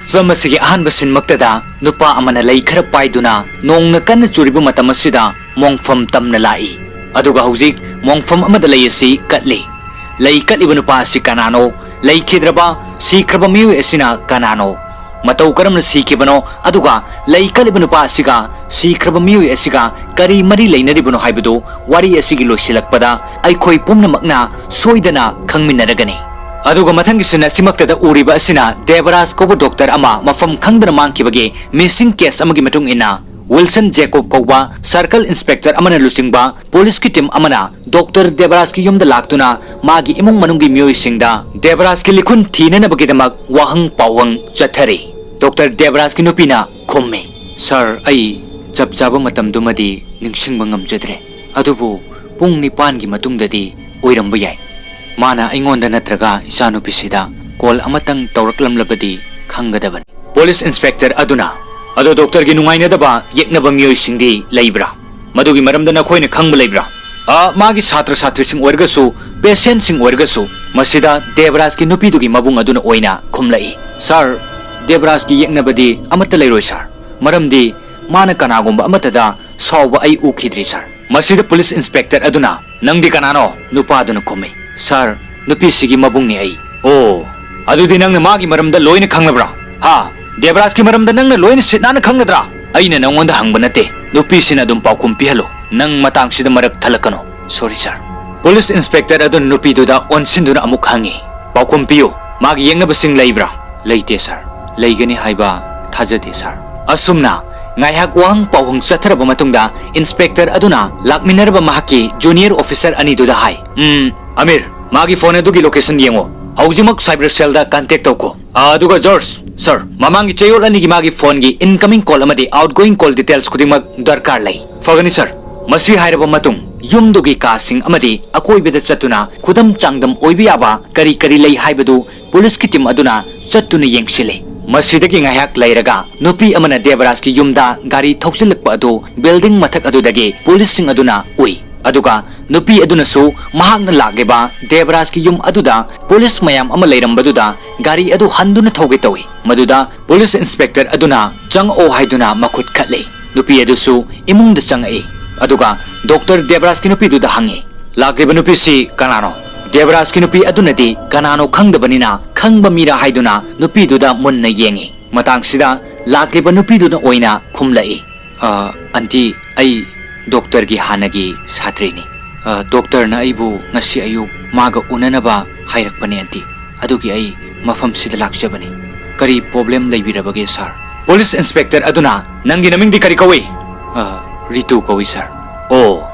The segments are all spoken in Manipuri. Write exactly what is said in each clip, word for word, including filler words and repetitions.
ꯐꯤꯂꯝ ꯑꯁꯤꯒꯤ ꯑꯍꯥꯟꯕ ꯁꯤꯟꯃꯛꯇꯗ ꯅꯨꯄꯥ ꯑꯃꯅ ꯂꯩ ꯈꯔ ꯄꯥꯏꯗꯨꯅ ꯅꯣꯡꯅ ꯀꯟꯅ ꯆꯨꯔꯤꯕ ꯃꯇꯝ ꯑꯁꯤꯗ ꯃꯣꯡꯐꯝ ꯇꯝꯅ ꯂꯥꯛꯏ꯫ ꯑꯗꯨꯒ ꯍꯧꯖꯤꯛ ꯃꯣꯡꯐꯝ ꯑꯃꯗ ꯂꯩ ꯑꯁꯤ ꯀꯠꯂꯤ꯫ ꯂꯩ ꯀꯠꯂꯤꯕ ꯅꯨꯄꯥ ꯑꯁꯤ ꯀꯅꯥꯅꯣ? ꯂꯩꯈꯤꯗ꯭ꯔꯕ, ꯁꯤꯈ꯭ꯔꯕ ꯃꯤꯑꯣꯏ ꯑꯁꯤꯅ ꯀꯅꯥꯅꯣ? ꯃꯇꯧ ꯀꯔꯝꯅ ꯁꯤꯈꯤꯕꯅꯣ? ꯑꯗꯨꯒ ꯂꯩ ꯀꯠꯂꯤꯕ ꯅꯨꯄꯥ ꯑꯁꯤꯒ ꯁꯤꯈ꯭ꯔꯕ ꯃꯤꯑꯣꯏ ꯑꯁꯤꯒ ꯀꯔꯤ ꯃꯔꯤ ꯂꯩꯅꯔꯤꯕꯅꯣ ꯍꯥꯏꯕꯗꯨ ꯋꯥꯔꯤ ꯑꯁꯤꯒꯤ ꯂꯣꯏꯁꯤꯜꯂꯛꯄꯗ ꯑꯩꯈꯣꯏ ꯄꯨꯝꯅꯃꯛꯅ ꯁꯣꯏꯗꯅ ꯈꯪꯃꯤꯟꯅꯔꯒꯅꯤ꯫ ꯑꯗꯨꯒ ꯃꯊꯪꯒꯤ ꯁꯤꯟ ꯑꯁꯤꯃꯛꯇꯗ ꯎꯔꯤꯕ ꯑꯁꯤꯅ ꯗꯦꯕꯔꯥꯖ ꯀꯧꯕ ꯗꯣꯛꯇꯔ ꯑꯃ ꯃꯐꯝ ꯈꯪꯗꯅ ꯃꯥꯡꯈꯤꯕꯒꯤ ꯃꯤꯁꯤꯡ ꯀꯦꯁ ꯑꯃꯒꯤ ꯃꯇꯨꯡ ꯏꯟꯅ ꯋꯤꯜꯁꯟ ꯖꯦꯀꯣꯕ ꯀꯧꯕ ꯁꯔꯀꯜ ꯏꯟꯁꯄꯦꯛꯇꯔ ꯑꯃꯅ ꯂꯨꯆꯤꯡꯕ ꯄꯨꯂꯤꯁꯀꯤ ꯇꯤꯝ ꯑꯃꯅ ꯗꯣꯛꯇꯔ ꯗꯦꯕꯔꯥꯖꯀꯤ ꯌꯨꯝꯗ ꯂꯥꯛꯇꯨꯅ ꯃꯥꯒꯤ ꯏꯃꯨꯡ ꯃꯅꯨꯡꯒꯤ ꯃꯤꯑꯣꯏꯁꯤꯡꯗ ꯗꯦꯕꯔꯥꯖꯀꯤ ꯂꯤꯈꯨꯟ ꯊꯤꯅꯅꯕꯒꯤꯗꯃꯛ ꯋꯥꯍꯪ ꯄꯥꯎꯍꯪ ꯆꯠꯊꯔꯤ꯫ ꯗꯣꯛꯇꯔ ꯗꯦꯕꯔꯥꯖꯀꯤ ꯅꯨꯄꯤꯅ ꯈꯨꯝꯃꯤ, "ꯁꯥꯔ, ꯑꯩ ꯆꯞ ꯆꯥꯕ ꯃꯇꯝꯗꯨꯃꯗꯤ ꯅꯤꯡꯁꯤꯡꯕ ꯉꯝꯖꯗ꯭ꯔꯦ, ꯑꯗꯨꯕꯨ ꯄꯨꯡ ꯅꯤꯄꯥꯟꯒꯤ ꯃꯇꯨꯡꯗꯗꯤ ꯑꯣꯏꯔꯝꯕ ꯌꯥꯏ꯫ ꯃꯥꯅ ꯑꯩꯉꯣꯟꯗ ꯅꯠꯇ꯭ꯔꯒ ꯏꯆꯥꯅꯨꯄꯤꯁꯤꯗ ꯀꯣꯜ ꯑꯃꯇꯪ ꯇꯧꯔꯛꯂꯝꯂꯕꯗꯤ ꯈꯪꯒꯗꯕꯅꯤ꯫" ꯄꯨꯂꯤꯁ ꯏꯟꯁꯄꯦꯛꯇꯔ ꯑꯗꯨꯅ, "ꯑꯗꯣ ꯗꯣꯛꯇꯔꯒꯤ ꯅꯨꯡꯉꯥꯏꯅꯗꯕ ꯌꯦꯛꯅꯕ ꯃꯤꯑꯣꯏꯁꯤꯡꯗꯤ ꯂꯩꯕ꯭ꯔꯥ? ꯃꯗꯨꯒꯤ ꯃꯔꯝꯗ ꯅꯈꯣꯏꯅ ꯈꯪꯕ ꯂꯩꯕ꯭ꯔꯥ?" "ꯑ, ꯃꯥꯒꯤ ꯁꯥꯇ꯭ꯔ ꯁꯥꯇ꯭ꯔꯤꯁꯤꯡ ꯑꯣꯏꯔꯒꯁꯨ, ꯄꯦꯁꯦꯟꯠꯁꯤꯡ ꯑꯣꯏꯔꯒꯁꯨ꯫" ꯃꯁꯤꯗ ꯗꯦꯕꯔꯥꯖꯀꯤ ꯅꯨꯄꯤꯗꯨꯒꯤ ꯃꯕꯨꯡ ꯑꯗꯨꯅ ꯑꯣꯏꯅ ꯈꯨꯝꯂꯛꯏ, "ꯁꯥꯔ, ꯗꯦꯕꯔꯥꯖꯀꯤ ꯌꯦꯛꯅꯕꯗꯤ ꯑꯃꯠꯇ ꯂꯩꯔꯣꯏ ꯁꯥꯔ, ꯃꯔꯝꯗꯤ ꯃꯥꯅ ꯀꯅꯥꯒꯨꯝꯕ ꯑꯃꯠꯇꯗ ꯁꯥꯎꯕ ꯑꯩ ꯎꯈꯤꯗ꯭ꯔꯤ ꯁꯥꯔ꯫" ꯃꯁꯤꯗ ꯄꯨꯂꯤꯁ ꯏꯟꯁꯄꯦꯛꯇꯔ ꯑꯗꯨꯅ, "ꯅꯪꯗꯤ ꯀꯅꯥꯅꯣ?" ꯅꯨꯄꯥꯗꯨꯅ ꯈꯨꯝꯃꯤ, "ꯁꯥꯔ, ꯅꯨꯄꯤꯁꯤꯒꯤ ꯃꯕꯨꯡꯅꯤ ꯑꯩ꯫" "ꯑꯣ, ꯑꯗꯨꯗꯤ ꯅꯪꯅ ꯃꯥꯒꯤ ꯃꯔꯝꯗ ꯂꯣꯏꯅ ꯈꯪꯂꯕ꯭ꯔꯥ?" "ꯍꯥ? ꯗꯦꯕꯔꯥꯖꯀꯤ ꯃꯔꯝꯗ ꯅꯪꯅ ꯂꯣꯏꯅ ꯁꯤꯠ ꯅꯥꯟꯅ ꯈꯪꯂꯗ꯭ꯔꯥ?" "ꯑꯩꯅ ꯅꯪꯉꯣꯟꯗ ꯍꯪꯕ ꯅꯠꯇꯦ, ꯅꯨꯄꯤꯁꯤꯅ ꯑꯗꯨꯝ ꯄꯥꯎꯈꯨꯝ ꯄꯤꯍꯜꯂꯨ, ꯅꯪ ꯃꯇꯥꯡꯁꯤꯗ ꯃꯔꯛ ꯊꯠꯂꯛꯀꯅꯨ꯫" "ꯁꯣꯔꯤ ꯁꯥꯔ꯫" ꯄꯨꯂꯤꯁ ꯏꯟꯁꯄꯦꯛꯇꯔ ꯑꯗꯨꯅ ꯅꯨꯄꯤꯗꯨꯗ ꯑꯣꯟꯁꯤꯟꯗꯨꯅ ꯑꯃꯨꯛ ꯍꯪꯉꯤ, "ꯄꯥꯎꯈꯨꯝ ꯄꯤꯌꯨ, ꯃꯥꯒꯤ ꯌꯦꯛꯅꯕꯁꯤꯡ ꯂꯩꯕ꯭ꯔꯥ?" "ꯂꯩꯇꯦ ꯁꯥꯔ, ꯂꯩꯒꯅꯤ ꯍꯥꯏꯕ ꯊꯥꯖꯗꯦ ꯁꯥꯔ꯫" ꯑꯁꯨꯝꯅ ꯉꯥꯏꯍꯥꯛ ꯋꯥꯍꯪ ꯄꯥꯎꯍꯪ ꯆꯠꯊꯔꯕ ꯃꯇꯨꯡꯗ ꯏꯟꯁꯄꯦꯛꯇꯔ ꯑꯗꯨꯅ ꯂꯥꯛꯃꯤꯟꯅꯔꯕ ꯃꯍꯥꯛꯀꯤ ꯖꯨꯅꯤꯌꯔ ꯑꯣꯐꯤꯁꯔ ꯑꯅꯤꯗꯨꯗ ꯍꯥꯏ, "ꯎꯝ, ꯑꯃꯤꯔ, ꯃꯥꯒꯤ ꯐꯣꯟ ꯑꯗꯨꯒꯤ ꯂꯣꯀꯦꯁꯟ ꯌꯦꯡꯉꯨ, ꯍꯧꯖꯤꯛꯃꯛ ꯁꯥꯏꯕꯔ ꯁꯦꯜꯗ ꯀꯟꯇꯦꯛ ꯇꯧꯈꯣ꯫ ꯑ, ꯑꯗꯨꯒ ꯖꯣꯔꯖ, ꯁꯥꯔ, ꯃꯃꯥꯡꯒꯤ ꯆꯌꯣꯜ ꯑꯅꯤꯒꯤ ꯃꯥꯒꯤ ꯐꯣꯟꯒꯤ ꯏꯟꯀꯃꯤꯡ ꯀꯣꯜ ꯑꯃꯗꯤ ꯑꯥꯎꯠꯒꯣꯌꯤꯡ ꯀꯣꯜ ꯗꯤꯇꯦꯜꯁ ꯈꯨꯗꯤꯡꯃꯛ ꯗꯔꯀꯥꯔ ꯂꯩ꯫" "ꯐꯒꯅꯤ ꯁꯥꯔ꯫" ꯃꯁꯤ ꯍꯥꯏꯔꯕ ꯃꯇꯨꯡ ꯌꯨꯝꯗꯨꯒꯤ ꯀꯥꯁꯤꯡ ꯑꯃꯗꯤ ꯑꯀꯣꯏꯕꯗ ꯆꯠꯇꯨꯅ ꯈꯨꯗꯝ ꯆꯥꯡꯗꯝ ꯑꯣꯏꯕ ꯌꯥꯕ ꯀꯔꯤ ꯀꯔꯤ ꯂꯩ ꯍꯥꯏꯕꯗꯨ ꯄꯨꯂꯤꯁꯀꯤ ꯇꯤꯝ ꯑꯗꯨꯅ ꯆꯠꯇꯨꯅ ꯌꯦꯡꯁꯤꯜꯂꯤ꯫ ꯃꯁꯤꯗꯒꯤ ꯉꯥꯏꯍꯥꯛ ꯂꯩꯔꯒ ꯅꯨꯄꯤ ꯑꯃꯅ ꯗꯦꯕꯔꯥꯖꯀꯤ ꯌꯨꯝꯗ ꯒꯥꯔꯤ ꯊꯧꯖꯤꯜꯂꯛꯄ ꯑꯗꯨ ꯕꯤꯜꯗꯤꯡ ꯃꯊꯛ ꯑꯗꯨꯗꯒꯤ ꯄꯨꯂꯤꯁꯁꯤꯡ ꯑꯗꯨꯅ ꯎꯏ꯫ ꯑꯗꯨꯒ ꯅꯨꯄꯤ ꯑꯗꯨꯅꯁꯨ ꯃꯍꯥꯛꯅ ꯂꯥꯛꯂꯤꯕ ꯗꯦꯕꯔꯥꯖꯀꯤ ꯌꯨꯝ ꯑꯗꯨꯗ ꯄꯨꯂꯤꯁ ꯃꯌꯥꯝ ꯑꯃ ꯂꯩꯔꯝꯕꯗꯨꯗ ꯒꯥꯔꯤ ꯑꯗꯨ ꯍꯟꯗꯨꯅ ꯊꯧꯒꯦ ꯇꯧꯏ꯫ ꯃꯗꯨꯗ ꯄꯨꯂꯤꯁ ꯏꯟꯁꯄꯦꯛꯇꯔ ꯑꯗꯨꯅ "ꯆꯪꯉꯛꯑꯣ" ꯍꯥꯏꯗꯨꯅ ꯃꯈꯨꯠ ꯈꯠꯂꯤ꯫ ꯅꯨꯄꯤ ꯑꯗꯨꯁꯨ ꯏꯃꯨꯡꯗ ꯆꯪꯉꯛꯏ꯫ ꯑꯗꯨꯒ ꯗꯣꯛꯇꯔ ꯗꯦꯕꯔꯥꯖꯀꯤ ꯅꯨꯄꯤꯗꯨꯗ ꯍꯪꯉꯤ, "ꯂꯥꯛꯂꯤꯕ ꯅꯨꯄꯤꯁꯤ ꯀꯅꯥꯅꯣ?" ꯗꯦꯕꯔꯥꯖꯀꯤ ꯅꯨꯄꯤ ꯑꯗꯨꯅꯗꯤ ꯀꯅꯥꯅꯣ ꯈꯪꯗꯕꯅꯤꯅ ꯈꯪꯕ ꯃꯤꯔꯥ ꯍꯥꯏꯗꯨꯅ ꯅꯨꯄꯤꯗꯨꯗ ꯃꯨꯟꯅ ꯌꯦꯡꯉꯤ꯫ ꯃꯇꯥꯡꯁꯤꯗ ꯂꯥꯛꯂꯤꯕ ꯅꯨꯄꯤꯗꯨꯅ ꯑꯣꯏꯅ ꯈꯨꯝꯂꯛꯏ, "ꯑ, ꯑꯟꯇꯤ, ꯑꯩ ꯗꯣꯛꯇꯔꯒꯤ ꯍꯥꯟꯅꯒꯤ ꯁꯥꯇ꯭ꯔꯤꯅꯤ꯫ ꯑ, ꯗꯣꯛꯇꯔꯅ ꯑꯩꯕꯨ ꯉꯁꯤ ꯑꯌꯨꯛ ꯃꯥꯒ ꯎꯅꯅꯕ ꯍꯥꯏꯔꯛꯄꯅꯦ, ꯑꯟꯇꯤ꯫ ꯑꯗꯨꯒꯤ ꯑꯩ ꯃꯐꯝꯁꯤꯗ ꯂꯥꯛꯆꯕꯅꯤ꯫ ꯀꯔꯤ ꯄ꯭ꯔꯣꯕ꯭ꯂꯦꯝ ꯂꯩꯕꯤꯔꯕꯒꯦ, ꯁꯥꯔ?" ꯄꯨꯂꯤꯁ ꯏꯟꯁꯄꯦꯛꯇꯔ ꯑꯗꯨꯅ, "ꯅꯪꯒꯤ ꯅꯃꯤꯡꯗꯤ ꯀꯔꯤ ꯀꯧꯏ?" "ꯑ, ꯔꯤꯇꯨ ꯀꯧꯏ, ꯁꯥꯔ꯫" "ꯑꯣ,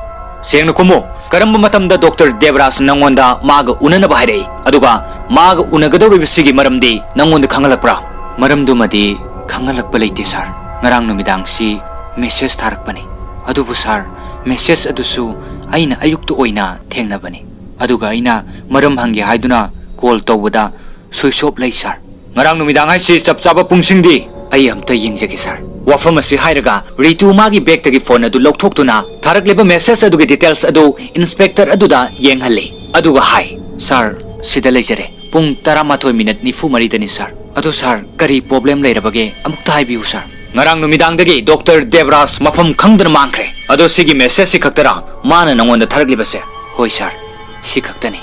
ꯁꯦꯡꯅ ꯈꯨꯝꯃꯨ꯫ ꯀꯔꯝꯕ ꯃꯇꯝꯗ ꯗꯣꯛꯇꯔ ꯗꯦꯕꯔꯥꯖ ꯅꯪꯉꯣꯟꯗ ꯃꯥꯒ ꯎꯅꯅꯕ ꯍꯥꯏꯔꯛꯏ? ꯑꯗꯨꯒ ꯃꯥꯒ ꯎꯅꯒꯗꯧꯔꯤꯕꯁꯤꯒꯤ ꯃꯔꯝꯗꯤ ꯅꯪꯉꯣꯟꯗ ꯈꯪꯍꯜꯂꯛꯄ꯭ꯔꯥ?" "ꯃꯔꯝꯗꯨꯃꯗꯤ ꯈꯪꯍꯜꯂꯛꯄ ꯂꯩꯇꯦ, ꯁꯥꯔ꯫ ꯉꯔꯥꯡ ꯅꯨꯃꯤꯗꯥꯡꯁꯤ ꯃꯦꯁꯦꯖ ꯊꯥꯔꯛꯄꯅꯤ꯫ ꯑꯗꯨꯕꯨ, ꯁꯥꯔ, ꯃꯦꯁꯦꯖ ꯑꯗꯨꯁꯨ ꯑꯩꯅ ꯑꯌꯨꯛꯇ ꯑꯣꯏꯅ ꯊꯦꯡꯅꯕꯅꯤ꯫ ꯑꯗꯨꯒ ꯑꯩꯅ ꯃꯔꯝ ꯍꯪꯒꯦ ꯍꯥꯏꯗꯨꯅ ꯀꯣꯜ ꯇꯧꯕꯗ ꯁ꯭ꯋꯤꯆ ꯑꯣꯐ ꯂꯩ, ꯁꯥꯔ꯫" "ꯉꯔꯥꯡ ꯅꯨꯃꯤꯗꯥꯡ ꯍꯥꯏꯁꯤ ꯆꯞ ꯆꯥꯕ ꯄꯨꯡꯁꯤꯡꯗꯤ?" "ꯑꯩ ꯑꯝꯇ ꯌꯦꯡꯖꯒꯦ, ꯁꯥꯔ꯫" ꯋꯥꯐꯝ ꯑꯁꯤ ꯍꯥꯏꯔꯒ ꯔꯤꯇꯨ ꯃꯥꯒꯤ ꯕꯦꯒꯇꯒꯤ ꯐꯣꯟ ꯑꯗꯨ ꯂꯧꯊꯣꯛꯇꯨꯅ ꯊꯥꯔꯛꯂꯤꯕ ꯃꯦꯁꯦꯖ ꯑꯗꯨꯒꯤ ꯗꯤꯇꯦꯜꯁ ꯑꯗꯨ ꯏꯟꯁꯄꯦꯛꯇꯔ ꯑꯗꯨꯗ ꯌꯦꯡꯍꯜꯂꯤ꯫ ꯑꯗꯨꯒ ꯍꯥꯏ, "ꯁꯥꯔ, ꯁꯤꯗ ꯂꯩꯖꯔꯦ꯫ ꯄꯨꯡ ꯇꯔꯥꯃꯥꯊꯣꯏ ꯃꯤꯅꯠ ꯅꯤꯐꯨ ꯃꯔꯤꯗꯅꯤ, ꯁꯥꯔ꯫" "ꯑꯗꯣ, ꯁꯥꯔ, ꯀꯔꯤ ꯄ꯭ꯔꯣꯕ꯭ꯂꯦꯝ ꯂꯩꯔꯕꯒꯦ? ꯑꯃꯨꯛꯇ ꯍꯥꯏꯕꯤꯌꯨ, ꯁꯥꯔ꯫" "ꯉꯔꯥꯡ ꯅꯨꯃꯤꯗꯥꯡꯗꯒꯤ ꯗꯣꯛꯇꯔ ꯗꯦꯕꯔꯥꯖ ꯃꯐꯝ ꯈꯪꯗꯅ ꯃꯥꯡꯈ꯭ꯔꯦ꯫ ꯑꯗꯣ ꯁꯤꯒꯤ ꯃꯦꯁꯦꯖꯁꯤ ꯈꯛꯇꯔꯥ ꯃꯥꯅ ꯅꯉꯣꯟꯗ ꯊꯥꯔꯛꯂꯤꯕꯁꯦ?" "ꯍꯣꯏ, ꯁꯥꯔ, ꯁꯤ ꯈꯛꯇꯅꯤ꯫"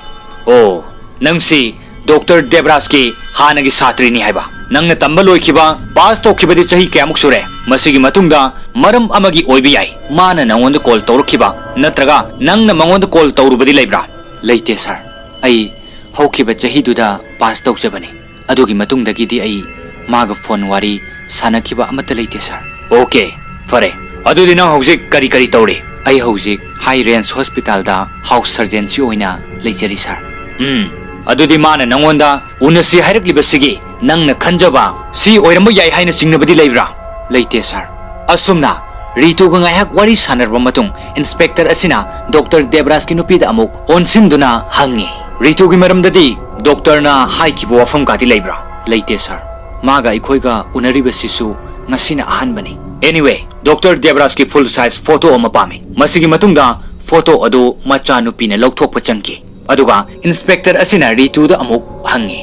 "ꯑꯣ, ꯅꯪꯁꯤ ꯗꯣꯛꯇꯔ ꯗꯦꯕꯔꯥꯖꯀꯤ ꯍꯥꯟꯅꯒꯤ ꯁꯥꯇ꯭ꯔꯤꯅꯤ ꯍꯥꯏꯕ? ꯅꯪꯅ ꯇꯝꯕ ꯂꯣꯏꯈꯤꯕ, ꯄꯥꯁ ꯇꯧꯈꯤꯕꯗꯤ ꯆꯍꯤ ꯀꯌꯥꯃꯨꯛ ꯁꯨꯔꯦ? ꯃꯁꯤꯒꯤ ꯃꯇꯨꯡꯗ ꯃꯔꯝ ꯑꯃꯒꯤ ꯑꯣꯏꯕ ꯌꯥꯏ ꯃꯥꯅ ꯅꯉꯣꯟꯗ ꯀꯣꯜ ꯇꯧꯔꯛꯈꯤꯕ, ꯅꯠꯇ꯭ꯔꯒ ꯅꯪꯅ ꯃꯉꯣꯟꯗ ꯀꯣꯜ ꯇꯧꯔꯨꯕꯗꯤ ꯂꯩꯕ꯭ꯔꯥ?" "ꯂꯩꯇꯦ, ꯁꯥꯔ꯫ ꯑꯩ ꯍꯧꯈꯤꯕ ꯆꯍꯤꯗꯨꯗ ꯄꯥꯁ ꯇꯧꯖꯕꯅꯤ꯫ ꯑꯗꯨꯒꯤ ꯃꯇꯨꯡꯗꯒꯤꯗꯤ ꯑꯩ ꯃꯥꯒ ꯐꯣꯟ ꯋꯥꯔꯤ ꯁꯥꯟꯅꯈꯤꯕ ꯑꯃꯠꯇ ꯂꯩꯇꯦ, ꯁꯥꯔ꯫" "ꯑꯣꯀꯦ, ꯐꯔꯦ꯫ ꯑꯗꯨꯗꯤ ꯅꯪ ꯍꯧꯖꯤꯛ ꯀꯔꯤ ꯀꯔꯤ ꯇꯧꯔꯤ?" "ꯑꯩ ꯍꯧꯖꯤꯛ ꯍꯥꯏ ꯔꯦꯟꯖ ꯍꯣꯁꯄꯤꯇꯥꯜꯗ ꯍꯥꯎꯁ ꯁꯔꯖꯦꯟꯁꯤ ꯑꯣꯏꯅ ꯂꯩꯖꯔꯤ, ꯁꯥꯔ꯫" "ꯎꯝ, ꯑꯗꯨꯗꯤ ꯃꯥꯅ ꯅꯪꯉꯣꯟꯗ ꯎꯅꯁꯤ ꯍꯥꯏꯔꯛꯂꯤꯕꯁꯤꯒꯤ ꯅꯪꯅ ꯈꯟꯖꯕ ꯁꯤ ꯑꯣꯏꯔꯝꯕ ꯌꯥꯏ ꯍꯥꯏꯅ ꯆꯤꯡꯅꯕꯗꯤ ꯂꯩꯕ꯭ꯔꯥ?" "ꯂꯩꯇꯦ, ꯁꯥꯔ꯫" ꯑꯁꯨꯝꯅ ꯔꯤꯇꯨꯒ ꯉꯥꯏꯍꯥꯛ ꯋꯥꯔꯤ ꯁꯥꯟꯅꯔꯕ ꯃꯇꯨꯡ, ꯏꯟꯁꯄꯦꯛꯇꯔ ꯑꯁꯤꯅ ꯗꯣꯛꯇꯔ ꯗꯦꯕꯔꯥꯖꯀꯤ ꯅꯨꯄꯤꯗ ꯑꯃꯨꯛ ꯑꯣꯟꯁꯤꯟꯗꯨꯅ ꯍꯪꯉꯤ, "ꯔꯤꯇꯨꯒꯤ ꯃꯔꯝꯗꯗꯤ ꯗꯣꯛꯇꯔꯅ ꯍꯥꯏꯈꯤꯕ ꯋꯥꯐꯝ ꯀꯥꯗꯤ ꯂꯩꯕ꯭ꯔꯥ?" "ꯂꯩꯇꯦ, ꯁꯥꯔ꯫ ꯃꯥꯒ ꯑꯩꯈꯣꯏꯒ ꯎꯅꯔꯤꯕꯁꯤꯁꯨ ꯉꯁꯤꯅ ꯑꯍꯥꯟꯕꯅꯤ꯫" "ꯑꯦꯅꯤꯋꯦ, ꯗꯣꯛꯇꯔ ꯗꯦꯕꯔꯥꯖꯀꯤ ꯐꯨꯜ ꯁꯥꯏꯖ ꯐꯣꯇꯣ ꯑꯃ ꯄꯥꯝꯃꯤ꯫ ꯃꯁꯤꯒꯤ ꯃꯇꯨꯡꯗ ꯐꯣꯇꯣ ꯑꯗꯨ ꯃꯆꯥꯅꯨꯄꯤꯅ ꯂꯧꯊꯣꯛꯄ ꯆꯪꯈꯤ꯫ ꯑꯗꯨꯒ ꯏꯟꯁꯄꯦꯛꯇꯔ ꯑꯁꯤꯅ ꯔꯤꯇꯨꯗ ꯑꯃꯨꯛ ꯍꯪꯉꯤ,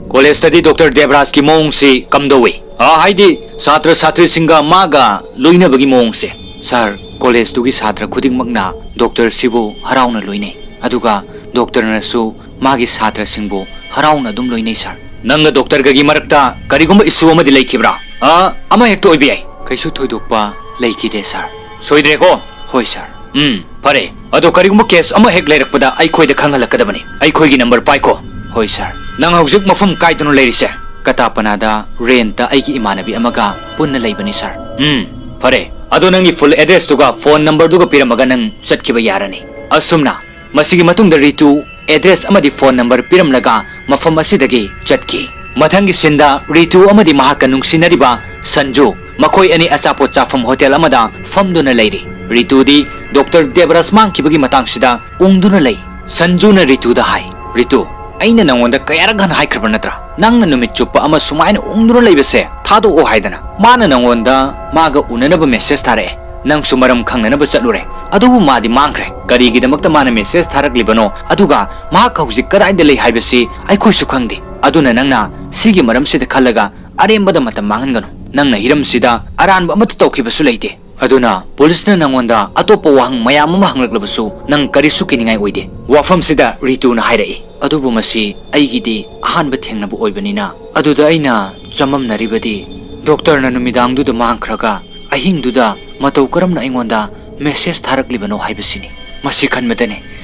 "ꯀꯣꯂꯦꯖꯇꯗꯤ ꯗꯣꯛꯇꯔ ꯗꯦꯕꯔꯥꯖꯀꯤ ꯃꯑꯣꯡꯁꯤ ꯀꯝꯗꯧꯏ? ꯑ, ꯍꯥꯏꯗꯤ ꯁꯥꯇ꯭ꯔ ꯁꯥꯇ꯭ꯔꯤꯁꯤꯡꯒ ꯃꯥꯒ ꯂꯣꯏꯅꯕꯒꯤ ꯃꯑꯣꯡꯁꯦ?" "ꯁꯥꯔ, ꯀꯣꯂꯦꯖꯇꯨꯒꯤ ꯁꯥꯇ꯭ꯔ ꯈꯨꯗꯤꯡꯃꯛꯅ ꯗꯣꯛꯇꯔꯁꯤꯕꯨ ꯍꯔꯥꯎꯅ ꯂꯣꯏꯅꯩ, ꯑꯗꯨꯒ ꯗꯣꯛꯇꯔꯅꯁꯨ ꯃꯥꯒꯤ ꯁꯥꯇ꯭ꯔꯁꯤꯡꯕꯨ ꯍꯔꯥꯎꯅ ꯑꯗꯨꯝ ꯂꯣꯏꯅꯩ, ꯁꯥꯔ꯫" "ꯅꯪꯒ ꯗꯣꯛꯇꯔꯒꯒꯤ ꯃꯔꯛꯇ ꯀꯔꯤꯒꯨꯝꯕ ꯏꯁꯨ ꯑꯃꯗꯤ ꯂꯩꯈꯤꯕ꯭ꯔꯥ?" "ꯑ, ꯑꯃ ꯍꯦꯛꯇ ꯑꯣꯏꯕ ꯌꯥꯏ꯫" "ꯀꯩꯁꯨ ꯊꯣꯏꯗꯣꯛꯄ ꯂꯩꯈꯤꯗꯦ, ꯁꯥꯔ꯫" "ꯁꯣꯏꯗ꯭ꯔꯦꯀꯣ?" "ꯍꯣꯏ, ꯁꯥꯔ꯫" "ꯎꯝ, ꯐꯔꯦ꯫ ꯑꯗꯣ ꯀꯔꯤꯒꯨꯝꯕ ꯀꯦꯁ ꯑꯃ ꯍꯦꯛ ꯂꯩꯔꯛꯄꯗ ꯑꯩꯈꯣꯏꯗ ꯈꯪꯍꯜꯂꯛꯀꯗꯕꯅꯤ꯫ ꯑꯩꯈꯣꯏꯒꯤ ꯅꯝꯕꯔ ꯄꯥꯏꯀꯣ?" "ꯍꯣꯏ, ꯁꯥꯔ꯫" "ꯅꯪ ꯍꯧꯖꯤꯛ ꯃꯐꯝ ꯀꯥꯏꯗꯅꯣ ꯂꯩꯔꯤꯁꯦ?" "ꯀꯇꯥꯄꯅꯥꯗ ꯔꯦꯟꯇ ꯑꯩꯒꯤ ꯏꯃꯥꯟꯅꯕꯤ ꯑꯃꯒ ꯄꯨꯟꯅ ꯂꯩꯕꯅꯤ, ꯁꯥꯔ꯫" "ꯎꯝ, ꯐꯔꯦ꯫ ꯑꯗꯣ ꯅꯪꯒꯤ ꯐꯨꯜ ꯑꯦꯗ꯭ꯔꯦꯁꯇꯨꯒ ꯐꯣꯟ ꯅꯝꯕꯔꯗꯨꯒ ꯄꯤꯔꯝꯃꯒ ꯅꯪ ꯆꯠꯈꯤꯕ ꯌꯥꯔꯅꯤ꯫" ꯑꯁꯨꯝꯅ ꯃꯁꯤꯒꯤ ꯃꯇꯨꯡꯗ ꯔꯤꯇꯨ ꯑꯦꯗ꯭ꯔꯦꯁ ꯑꯃꯗꯤ ꯐꯣꯟ ꯅꯝꯕꯔ ꯄꯤꯔꯝꯂꯒ ꯃꯐꯝ ꯑꯁꯤꯗꯒꯤ ꯆꯠꯈꯤ꯫ ꯃꯊꯪꯒꯤ ꯁꯤꯟꯗ ꯔꯤꯇꯨ ꯑꯃꯗꯤ ꯃꯍꯥꯛꯀ ꯅꯨꯡꯁꯤꯅꯔꯤꯕ ꯁꯟꯖꯨ ꯃꯈꯣꯏ ꯑꯅꯤ ꯑꯆꯥꯄꯣꯠ ꯆꯥꯐꯝ ꯍꯣꯇꯦꯜ ꯑꯃꯗ ꯐꯝꯗꯨꯅ ꯂꯩꯔꯤ꯫ ꯔꯤꯇꯨꯗꯤ ꯗꯣꯛꯇꯔ ꯗꯦꯕꯔꯥꯖ ꯃꯥꯡꯈꯤꯕꯒꯤ ꯃꯇꯥꯡꯁꯤꯗ ꯎꯪꯗꯨꯅ ꯂꯩ꯫ ꯁꯟꯖꯨꯅ ꯔꯤꯇꯨꯗ ꯍꯥꯏ, "ꯔꯤꯇꯨ, ꯑꯩꯅ ꯅꯪꯉꯣꯟꯗ ꯀꯌꯥꯔꯛ ꯍꯟꯅ ꯍꯥꯏꯈ꯭ꯔꯕ ꯅꯠꯇ꯭ꯔꯥ? ꯅꯪꯅ ꯅꯨꯃꯤꯠ ꯆꯨꯞꯄ ꯑꯃ ꯁꯨꯃꯥꯏꯅ ꯎꯪꯗꯨꯅ ꯂꯩꯕꯁꯦ ꯊꯥꯗꯣꯛꯑꯣ ꯍꯥꯏꯗꯅ꯫ ꯃꯥꯅ ꯅꯪꯉꯣꯟꯗ ꯃꯥꯒ ꯎꯅꯅꯕ ꯃꯦꯁꯦꯖ ꯊꯥꯔꯛꯑꯦ꯫ ꯅꯪꯁꯨ ꯃꯔꯝ ꯈꯪꯅꯅꯕ ꯆꯠꯂꯨꯔꯦ꯫ ꯑꯗꯨꯕꯨ ꯃꯥꯗꯤ ꯃꯥꯡꯈ꯭ꯔꯦ꯫ ꯀꯔꯤꯒꯤꯗꯃꯛꯇ ꯃꯥꯅ ꯃꯦꯁꯦꯖ ꯊꯥꯔꯛꯂꯤꯕꯅꯣ, ꯑꯗꯨꯒ ꯃꯍꯥꯛ ꯍꯧꯖꯤꯛ ꯀꯗꯥꯏꯗ ꯂꯩ ꯍꯥꯏꯕꯁꯤ ꯑꯩꯈꯣꯏꯁꯨ ꯈꯪꯗꯦ꯫ ꯑꯗꯨꯅ ꯅꯪꯅ ꯁꯤꯒꯤ ꯃꯔꯝꯁꯤꯗ ꯈꯜꯂꯒ ꯑꯔꯦꯝꯕꯗ ꯃꯇꯝ ꯃꯥꯡꯍꯟꯒꯅꯨ꯫ ꯅꯪꯅ ꯍꯤꯔꯝꯁꯤꯗ ꯑꯔꯥꯟꯕ ꯑꯃꯠꯇ ꯇꯧꯈꯤꯕꯁꯨ ꯂꯩꯇꯦ꯫ ꯑꯗꯨꯅ ꯄꯨꯂꯤꯁꯅ ꯅꯪꯉꯣꯟꯗ ꯑꯇꯣꯞꯄ ꯋꯥꯍꯪ ꯃꯌꯥꯝ ꯑꯃ ꯍꯪꯂꯛꯂꯕꯁꯨ ꯅꯪ ꯀꯔꯤꯁꯨ ꯀꯤꯅꯤꯡꯉꯥꯏ ꯑꯣꯏꯗꯦ꯫" ꯋꯥꯐꯝꯁꯤꯗ ꯔꯤꯇꯨꯅ ꯍꯥꯏꯔꯛꯏ, "ꯑꯗꯨꯕꯨ ꯃꯁꯤ ꯑꯩꯒꯤꯗꯤ ꯑꯍꯥꯟꯕ ꯊꯦꯡꯅꯕ ꯑꯣꯏꯕꯅꯤꯅ, ꯑꯗꯨꯗ ꯑꯩꯅ ꯆꯃꯝꯅꯔꯤꯕꯗꯤ ꯗꯣꯛꯇꯔꯅ ꯅꯨꯃꯤꯗꯥꯡꯗꯨꯗ ꯃꯥꯡꯈ꯭ꯔꯒ ꯑꯍꯤꯡꯗꯨꯗ ꯃꯇꯧ ꯀꯔꯝꯅ ꯑꯩꯉꯣꯟꯗ ꯃꯦꯁꯦꯖ ꯊꯥꯔꯛꯂꯤꯕꯅꯣ ꯍꯥꯏꯕꯁꯤꯅꯤ꯫ ꯃꯁꯤ ꯈꯟꯕꯗꯅꯦ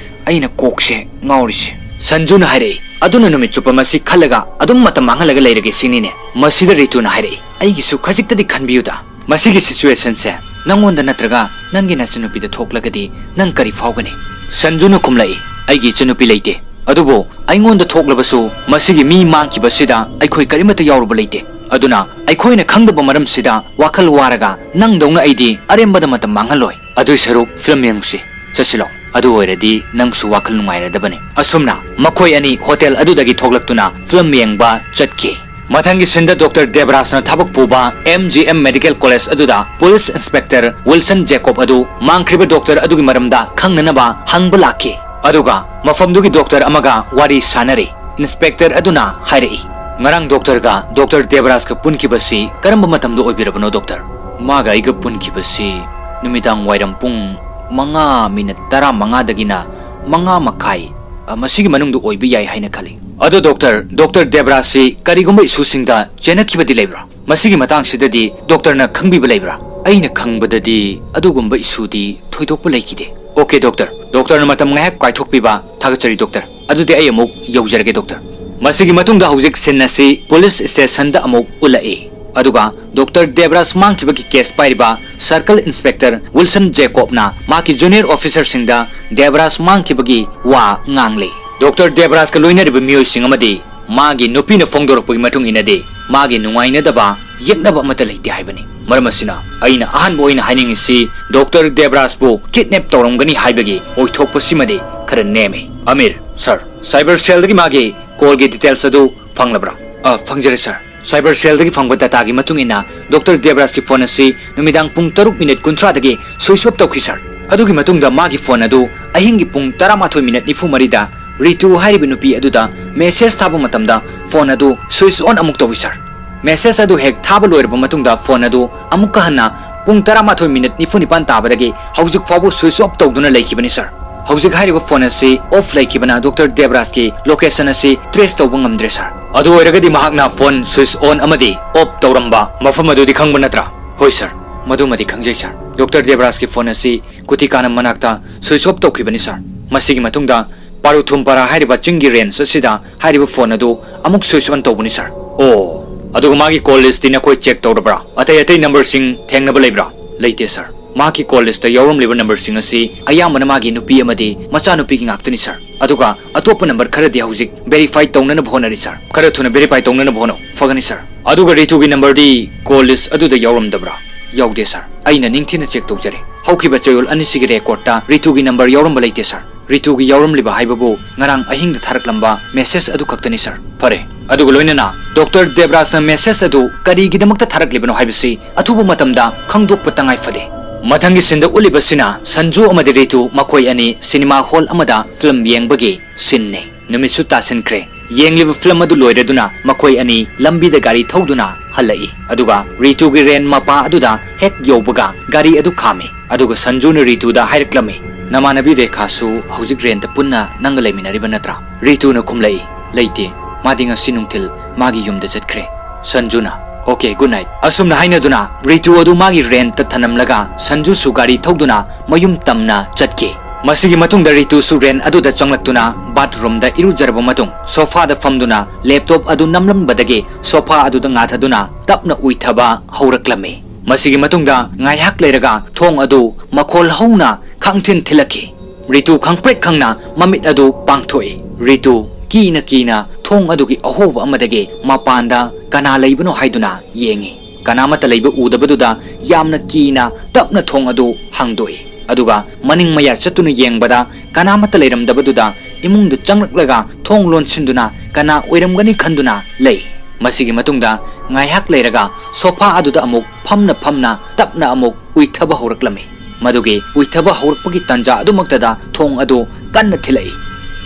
ꯑꯩꯅ ꯀꯣꯛꯁꯦ ꯉꯥꯎꯔꯤꯁꯦ꯫" ꯁꯟꯖꯨꯅ ꯍꯥꯏꯔꯛꯏ, "ꯑꯗꯨꯅ ꯅꯨꯃꯤꯠ ꯆꯨꯞꯄ ꯃꯁꯤ ꯈꯜꯂꯒ ꯑꯗꯨꯝ ꯃꯇꯝ ꯃꯥꯡꯍꯜꯂꯒ ꯂꯩꯔꯒꯦ ꯁꯤꯅꯤꯅꯦ?" ꯃꯁꯤꯗ ꯔꯤꯇꯨꯅ ꯍꯥꯏꯔꯛꯏ, "ꯑꯩꯒꯤꯁꯨ ꯈꯖꯤꯛꯇꯗꯤ ꯈꯟꯕꯤꯌꯨꯗ꯫ ꯃꯁꯤꯒꯤ ꯁꯤꯆꯨꯋꯦꯁꯟꯁꯦ ꯅꯪꯉꯣꯟꯗ ꯅꯠꯇ꯭ꯔꯒ ꯅꯪꯒꯤ ꯅꯆꯟꯅꯨꯄꯤꯗ ꯊꯣꯛꯂꯒꯗꯤ ꯅꯪ ꯀꯔꯤ ꯐꯥꯎꯒꯅꯤ?" ꯁꯟꯖꯨꯅ ꯈꯨꯝꯂꯛꯏ, "ꯑꯩꯒꯤ ꯏꯆꯟꯅꯨꯄꯤ ꯂꯩꯇꯦ꯫ ꯑꯗꯨꯕꯨ ꯑꯩꯉꯣꯟꯗ ꯊꯣꯛꯂꯕꯁꯨ ꯃꯁꯤꯒꯤ ꯃꯤ ꯃꯥꯡꯈꯤꯕꯁꯤꯗ ꯑꯩꯈꯣꯏ ꯀꯔꯤꯃꯠꯇ ꯌꯥꯎꯔꯨꯕ ꯂꯩꯇꯦ꯫ ꯑꯗꯨꯅ ꯑꯩꯈꯣꯏꯅ ꯈꯪꯗꯕ ꯃꯔꯝꯁꯤꯗ ꯋꯥꯈꯜ ꯋꯥꯔꯒ ꯅꯪꯗꯧꯅ ꯑꯩꯗꯤ ꯑꯔꯦꯝꯕꯗ ꯃꯇꯝ ꯃꯥꯡꯍꯜꯂꯣꯏ꯫ ꯑꯗꯨꯏ ꯁꯔꯨꯛ ꯐꯤꯂꯝ ꯌꯦꯡꯉꯨꯁꯤ꯫ ꯆꯠꯁꯤꯜꯂꯣ꯫ ꯑꯗꯨ ꯑꯣꯏꯔꯗꯤ ꯅꯪꯁꯨ ꯋꯥꯈꯜ ꯅꯨꯡꯉꯥꯏꯔꯗꯕꯅꯤ꯫" ꯑꯁꯨꯝꯅ ꯃꯈꯣꯏ ꯑꯅꯤ ꯍꯣꯇꯦꯜ ꯑꯗꯨꯗꯒꯤ ꯊꯣꯛꯂꯛꯇꯨꯅ ꯐꯤꯂꯝ ꯌꯦꯡꯕ ꯆꯠꯈꯤ꯫ ꯃꯊꯪꯒꯤ ꯁꯤꯟꯗ ꯗꯣꯛꯇꯔ ꯗꯦꯕꯔꯥꯖꯅ ꯊꯕꯛ ꯄꯨꯕ M G M medical college ꯑꯗꯨꯗ ꯄꯨꯂꯤꯁ ꯏꯟꯁꯄꯦꯛꯇꯔ ꯋꯤꯜꯁꯟ ꯖꯦꯀꯣꯕ ꯑꯗꯨ ꯃꯥꯡꯈ꯭ꯔꯤꯕ ꯗꯣꯛꯇꯔ ꯑꯗꯨꯒꯤ ꯃꯔꯝꯗ ꯈꯪꯅꯅꯕ ꯍꯪꯕ ꯂꯥꯛꯈꯤ꯫ ꯑꯗꯨꯒ ꯃꯐꯝꯗꯨꯒꯤ ꯗꯣꯛꯇꯔ ꯑꯃꯒ ꯋꯥꯔꯤ ꯁꯥꯅꯔꯤ꯫ ꯏꯟꯁꯄꯦꯛꯇꯔ ꯑꯗꯨꯅ ꯍꯥꯏꯔꯛꯏ, "ꯉꯔꯥꯡ ꯗꯣꯛꯇꯔꯒ ꯗꯣꯛꯇꯔ ꯗꯦꯕꯔꯥꯖꯀ ꯄꯨꯟꯈꯤꯕꯁꯤ ꯀꯔꯝꯕ ꯃꯇꯝꯗ ꯑꯣꯏꯕꯤꯔꯕꯅꯣ, ꯗꯣꯛꯇꯔ?" "ꯃꯥꯒ ꯑꯩꯒ ꯄꯨꯟꯈꯤꯕꯁꯤ ꯅꯨꯃꯤꯗꯥꯡ ꯋꯥꯏꯔꯝ ꯄꯨꯡ ꯃꯉꯥ ꯃꯤꯅꯠ ꯇꯔꯥꯃꯉꯥꯗꯒꯤꯅ ꯃꯉꯥ ꯃꯈꯥꯏ, ꯑ, ꯃꯁꯤꯒꯤ ꯃꯅꯨꯡꯗ ꯑꯣꯏꯕ ꯌꯥꯏ ꯍꯥꯏꯅ ꯈꯜꯂꯤ꯫ ꯑꯗꯣ ꯗꯣꯛꯇꯔ, ꯗꯣꯛꯇꯔ ꯗꯦꯕꯔꯥꯖꯁꯤ ꯀꯔꯤꯒꯨꯝꯕ ꯏꯁꯨꯁꯤꯡꯗ ꯆꯦꯟꯅꯈꯤꯕꯗꯤ ꯂꯩꯕ꯭ꯔꯥ? ꯃꯁꯤꯒꯤ ꯃꯇꯥꯡꯁꯤꯗꯗꯤ ꯗꯣꯛꯇꯔꯅ ꯈꯪꯕꯤꯕ ꯂꯩꯕ꯭ꯔꯥ?" "ꯑꯩꯅ ꯈꯪꯕꯗꯗꯤ ꯑꯗꯨꯒꯨꯝꯕ ꯏꯁꯨꯗꯤ ꯊꯣꯏꯗꯣꯛꯄ ꯂꯩꯈꯤꯗꯦ꯫" "ꯑꯣꯀꯦ ꯗꯣꯛꯇꯔ, ꯗꯣꯛꯇꯔꯅ ꯃꯇꯝ ꯉꯥꯏꯍꯥꯛ ꯀꯥꯏꯊꯣꯛꯄꯤꯕ ꯊꯥꯒꯠꯆꯔꯤ ꯗꯣꯛꯇꯔ꯫ ꯑꯗꯨꯗꯤ ꯑꯩ ꯑꯃꯨꯛ ꯌꯧꯖꯔꯒꯦ ꯗꯣꯛꯇꯔ꯫" ꯃꯁꯤꯒꯤ ꯃꯇꯨꯡꯗ ꯍꯧꯖꯤꯛ ꯁꯤꯟ ꯑꯁꯤ ꯄꯨꯂꯤꯁ ꯁ꯭ꯇꯦꯁꯟꯗ ꯑꯃꯨꯛ ꯎꯠꯂꯛꯏ꯫ ꯑꯗꯨꯒ ꯗꯣꯛꯇꯔ ꯗꯦꯕꯔꯥꯖ ꯃꯥꯡꯈꯤꯕꯒꯤ ꯀꯦꯁ ꯄꯥꯏꯔꯤꯕ ꯁꯔꯀꯜ ꯏꯟꯁꯄꯦꯛꯇꯔ ꯋꯤꯜꯁꯟ ꯖꯦꯀꯣꯕꯅ ꯃꯍꯥꯛꯀꯤ ꯖꯨꯅꯤꯌꯔ ꯑꯣꯐꯤꯁꯔꯁꯤꯡꯗ ꯗꯦꯕꯔꯥꯖ ꯃꯥꯡꯈꯤꯕꯒꯤ ꯋꯥ ꯉꯥꯡꯂꯤ꯫ ꯗꯣꯛꯇꯔ ꯗꯦꯕꯔꯥꯖꯀ ꯂꯣꯏꯅꯔꯤꯕ ꯃꯤꯑꯣꯏꯁꯤꯡ ꯑꯃꯗꯤ ꯃꯥꯒꯤ ꯅꯨꯄꯤꯅ ꯐꯣꯡꯗꯣꯔꯛꯄꯒꯤ ꯃꯇꯨꯡ ꯏꯟꯅꯗꯤ ꯃꯥꯒꯤ ꯅꯨꯡꯉꯥꯏꯅꯗꯕ, ꯌꯦꯛꯅꯕ ꯑꯃꯠꯇ ꯂꯩꯇꯦ ꯍꯥꯏꯕꯅꯤ꯫ ꯃꯔꯝ ꯑꯁꯤꯅ ꯑꯩꯅ ꯑꯍꯥꯟꯕ ꯑꯣꯏꯅ ꯍꯥꯏꯅꯤꯡꯉꯤꯁꯤ ꯗꯣꯛꯇꯔ ꯗꯦꯕꯔꯥꯖꯄꯨ ꯀꯤꯗꯅꯦꯞ ꯇꯧꯔꯝꯒꯅꯤ ꯍꯥꯏꯕꯒꯤ ꯑꯣꯏꯊꯣꯛꯄꯁꯤꯃꯗꯤ ꯈꯔ ꯅꯦꯝꯃꯤ꯫ ꯑꯃꯤꯔ, ꯁꯥꯔ, ꯁꯥꯏꯕꯔ ꯁꯦꯜꯗꯒꯤ ꯃꯥꯒꯤ ꯀꯣꯜꯒꯤ ꯗꯤꯇꯦꯜꯁ ꯑꯗꯨ ꯐꯪꯂꯕ꯭ꯔꯥ? ꯑ, ꯐꯪꯖꯔꯦ ꯁꯥꯔ꯫ ꯁꯥꯏꯕꯔ ꯁꯦꯜꯗꯒꯤ ꯐꯪꯕ ꯗꯇꯥꯒꯤ ꯃꯇꯨꯡ ꯏꯟꯅ ꯗꯣꯛꯇꯔ ꯗꯦꯕꯔꯥꯖꯀꯤ ꯐꯣꯟ ꯑꯁꯤ ꯅꯨꯃꯤꯗꯥꯡ ꯄꯨꯡ ꯇꯔꯨꯛ ꯃꯤꯅꯤꯠ ꯀꯨꯟꯊ꯭ꯔꯥꯗꯒꯤ ꯁ꯭ꯋꯤꯆ ꯑꯣꯐ ꯇꯧꯈꯤ ꯁꯥꯔ꯫ ꯑꯗꯨꯒꯤ ꯃꯇꯨꯡꯗ ꯃꯥꯒꯤ ꯐꯣꯟ ꯑꯗꯨ ꯑꯍꯤꯡꯒꯤ ꯄꯨꯡ ꯇꯔꯥꯃꯥꯊꯣꯏ ꯃꯤꯅꯤꯠ ꯅꯤꯐꯨ ꯃꯔꯤꯗ ꯔꯤꯇꯨ ꯍꯥꯏꯔꯤꯕ ꯅꯨꯄꯤ ꯑꯗꯨꯗ ꯃꯦꯁꯦꯖ ꯊꯥꯕ ꯃꯇꯝꯗ ꯐꯣꯟ ꯑꯗꯨ ꯁ꯭ꯋꯤꯆ ꯑꯣꯟ ꯑꯃꯨꯛ ꯇꯧꯏ ꯁꯥꯔ꯫ ꯃꯦꯁꯦꯖ ꯑꯗꯨ ꯍꯦꯛ ꯊꯥꯕ ꯂꯣꯏꯔꯕ ꯃꯇꯨꯡꯗ ꯐꯣꯟ ꯑꯗꯨ ꯑꯃꯨꯛꯀ ꯍꯟꯅ ꯄꯨꯡ ꯇꯔꯥꯃꯥꯊꯣꯏ ꯃꯤꯅꯤꯠ ꯅꯤꯐꯨ ꯅꯤꯄꯥꯟ ꯇꯥꯕꯗꯒꯤ ꯍꯧꯖꯤꯛ ꯐꯥꯎꯕ ꯁ꯭ꯋꯤꯆ ꯑꯣꯐ ꯇꯧꯗꯨꯅ ꯂꯩꯈꯤꯕꯅꯤ ꯁꯥꯔ꯫ ꯍꯧꯖꯤꯛ ꯍꯥꯏꯔꯤꯕ ꯐꯣꯟ ꯑꯁꯤ ꯑꯣꯐ ꯂꯩꯈꯤꯕꯅ ꯗꯣꯛꯇꯔ ꯗꯦꯕꯔꯥꯖꯀꯤ ꯂꯣꯀꯦꯁꯟ ꯑꯁꯤ ꯇ꯭ꯔꯦꯁ ꯇꯧꯕ ꯉꯝꯗ꯭ꯔꯦ ꯁꯥꯔ꯫ ꯑꯗꯨ ꯑꯣꯏꯔꯒꯗꯤ ꯃꯍꯥꯛꯅ ꯐꯣꯟ ꯁ꯭ꯋꯤꯆ ꯑꯣꯟ ꯑꯃꯗꯤ ꯑꯣꯐ ꯇꯧꯔꯝꯕ ꯃꯐꯝ ꯑꯗꯨꯗꯤ ꯈꯪꯕ ꯅꯠꯇ꯭ꯔꯥ? ꯍꯣꯏ ꯁꯥꯔ, ꯃꯗꯨꯃꯗꯤ ꯈꯪꯖꯩ ꯁꯥꯔ꯫ ꯗꯣꯛꯇꯔ ꯗꯦꯕꯔꯥꯖꯀꯤ ꯐꯣꯟ ꯑꯁꯤ ꯀꯨꯇꯤꯀꯥꯅꯝ ꯃꯅꯥꯛꯇ ꯁ꯭ꯋꯤꯆ ꯑꯣꯐ ꯇꯧꯈꯤꯕꯅꯤ ꯁꯥꯔ꯫ ꯃꯁꯤꯒꯤ ꯃꯇꯨꯡꯗ ꯄꯥꯔꯨꯊꯨꯝꯄꯥꯔꯥ ꯍꯥꯏꯔꯤꯕ ꯆꯤꯡꯒꯤ ꯔꯦꯟꯖ ꯑꯁꯤꯗ ꯍꯥꯏꯔꯤꯕ ꯐꯣꯟ ꯑꯗꯨ ꯑꯃꯨꯛ ꯁ꯭ꯋꯤꯆ ꯑꯣꯟ ꯇꯧꯕꯅꯤ ꯁꯥꯔ꯫ ꯑꯣ, ꯑꯗꯨꯒ ꯃꯥꯒꯤ ꯀꯣꯜ ꯂꯤꯁꯇꯤ ꯅꯈꯣꯏ ꯆꯦꯛ ꯇꯧꯔꯕ꯭ꯔꯥ? ꯑꯇꯩ ꯑꯇꯩ ꯅꯝꯕꯔꯁꯤꯡ ꯊꯦꯡꯅꯕ ꯂꯩꯕ꯭ꯔꯥ? ꯂꯩꯇꯦ ꯁꯥꯔ꯫ ꯃꯍꯥꯛꯀꯤ ꯀꯣꯜ ꯂꯤꯁꯇ ꯌꯥꯎꯔꯝꯂꯤꯕ ꯅꯝꯕꯔꯁꯤꯡ ꯑꯁꯤ ꯑꯌꯥꯝꯕꯅ ꯃꯥꯒꯤ ꯅꯨꯄꯤ ꯑꯃꯗꯤ ꯃꯆꯥꯅꯨꯄꯤꯒꯤ ꯉꯥꯛꯇꯅꯤ ꯁꯥꯔ꯫ ꯑꯗꯨꯒ ꯑꯇꯣꯞꯄ ꯅꯝꯕꯔ ꯈꯔꯗꯤ ꯍꯧꯖꯤꯛ ꯚꯦꯔꯤꯐꯥꯏ ꯇꯧꯅꯅꯕ ꯍꯣꯠꯅꯔꯤ ꯁꯥꯔ꯫ ꯈꯔ ꯊꯨꯅ ꯚꯦꯔꯤꯐꯥꯏ ꯇꯧꯅꯅꯕ ꯍꯣꯠꯅꯧ꯫ ꯐꯒꯅꯤ ꯁꯥꯔ꯫ ꯑꯗꯨꯒ ꯔꯤꯇꯨꯒꯤ ꯅꯝꯕꯔꯗꯤ ꯀꯣꯜ ꯂꯤꯁ ꯑꯗꯨꯗ ꯌꯥꯎꯔꯝꯗꯕ꯭ꯔꯥ? ꯌꯥꯎꯗꯦ ꯁꯥꯔ꯫ ꯑꯩꯅ ꯅꯤꯡꯊꯤꯅ ꯆꯦꯛ ꯇꯧꯖꯔꯦ꯫ ꯍꯧꯈꯤꯕ ꯆꯌꯣꯜ ꯑꯅꯤꯁꯤꯒꯤ ꯔꯦꯀꯣꯔꯗꯇ ꯔꯤꯇꯨꯒꯤ ꯅꯝꯕꯔ ꯌꯥꯎꯔꯝꯕ ꯂꯩꯇꯦ ꯁꯥꯔ꯫ ꯔꯤꯇꯨꯒꯤ ꯌꯥꯎꯔꯝꯂꯤꯕ ꯍꯥꯏꯕꯕꯨ ꯉꯔꯥꯡ ꯑꯍꯤꯡꯗ ꯊꯥꯔꯛꯂꯝꯕ ꯃꯦꯁꯦꯖ ꯑꯗꯨ ꯈꯛꯇꯅꯤ ꯁꯥꯔ꯫ ꯐꯔꯦ, ꯑꯗꯨꯒ ꯂꯣꯏꯅꯅ ꯗꯣꯛꯇꯔ ꯗꯦꯕ꯭ꯔꯥꯖꯅ ꯃꯦꯁꯦꯖ ꯑꯗꯨ ꯀꯔꯤꯒꯤꯗꯃꯛꯇ ꯊꯥꯔꯛꯂꯤꯕꯅꯣ ꯍꯥꯏꯕꯁꯤ ꯑꯊꯨꯕ ꯃꯇꯝꯗ ꯈꯪꯗꯣꯛꯄ ꯇꯉꯥꯏ ꯐꯗꯦ꯫ ꯃꯊꯪꯒꯤ ꯁꯤꯟꯗ ꯎꯠꯂꯤꯕꯁꯤꯅ ꯁꯟꯖꯨ ꯑꯃꯗꯤ ꯔꯤꯇꯨ ꯃꯈꯣꯏ ꯑꯅꯤ ꯁꯤꯅꯦꯃꯥ ꯍꯣꯜ ꯑꯃꯗ ꯐꯤꯂꯝ ꯌꯦꯡꯕꯒꯤ ꯁꯤꯟꯅꯤ꯫ ꯅꯨꯃꯤꯠꯁꯨ ꯇꯥꯁꯤꯟꯈ꯭ꯔꯦ꯫ ꯌꯦꯡꯂꯤꯕ ꯐꯤꯂꯝ ꯑꯗꯨ ꯂꯣꯏꯔꯗꯨꯅ ꯃꯈꯣꯏ ꯑꯅꯤ ꯂꯝꯕꯤꯗ ꯒꯥꯔꯤ ꯊꯧꯗꯨꯅ ꯍꯜꯂꯛꯏ꯫ ꯑꯗꯨꯒ ꯔꯤꯇꯨꯒꯤ ꯔꯦꯟ ꯃꯄꯥ ꯑꯗꯨꯗ ꯍꯦꯛ ꯌꯧꯕꯒ ꯒꯥꯔꯤ ꯑꯗꯨ ꯈꯥꯝꯃꯤ꯫ ꯑꯗꯨꯒ ꯁꯟꯖꯨꯅ ꯔꯤꯇꯨꯗ ꯍꯥꯏꯔꯛꯂꯝꯃꯤ, "ꯅꯃꯥꯟꯅꯕꯤ ꯔꯦꯈꯥꯁꯨ ꯍꯧꯖꯤꯛ ꯔꯦꯟꯇ ꯄꯨꯟꯅ ꯅꯪꯒ ꯂꯩꯃꯤꯟꯅꯔꯤꯕ ꯅꯠꯇ꯭ꯔꯥ?" ꯔꯤꯇꯨꯅ ꯈꯨꯝꯂꯛꯏ, "ꯂꯩꯇꯦ, ꯃꯥꯗꯤ ꯉꯁꯤ ꯅꯨꯡꯊꯤꯜ ꯃꯥꯒꯤ ꯌꯨꯝꯗ ꯆꯠꯈ꯭ꯔꯦ꯫" ꯁꯟꯖꯨꯅ, "ꯑꯣꯀꯦ, ꯒꯨꯗ ꯅꯥꯏꯠ꯫" ꯑꯁꯨꯝꯅ ꯍꯥꯏꯅꯗꯨꯅ ꯔꯤꯇꯨ ꯑꯗꯨ ꯃꯥꯒꯤ ꯔꯦꯟꯇ ꯊꯅꯝꯂꯒ ꯁꯟꯖꯨꯁꯨ ꯒꯥꯔꯤ ꯊꯧꯗꯨꯅ ꯃꯌꯨꯝ ꯇꯝꯅ ꯆꯠꯈꯤ꯫ ꯃꯁꯤꯒꯤ ꯃꯇꯨꯡꯗ ꯔꯤꯇꯨꯁꯨ ꯔꯦꯟ ꯑꯗꯨꯗ ꯆꯪꯂꯛꯇꯨꯅ ꯕꯥꯠꯔꯨꯝꯗ ꯏꯔꯨꯖꯔꯕ ꯃꯇꯨꯡ ꯁꯣꯐꯥꯗ ꯐꯝꯗꯨꯅ ꯂꯦꯞꯇꯣꯞ ꯑꯗꯨ ꯅꯝꯂꯝꯕꯗꯒꯤ ꯁꯣꯐꯥ ꯑꯗꯨꯗ ꯉꯥꯊꯗꯨꯅ ꯇꯞꯅ ꯎꯏꯊꯕ ꯍꯧꯔꯛꯂꯝꯃꯤ꯫ ꯃꯁꯤꯒꯤ ꯃꯇꯨꯡꯗ ꯉꯥꯏꯍꯥꯛ ꯂꯩꯔꯒ ꯊꯣꯡ ꯑꯗꯨ ꯃꯈꯣꯜ ꯍꯧꯅ ꯈꯪꯊꯤꯟ ꯊꯤꯜꯂꯛꯈꯤ꯫ ꯔꯤꯇꯨ ꯈꯪꯄ꯭ꯔꯦꯛ ꯈꯪꯅ ꯃꯃꯤꯠ ꯑꯗꯨ ꯄꯥꯡꯊꯣꯛꯏ꯫ ꯔꯤꯇꯨ ꯀꯤꯅ ꯀꯤꯅ ꯊꯣꯡ ꯑꯗꯨꯒꯤ ꯑꯍꯣꯕ ꯑꯃꯗꯒꯤ ꯃꯄꯥꯟꯗ ꯀꯅꯥ ꯂꯩꯕꯅꯣ ꯍꯥꯏꯗꯨꯅ ꯌꯦꯡꯉꯤ꯫ ꯀꯅꯥꯃꯠꯇ ꯂꯩꯕ ꯎꯗꯕꯗꯨꯗ ꯌꯥꯝꯅ ꯀꯤꯅ ꯇꯞꯅ ꯊꯣꯡ ꯑꯗꯨ ꯍꯥꯡꯗꯣꯛꯏ꯫ ꯑꯗꯨꯒ ꯃꯅꯤꯡ ꯃꯌꯥ ꯆꯠꯇꯨꯅ ꯌꯦꯡꯕꯗ ꯀꯅꯥꯃꯠꯇ ꯂꯩꯔꯝꯗꯕꯗꯨꯗ ꯏꯃꯨꯡꯗ ꯆꯪꯂꯛꯂꯒ ꯊꯣꯡ ꯂꯣꯟꯁꯤꯟꯗꯨꯅ ꯀꯅꯥ ꯑꯣꯏꯔꯝꯒꯅꯤ ꯈꯟꯗꯨꯅ ꯂꯩ꯫ ꯃꯁꯤꯒꯤ ꯃꯇꯨꯡꯗ ꯉꯥꯏꯍꯥꯛ ꯂꯩꯔꯒ ꯁꯣꯐꯥ ꯑꯗꯨꯗ ꯑꯃꯨꯛ ꯐꯝꯅ ꯐꯝꯅ ꯇꯞꯅ ꯑꯃꯨꯛ ꯎꯏꯊꯕ ꯍꯧꯔꯛꯂꯝꯃꯤ꯫ ꯃꯗꯨꯒꯤ ꯎꯏꯊꯕ ꯍꯧꯔꯛꯄꯒꯤ ꯇꯥꯟꯖꯥ ꯑꯗꯨꯃꯛꯇꯗ ꯊꯣꯡ ꯑꯗꯨ ꯀꯟꯅ ꯊꯤꯜꯂꯛꯏ꯫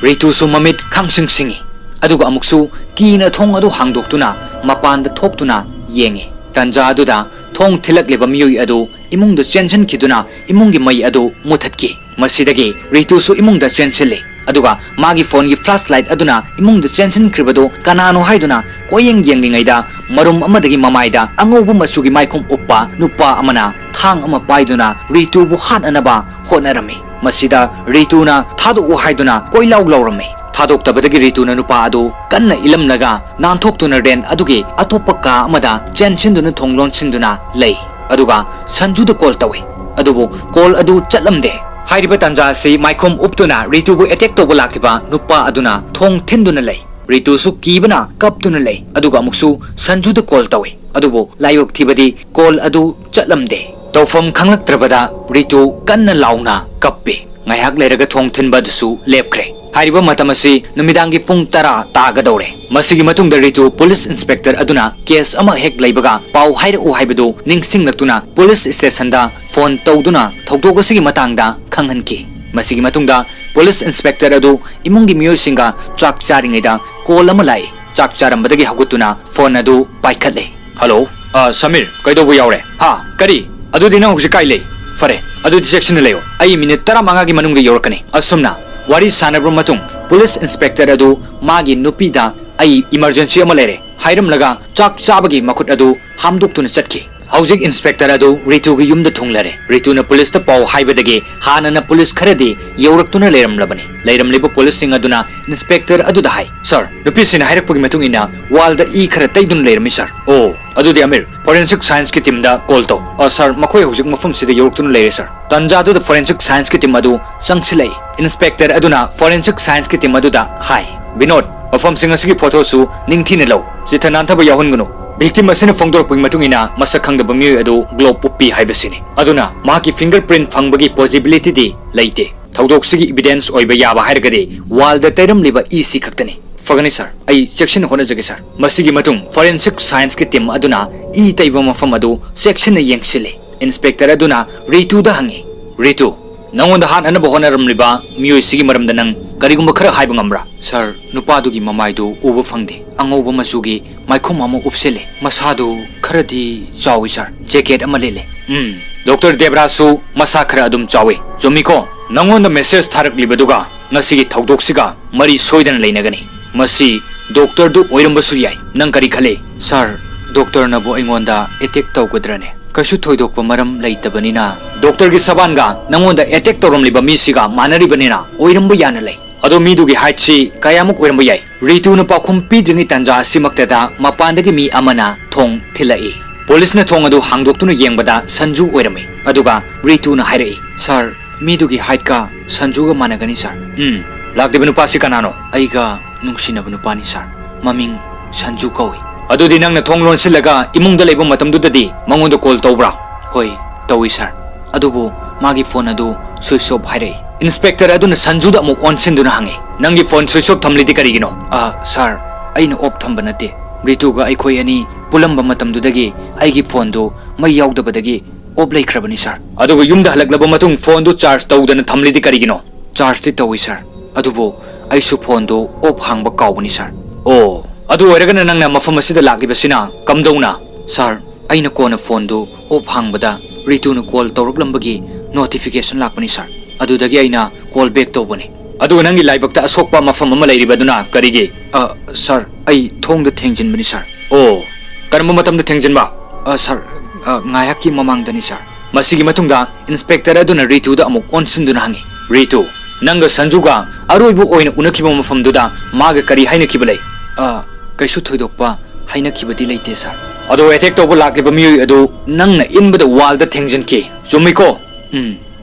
ꯔꯤꯇꯨꯁꯨ ꯃꯃꯤꯠ ꯈꯪꯁꯤꯡ ꯁꯤꯡꯏ, ꯑꯗꯨꯒ ꯑꯃꯨꯛꯁꯨ ꯀꯤꯅ ꯊꯣꯡ ꯑꯗꯨ ꯍꯥꯡꯗꯣꯛꯇꯨꯅ ꯃꯄꯥꯟꯗ ꯊꯣꯛꯇꯨꯅ ꯌꯦꯡꯏ꯫ ꯇꯥꯟꯖꯥ ꯑꯗꯨꯗ ꯊꯣꯡ ꯊꯤꯜꯂꯛꯂꯤꯕ ꯃꯤꯑꯣꯏ ꯑꯗꯨ ꯏꯃꯨꯡꯗ ꯆꯦꯟꯁꯤꯟꯈꯤꯗꯨꯅ ꯏꯃꯨꯡꯒꯤ ꯃꯩ ꯑꯗꯨ ꯃꯨꯊꯠꯈꯤ꯫ ꯃꯁꯤꯗꯒꯤ ꯔꯤꯇꯨꯁꯨ ꯏꯃꯨꯡꯗ ꯆꯦꯟꯁꯤꯜꯂꯤ꯫ ꯑꯗꯨꯒ ꯃꯥꯒꯤ ꯐꯣꯟꯒꯤ ꯐ꯭ꯂꯥꯁ ꯂꯥꯏꯠ ꯑꯗꯨꯅ ꯏꯃꯨꯡꯗ ꯆꯦꯟꯁꯤꯟꯈ꯭ꯔꯤꯕꯗꯨ ꯀꯅꯥꯅꯣ ꯍꯥꯏꯗꯨꯅ ꯀꯣꯏꯌꯦꯡ ꯌꯦꯡꯂꯤꯉꯩꯗ, ꯃꯔꯨꯝ ꯑꯃꯗꯒꯤ ꯃꯃꯥꯏꯗ ꯑꯉꯧꯕ ꯃꯆꯨꯒꯤ ꯃꯥꯏꯈꯨꯝ ꯎꯞꯄ ꯅꯨꯄꯥ ꯑꯃꯅ ꯊꯥꯡ ꯑꯃ ꯄꯥꯏꯗꯨꯅ ꯔꯤꯇꯨꯕꯨ ꯍꯥꯠꯅꯅꯕ ꯍꯣꯠꯅꯔꯝꯃꯤ꯫ ꯃꯁꯤꯗ ꯔꯤꯇꯨꯅ "ꯊꯥꯗꯣꯛꯎ" ꯍꯥꯏꯗꯨꯅ ꯀꯣꯏꯂꯥꯎ ꯂꯥꯎꯔꯝꯃꯤ꯫ ꯊꯥꯗꯣꯛꯇꯕꯗꯒꯤ ꯔꯤꯇꯨꯅ ꯅꯨꯄꯥ ꯑꯗꯨ ꯀꯟꯅ ꯏꯜꯂꯝꯂꯒ ꯅꯥꯟꯊꯣꯛꯇꯨꯅ ꯔꯦꯟ ꯑꯗꯨꯒꯤ ꯑꯇꯣꯞꯄ ꯀꯥ ꯑꯃꯗ ꯆꯦꯟꯁꯤꯟꯗꯨꯅ ꯊꯣꯡ ꯂꯣꯟꯁꯤꯟꯗꯨꯅ ꯂꯩ꯫ ꯑꯗꯨꯒ ꯁꯟꯖꯨꯗ ꯀꯣꯜ ꯇꯧꯏ, ꯑꯗꯨꯕꯨ ꯀꯣꯜ ꯑꯗꯨ ꯆꯠꯂꯝꯗꯦ꯫ ꯍꯥꯏꯔꯤꯕ ꯇꯥꯟꯖꯥ ꯑꯁꯤ ꯃꯥꯏꯈꯨꯝ ꯎꯞꯇꯨꯅ ꯔꯤꯇꯨꯕꯨ ꯑꯦꯇꯦꯛ ꯇꯧꯕ ꯂꯥꯛꯈꯤꯕ ꯅꯨꯄꯥ ꯑꯗꯨꯅ ꯊꯣꯡ ꯊꯤꯟꯗꯨꯅ ꯂꯩ꯫ ꯔꯤꯇꯨꯁꯨ ꯀꯤꯕꯅ ꯀꯞꯇꯨꯅ ꯂꯩ꯫ ꯑꯗꯨꯒ ꯑꯃꯨꯛꯁꯨ ꯁꯟꯖꯨꯗ ꯀꯣꯜ ꯇꯧꯏ, ꯑꯗꯨꯕꯨ ꯂꯥꯏꯕꯛ ꯊꯤꯕꯗꯤ ꯀꯣꯜ ꯑꯗꯨ ꯆꯠꯂꯝꯗꯦ꯫ ꯇꯧꯐꯝ ꯈꯪꯂꯛꯇ꯭ꯔꯕꯗ ꯔꯤꯇꯨ ꯀꯟꯅ ꯂꯥꯎꯅ ꯀꯞꯄꯤ꯫ ꯉꯥꯏꯍꯥꯛ ꯂꯩꯔꯒ ꯊꯣꯡ ꯊꯤꯟꯕ ꯑꯗꯨꯁꯨ ꯂꯦꯞꯈ꯭ꯔꯦ꯫ ꯍꯥꯏꯔꯤꯕ ꯃꯇꯝ ꯑꯁꯤ ꯅꯨꯃꯤꯗꯥꯡꯒꯤ ꯄꯨꯡ ꯇꯔꯥ ꯇꯥꯒꯗꯧꯔꯦ꯫ ꯃꯁꯤꯒꯤ ꯃꯇꯨꯡꯗ ꯔꯤꯇꯨ ꯄꯨꯂꯤꯁ ꯏꯟꯁꯄꯦꯛꯇꯔ ꯑꯗꯨꯅ ꯀꯦꯁ ꯑꯃ ꯍꯦꯛ ꯂꯩꯕꯒ ꯄꯥꯎ ꯍꯥꯏꯔꯛꯎ ꯍꯥꯏꯕꯗꯨ ꯅꯤꯡꯁꯤꯡꯂꯛꯇꯨꯅ ꯄꯨꯂꯤꯁ ꯁ꯭ꯇꯦꯁꯟꯗ ꯐꯣꯟ ꯇꯧꯗꯨꯅ ꯊꯧꯗꯣꯛ ꯑꯁꯤꯒꯤ ꯃꯇꯥꯡꯗ ꯈꯪꯍꯟꯈꯤ꯫ ꯃꯁꯤꯒꯤ ꯃꯇꯨꯡꯗ ꯄꯨꯂꯤꯁ ꯏꯟꯁꯄꯦꯛꯇꯔ ꯑꯗꯨ ꯏꯃꯨꯡꯒꯤ ꯃꯤꯑꯣꯏꯁꯤꯡꯒ ꯆꯥꯛ ꯆꯥꯔꯤꯉꯩꯗ ꯀꯣꯜ ꯑꯃ ꯂꯥꯛꯏ꯫ ꯆꯥꯛ ꯆꯥꯔꯝꯕꯗꯒꯤ ꯍꯧꯒꯠꯇꯨꯅ ꯐꯣꯟ ꯑꯗꯨ ꯄꯥꯏꯈꯠꯂꯦ꯫ "ꯍꯜꯂꯣ, ꯑ, ꯁꯃꯤꯔ, ꯀꯩꯗꯧꯕ ꯌꯥꯎꯔꯦ?" "ꯍꯥ, ꯀꯔꯤ? ꯑꯗꯨꯗꯤ ꯅꯪ ꯍꯧꯖꯤꯛ ꯀꯥꯏ ꯂꯩ?" "ꯐꯔꯦ, ꯑꯗꯨꯗꯤ ꯆꯦꯛꯁꯤꯟꯅ ꯂꯩꯌꯣ, ꯑꯩ ꯃꯤꯅꯤꯠ ꯇꯔꯥꯃꯉꯥꯒꯤ ꯃꯅꯨꯡꯗ ꯌꯧꯔꯛꯀꯅꯤ꯫" ꯑꯁꯨꯝꯅ ꯋꯥꯔꯤ ꯁꯥꯟꯅꯔꯕ ꯃꯇꯨꯡ ꯄꯨꯂꯤꯁ ꯏꯟꯁꯄꯦꯛꯇꯔ ꯑꯗꯨ ꯃꯥꯒꯤ ꯅꯨꯄꯤꯗ "ꯑꯩ ꯏꯃꯔꯖꯦꯟꯁꯤ ꯑꯃ ꯂꯩꯔꯦ" ꯍꯥꯏꯔꯝꯂꯒ ꯆꯥꯛ ꯆꯥꯕꯒꯤ ꯃꯈꯨꯠ ꯑꯗꯨ ꯍꯥꯝꯗꯣꯛꯇꯨꯅ ꯆꯠꯈꯤ꯫ ꯍꯧꯖꯤꯛ ꯏꯟꯁꯄꯦꯛꯇꯔ ꯑꯗꯨ ꯔꯤꯇꯨꯒꯤ ꯌꯨꯝꯗ ꯊꯨꯡꯂꯔꯦ꯫ ꯔꯤꯇꯨꯅ ꯄꯨꯂꯤꯁꯇ ꯄꯥꯎ ꯍꯥꯏꯕꯗꯒꯤ ꯍꯥꯟꯅꯅ ꯄꯨꯂꯤꯁ ꯈꯔꯗꯤ ꯌꯧꯔꯛꯇꯨꯅ ꯂꯩꯔꯝꯂꯕꯅꯤ꯫ ꯂꯩꯔꯝꯂꯤꯕ ꯄꯨꯂꯤꯁꯁꯤꯡ ꯑꯗꯨꯅ ꯏꯟꯁꯄꯦꯛꯇꯔ ꯑꯗꯨꯗ ꯍꯥꯏ, "ꯁꯥꯔ, ꯅꯨꯄꯤꯁꯤꯡꯅ ꯍꯥꯏꯔꯛꯄꯒꯤ ꯃꯇꯨꯡ ꯏꯟꯅ ꯋꯥꯜꯗ ꯏ ꯈꯔ ꯇꯩꯗꯨꯅ ꯂꯩꯔꯝꯃꯤ, ꯁꯥꯔ꯫" "ꯑꯣ, ꯑꯗꯨꯗꯤ ꯑꯃꯤꯔ, ꯐꯣꯔꯦꯟꯁꯤꯛ ꯁꯥꯏꯟꯁꯀꯤ ꯇꯤꯝꯗ ꯀꯣꯜ ꯇꯧ꯫" "ꯑ, ꯁꯥꯔ, ꯃꯈꯣꯏ ꯍꯧꯖꯤꯛ ꯃꯐꯝꯁꯤꯗ ꯌꯧꯔꯛꯇꯨꯅ ꯂꯩꯔꯦ, ꯁꯥꯔ꯫" ꯇꯟꯖꯥꯗꯨꯗ ꯐꯣꯔꯦꯟꯁꯤꯛ ꯁꯥꯏꯟꯁꯀꯤ ꯇꯤꯝ ꯑꯗꯨ ꯆꯪꯁꯤꯜꯂꯛꯏ꯫ ꯏꯟꯁꯄꯦꯛꯇꯔ ꯑꯗꯨꯅ ꯐꯣꯔꯦꯟꯁꯤꯛ ꯁꯥꯏꯟꯁꯀꯤ ꯇꯤꯝ ꯑꯗꯨꯗ ꯍꯥꯏ, "ꯕꯤꯅꯣꯗ, ꯃꯐꯝꯁꯤꯡ ꯑꯁꯤꯒꯤ ꯐꯣꯇꯣꯁꯨ ꯅꯤꯡꯊꯤꯅ ꯂꯧ꯫ ꯆꯤꯠꯊ ꯅꯥꯟꯊꯕ ꯌꯥꯎꯍꯟꯒꯅꯨ꯫" ꯚꯤꯛꯇꯤꯝ ꯑꯁꯤꯅ ꯐꯣꯡꯗꯣꯔꯛꯄꯒꯤ ꯃꯇꯨꯡ ꯏꯟꯅ ꯃꯁꯛ ꯈꯪꯗꯕ ꯃꯤꯑꯣꯏ ꯑꯗꯨ ꯒ꯭ꯂꯣꯕ ꯎꯞꯄꯤ ꯍꯥꯏꯕꯁꯤꯅꯤ꯫ ꯑꯗꯨꯅ ꯃꯍꯥꯛꯀꯤ ꯐꯤꯡꯒꯔ ꯄ꯭ꯔꯤꯟ ꯐꯪꯕꯒꯤ ꯄꯣꯁꯤꯕꯤꯂꯤꯇꯤꯗꯤ ꯂꯩꯇꯦ꯫ ꯊꯧꯗꯣꯛꯁꯤꯒꯤ ꯏꯚꯤꯗꯦꯟꯁ ꯑꯣꯏꯕ ꯌꯥꯕ ꯍꯥꯏꯔꯒꯗꯤ ꯋꯥꯜꯗ ꯇꯩꯔꯝꯂꯤꯕ ꯏꯁꯤ ꯈꯛꯇꯅꯤ꯫ "ꯐꯒꯅꯤ ꯁꯥꯔ, ꯑꯩ ꯆꯦꯛꯁꯤꯟꯅ ꯍꯣꯠꯅꯖꯒꯦ ꯁꯥꯔ꯫" ꯃꯁꯤꯒꯤ ꯃꯇꯨꯡ ꯐꯣꯔꯦꯟꯁꯤꯛ ꯁꯥꯏꯟꯁꯀꯤ ꯇꯤꯝ ꯑꯗꯨꯅ ꯏ ꯇꯩꯕ ꯃꯐꯝ ꯑꯗꯨ ꯆꯦꯛꯁꯤꯟꯅ ꯌꯦꯡꯁꯤꯜꯂꯤ꯫ ꯏꯟꯁꯄꯦꯛꯇꯔ ꯑꯗꯨꯅ ꯔꯤꯇꯨꯗ ꯍꯪꯉꯤ, "ꯔꯤꯇꯨ, ꯅꯉꯣꯟꯗ ꯍꯥꯠꯅꯅꯕ ꯍꯣꯠꯅꯔꯝꯂꯤꯕ ꯃꯤꯑꯣꯏꯁꯤꯒꯤ ꯃꯔꯝꯗ ꯅꯪ ꯀꯔꯤꯒꯨꯝꯕ ꯈꯔ ꯍꯥꯏꯕ ꯉꯝꯕ꯭ꯔꯥ?" "ꯁꯥꯔ, ꯅꯨꯄꯥꯗꯨꯒꯤ ꯃꯃꯥꯏꯗꯨ ꯎꯕ ꯐꯪꯗꯦ꯫ ꯑꯉꯧꯕ ꯃꯆꯨꯒꯤ ꯃꯥꯏꯈꯨꯝ ꯑꯃ ꯎꯞꯁꯤꯜꯂꯦ꯫ ꯃꯁꯥꯗꯨ ꯈꯔꯗꯤ ꯆꯥꯎꯏ ꯁꯥꯔ꯫ ꯖꯦꯀꯦꯠ ꯑꯃ ꯂꯤꯠꯂꯦ꯫" "ꯎꯝ, ꯗꯣꯛꯇꯔ ꯗꯦꯕ꯭ꯔꯥꯁꯨ ꯃꯁꯥ ꯈꯔ ꯑꯗꯨꯝ ꯆꯥꯎꯏ꯫ ꯆꯨꯝꯃꯤꯀꯣ? ꯅꯉꯣꯟꯗ ꯃꯦꯁꯦꯖ ꯊꯥꯔꯛꯂꯤꯕꯗꯨꯒ ꯉꯁꯤꯒꯤ ꯊꯧꯗꯣꯛꯁꯤꯒ ꯃꯔꯤ ꯁꯣꯏꯗꯅ ꯂꯩꯅꯒꯅꯤ꯫ ꯃꯁꯤ ꯗꯣꯛꯇꯔꯗꯨ ꯑꯣꯏꯔꯝꯕꯁꯨ ꯌꯥꯏ꯫ ꯅꯪ ꯀꯔꯤ ꯈꯜꯂꯤ?" "ꯁꯥꯔ, ꯗꯣꯛꯇꯔꯅꯕꯨ ꯑꯩꯉꯣꯟꯗ ꯑꯦꯇꯦꯛ ꯇꯧꯒꯗ꯭ꯔꯅꯦ? ꯀꯩꯁꯨ ꯊꯣꯏꯗꯣꯛꯄ ꯃꯔꯝ ꯂꯩꯇꯕꯅꯤꯅ꯫" "ꯗꯣꯛꯇꯔꯒꯤ ꯁꯕꯥꯟꯒ ꯅꯉꯣꯟꯗ ꯑꯦꯇꯦꯛ ꯇꯧꯔꯝꯂꯤꯕ ꯃꯤꯁꯤꯒ ꯃꯥꯟꯅꯔꯤꯕꯅꯤꯅ ꯑꯣꯏꯔꯝꯕ ꯌꯥꯅ ꯂꯩ꯫ ꯑꯗꯣ ꯃꯤꯗꯨꯒꯤ ꯍꯥꯏꯠꯁꯤ ꯀꯌꯥꯃꯨꯛ ꯑꯣꯏꯔꯝꯕ ꯌꯥꯏ?" ꯔꯤꯇꯨꯅ ꯄꯥꯎꯈꯨꯝ ꯄꯤꯗ꯭ꯔꯤꯉꯩ ꯇꯥꯟꯖꯥ ꯑꯁꯤꯃꯛꯇꯗ ꯃꯄꯥꯟꯗꯒꯤ ꯃꯤ ꯑꯃꯅ ꯊꯣꯡ ꯊꯤꯜꯂꯛꯏ꯫ ꯄꯨꯂꯤꯁꯅ ꯊꯣꯡ ꯑꯗꯨ ꯍꯥꯡꯗꯣꯛꯇꯨꯅ ꯌꯦꯡꯕꯗ ꯁꯟꯖꯨ ꯑꯣꯏꯔꯝꯃꯤ꯫ ꯑꯗꯨꯒ ꯔꯤꯇꯨꯅ ꯍꯥꯏꯔꯛꯏ, "ꯁꯥꯔ, ꯃꯤꯗꯨꯒꯤ ꯍꯥꯏꯠꯀ ꯁꯟꯖꯨꯒ ꯃꯥꯟꯅꯒꯅꯤ, ꯁꯥꯔ꯫" "ꯎꯝ, ꯂꯥꯛꯂꯤꯕ ꯅꯨꯄꯥꯁꯤ ꯀꯅꯥꯅꯣ?" "ꯑꯩꯒ ꯅꯨꯡꯁꯤꯅꯕ ꯅꯨꯄꯥꯅꯤ, ꯁꯥꯔ꯫ ꯃꯃꯤꯡ ꯁꯟꯖꯨ ꯀꯧꯏ꯫" "ꯑꯗꯨꯗꯤ ꯅꯪꯅ ꯊꯣꯡ ꯂꯣꯟꯁꯤꯜꯂꯒ ꯏꯃꯨꯡꯗ ꯂꯩꯕ ꯃꯇꯝꯗꯨꯗꯗꯤ ꯃꯉꯣꯟꯗ ꯀꯣꯜ ꯇꯧꯕ꯭ꯔꯥ?" "ꯍꯣꯏ, ꯇꯧꯏ, ꯁꯥꯔ꯫ ꯑꯗꯨꯕꯨ ꯃꯥꯒꯤ ꯐꯣꯟ ꯑꯗꯨ ꯁ꯭ꯋꯤꯆ ꯑꯣꯐ ꯍꯥꯏꯔꯛꯏ꯫" ꯏꯟꯁꯄꯦꯛꯇꯔ ꯑꯗꯨꯅ ꯁꯟꯖꯨꯗ ꯑꯃꯨꯛ ꯑꯣꯟꯁꯤꯟꯗꯨꯅ ꯍꯪꯉꯤ, "ꯅꯪꯒꯤ ꯐꯣꯟ ꯁ꯭ꯋꯤꯆ ꯑꯣꯐ ꯊꯝꯂꯤꯗꯤ ꯀꯔꯤꯒꯤꯅꯣ?" "ꯑ, ꯁꯥꯔ, ꯑꯩꯅ ꯑꯣꯐ ꯊꯝꯕ ꯅꯠꯇꯦ꯫ ꯔꯤꯇꯨꯒ ꯑꯩꯈꯣꯏ ꯑꯅꯤ ꯄꯨꯜꯂꯝꯕ ꯃꯇꯝꯗꯨꯗꯒꯤ ꯑꯩꯒꯤ ꯐꯣꯟꯗꯨ ꯃꯩ ꯌꯥꯎꯗꯕꯗꯒꯤ ꯑꯣꯐ ꯂꯩꯈ꯭ꯔꯕꯅꯤ, ꯁꯥꯔ꯫" "ꯑꯗꯨꯒ ꯌꯨꯝꯗ ꯍꯜꯂꯛꯂꯕ ꯃꯇꯨꯡ ꯐꯣꯟꯗꯨ ꯆꯥꯔꯖ ꯇꯧꯗꯅ ꯊꯝꯂꯤꯗꯤ ꯀꯔꯤꯒꯤꯅꯣ?" "ꯆꯥꯔꯖꯇꯤ ꯇꯧꯏ, ꯁꯥꯔ, ꯑꯗꯨꯕꯨ ꯑꯩꯁꯨ ꯐꯣꯟꯗꯨ ꯑꯣꯐ ꯍꯥꯡꯕ ꯀꯥꯎꯕꯅꯤ, ꯁꯥꯔ꯫" "ꯑꯣ, ꯑꯗꯨ ꯑꯣꯏꯔꯒꯅ ꯅꯪꯅ ꯃꯐꯝ ꯑꯁꯤꯗ ꯂꯥꯛꯂꯤꯕꯁꯤꯅ ꯀꯝꯗꯧꯅ?" "ꯁꯥꯔ, ꯑꯩꯅ ꯀꯣꯟꯅ ꯐꯣꯟꯗꯨ ꯑꯣꯐ ꯍꯥꯡꯕꯗ ꯔꯤꯇꯨꯅ ꯀꯣꯜ ꯇꯧꯔꯛꯂꯝꯕꯒꯤ ꯅꯣꯇꯤꯐꯤꯀꯦꯁꯟ ꯂꯥꯛꯄꯅꯤ, ꯁꯥꯔ꯫ ꯑꯗꯨꯗꯒꯤ ꯑꯩꯅ ꯀꯣꯜ ꯕꯦꯛ ꯇꯧꯕꯅꯤ꯫" "ꯑꯗꯨꯒ ꯅꯪꯒꯤ ꯂꯥꯏꯕꯛꯇ ꯑꯁꯣꯛꯄ ꯃꯐꯝ ꯑꯃ ꯂꯩꯔꯤꯕ ꯑꯗꯨꯅ ꯀꯔꯤꯒꯤ?" "ꯑ, ꯁꯥꯔ, ꯑꯩ ꯊꯣꯡꯗ ꯊꯦꯡꯖꯤꯟꯕꯅꯤ, ꯁꯥꯔ꯫" "ꯑꯣ, ꯀꯔꯝꯕ ꯃꯇꯝꯗ ꯊꯦꯡꯖꯤꯟꯕ?" "ꯑ, ꯁꯥꯔ, ꯑ, ꯉꯥꯏꯍꯥꯛꯀꯤ ꯃꯃꯥꯡꯗꯅꯤ, ꯁꯥꯔ꯫" ꯃꯁꯤꯒꯤ ꯃꯇꯨꯡꯗ ꯏꯟꯁꯄꯦꯛꯇꯔ ꯑꯗꯨꯅ ꯔꯤꯇꯨꯗ ꯑꯃꯨꯛ ꯑꯣꯟꯁꯤꯟꯗꯨꯅ ꯍꯪꯉꯤ, "ꯔꯤꯇꯨ, ꯅꯪꯒ ꯁꯟꯖꯨꯒ ꯑꯔꯣꯏꯕ ꯑꯣꯏꯅ ꯎꯅꯈꯤꯕ ꯃꯐꯝꯗꯨꯗ ꯃꯥꯒ ꯀꯔꯤ ꯍꯥꯏꯅꯈꯤꯕ ꯂꯩ?" "ꯑ, ꯀꯩꯁꯨ ꯊꯣꯏꯗꯣꯛꯄ ꯍꯥꯏꯅꯈꯤꯕꯗꯤ ꯂꯩꯇꯦ, ꯁꯥꯔ꯫" "ꯑꯗꯣ ꯑꯦꯇꯦꯛ ꯇꯧꯕ ꯂꯥꯛꯂꯤꯕ ꯃꯤꯑꯣꯏ ꯑꯗꯨ ꯅꯪꯅ ꯏꯟꯕꯗ ꯋꯥꯜꯗ ꯊꯦꯡꯖꯤꯟꯈꯤ, ꯆꯨꯝꯃꯤꯀꯣ?" "ꯎꯝ,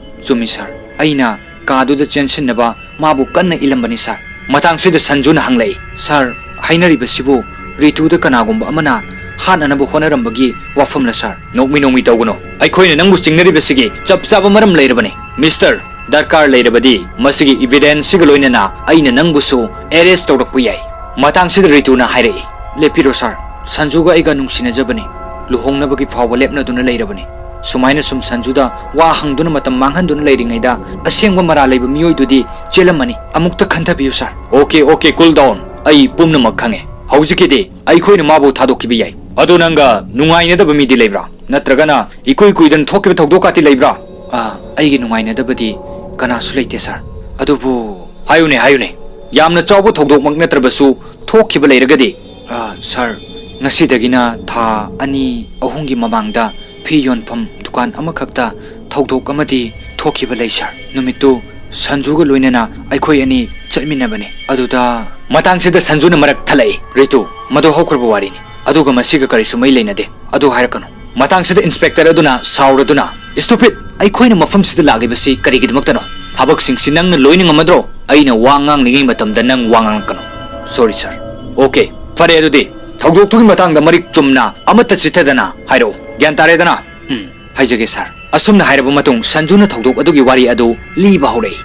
ꯆꯨꯝꯃꯤ, ꯁꯥꯔ꯫ ꯑꯩꯅ ꯀꯥꯗꯨꯗ ꯆꯦꯟꯁꯤꯟꯅꯕ ꯃꯥꯕꯨ ꯀꯟꯅ ꯏꯜꯂꯝꯕꯅꯤ, ꯁꯥꯔ꯫" ꯃꯇꯥꯡꯁꯤꯗ ꯁꯟꯖꯨꯅ ꯍꯪꯂꯛꯏ, "ꯁꯥꯔ, ꯍꯥꯏꯅꯔꯤꯕꯁꯤꯕꯨ ꯔꯤꯇꯨꯗ ꯀꯅꯥꯒꯨꯝꯕ ꯑꯃꯅ ꯍꯥꯠꯅꯅꯕ ꯍꯣꯠꯅꯔꯝꯕꯒꯤ ꯋꯥꯐꯝꯂ, ꯁꯥꯔ?" "ꯅꯣꯛꯃꯤ ꯅꯣꯛꯃꯤ ꯇꯧꯒꯅꯨ꯫ ꯑꯩꯈꯣꯏꯅ ꯅꯪꯕꯨ ꯆꯤꯡꯅꯔꯤꯕꯁꯤꯒꯤ ꯆꯞ ꯆꯥꯕ ꯃꯔꯝ ꯂꯩꯔꯕꯅꯤ, ꯃꯤꯁꯇꯔ꯫ ꯗꯔꯀꯥꯔ ꯂꯩꯔꯕꯗꯤ ꯃꯁꯤꯒꯤ ꯏꯚꯤꯗꯦꯟꯁꯁꯤꯒ ꯂꯣꯏꯅꯅ ꯑꯩꯅ ꯅꯪꯕꯨꯁꯨ ꯑꯦꯔꯦꯁ ꯇꯧꯔꯛꯄ ꯌꯥꯏ꯫" ꯃꯇꯥꯡꯁꯤꯗ ꯔꯤꯇꯨꯅ ꯍꯥꯏꯔꯛꯏ, "ꯂꯦꯞꯄꯤꯔꯣ, ꯁꯥꯔ꯫ ꯁꯟꯖꯨꯒ ꯑꯩꯒ ꯅꯨꯡꯁꯤꯅꯖꯕꯅꯤ꯫ ꯂꯨꯍꯣꯡꯅꯕꯒꯤ ꯐꯥꯎꯕ ꯂꯦꯞꯅꯗꯨꯅ ꯂꯩꯔꯕꯅꯤ꯫ ꯁꯨꯃꯥꯏꯅ ꯁꯨꯝ ꯁꯟꯖꯨꯗ ꯋꯥ ꯍꯪꯗꯨꯅ ꯃꯇꯝ ꯃꯥꯡꯍꯟꯗꯨꯅ ꯂꯩꯔꯤꯉꯩꯗ ꯑꯁꯦꯡꯕ ꯃꯔꯥꯜ ꯂꯩꯕ ꯃꯤꯑꯣꯏꯗꯨꯗꯤ ꯆꯦꯜꯂꯝꯃꯅꯤ꯫ ꯑꯃꯨꯛꯇ ꯈꯟꯊꯕꯤꯌꯨ, sir." "Okay, okay, cool down꯫ ꯑꯩ ꯄꯨꯝꯅꯃꯛ ꯈꯪꯉꯦ꯫ ꯍꯧꯖꯤꯛꯀꯤꯗꯤ ꯑꯩꯈꯣꯏꯅ ꯃꯥꯕꯨ ꯊꯥꯗꯣꯛꯈꯤꯕ ꯌꯥꯏ꯫ ꯑꯗꯣ ꯅꯪꯒ ꯅꯨꯡꯉꯥꯏꯅꯗꯕ ꯃꯤꯗꯤ ꯂꯩꯕ꯭ꯔꯥ? ꯅꯠꯇ꯭ꯔꯒꯅ ꯏꯀꯨꯏ ꯀꯨꯏꯗꯅ ꯊꯣꯛꯈꯤꯕ ꯊꯧꯗꯣꯛꯀꯥꯇꯤ ꯂꯩꯕ꯭ꯔꯥ?" "ꯑ, ꯑꯩꯒꯤ ꯅꯨꯡꯉꯥꯏꯅꯗꯕꯗꯤ ꯀꯅꯥꯁꯨ ꯂꯩꯇꯦ, ꯁꯥꯔ꯫ ꯑꯗꯨꯕꯨ" "ꯍꯥꯏꯌꯨꯅꯦ, ꯍꯥꯏꯌꯨꯅꯦ꯫ ꯌꯥꯝꯅ ꯆꯥꯎꯕ ꯊꯧꯗꯣꯛꯃꯛ ꯅꯠꯇ꯭ꯔꯕꯁꯨ ꯊꯣꯛꯈꯤꯕ ꯂꯩꯔꯒꯗꯤ?" "ꯑ, ꯁꯥꯔ, ꯉꯁꯤꯗꯒꯤꯅ ꯊꯥ ꯑꯅꯤ ꯑꯍꯨꯝꯒꯤ ꯃꯃꯥꯡꯗ ꯐꯤ ꯌꯣꯟꯐꯝ ꯗꯨꯀꯥꯟ ꯑꯃꯈꯛꯇ ꯊꯧꯗꯣꯛ ꯑꯃꯗꯤ ꯊꯣꯛꯈꯤꯕ ꯂꯩ, ꯁꯥꯔ꯫ ꯅꯨꯃꯤꯠꯇꯨ ꯁꯟꯖꯨꯒ ꯂꯣꯏꯅꯅ ꯑꯩꯈꯣꯏ ꯑꯅꯤ ꯆꯠꯃꯤꯟꯅꯕꯅꯤ꯫ ꯑꯗꯨꯗ" ꯃꯇꯥꯡꯁꯤꯗ ꯁꯟꯖꯨꯅ ꯃꯔꯛ ꯊꯠꯂꯛꯏ, "ꯔꯤꯇꯨ, ꯃꯗꯨ ꯍꯧꯈ꯭ꯔꯕ ꯋꯥꯔꯤꯅꯤ꯫ ꯑꯗꯨꯒ ꯃꯁꯤꯒ ꯀꯔꯤꯁꯨ ꯃꯔꯤ ꯂꯩꯅꯗꯦ꯫ ꯑꯗꯨ ꯍꯥꯏꯔꯛꯀꯅꯨ꯫" ꯃꯇꯥꯡꯁꯤꯗ ꯏꯟꯁꯄꯦꯛꯇꯔ ꯑꯗꯨꯅ ꯁꯥꯎꯔꯗꯨꯅ, "Stupid! ꯑꯩꯈꯣꯏꯅ ꯃꯐꯝꯁꯤꯗ ꯂꯥꯛꯂꯤꯕꯁꯤ ꯀꯔꯤꯒꯤꯗꯃꯛꯇꯅꯣ? ꯊꯕꯛꯁꯤꯡꯁꯤ ꯅꯪꯅ ꯂꯣꯏꯅ ꯉꯝꯃꯗ꯭ꯔꯣ? ꯑꯩꯅ ꯋꯥ ꯉꯥꯡꯂꯤꯉꯩ ꯃꯇꯝꯗ ꯅꯪ ꯋꯥ ꯉꯥꯡꯂꯛꯀꯅꯨ꯫ Sorry, sir꯫ Okay, ꯐꯔꯦ, ꯑꯗꯨꯗꯤ ꯊꯧꯗꯣꯛꯇꯨꯒꯤ ꯃꯇꯥꯡꯗ ꯃꯔꯤꯛ ꯆꯨꯝꯅ ꯑꯃꯠꯇ ꯆꯤꯠꯊꯗꯅ ꯍꯥꯏꯔꯛꯎ꯫ ꯒ꯭ꯌꯥꯟ ꯇꯥꯔꯦꯗꯅ?" "ꯎꯝ, ꯍꯥꯏꯖꯒꯦ, ꯁꯥꯔ꯫ ꯑꯁꯨꯝꯅ ꯍꯥꯏꯔꯕ ꯃꯇꯨꯡ ꯁꯟꯖꯨꯅ ꯊꯧꯗꯣꯛ ꯑꯗꯨꯒꯤ ꯋꯥꯔꯤ ꯑꯗꯨ ꯂꯤꯕ ꯍꯧꯔꯛꯏ꯫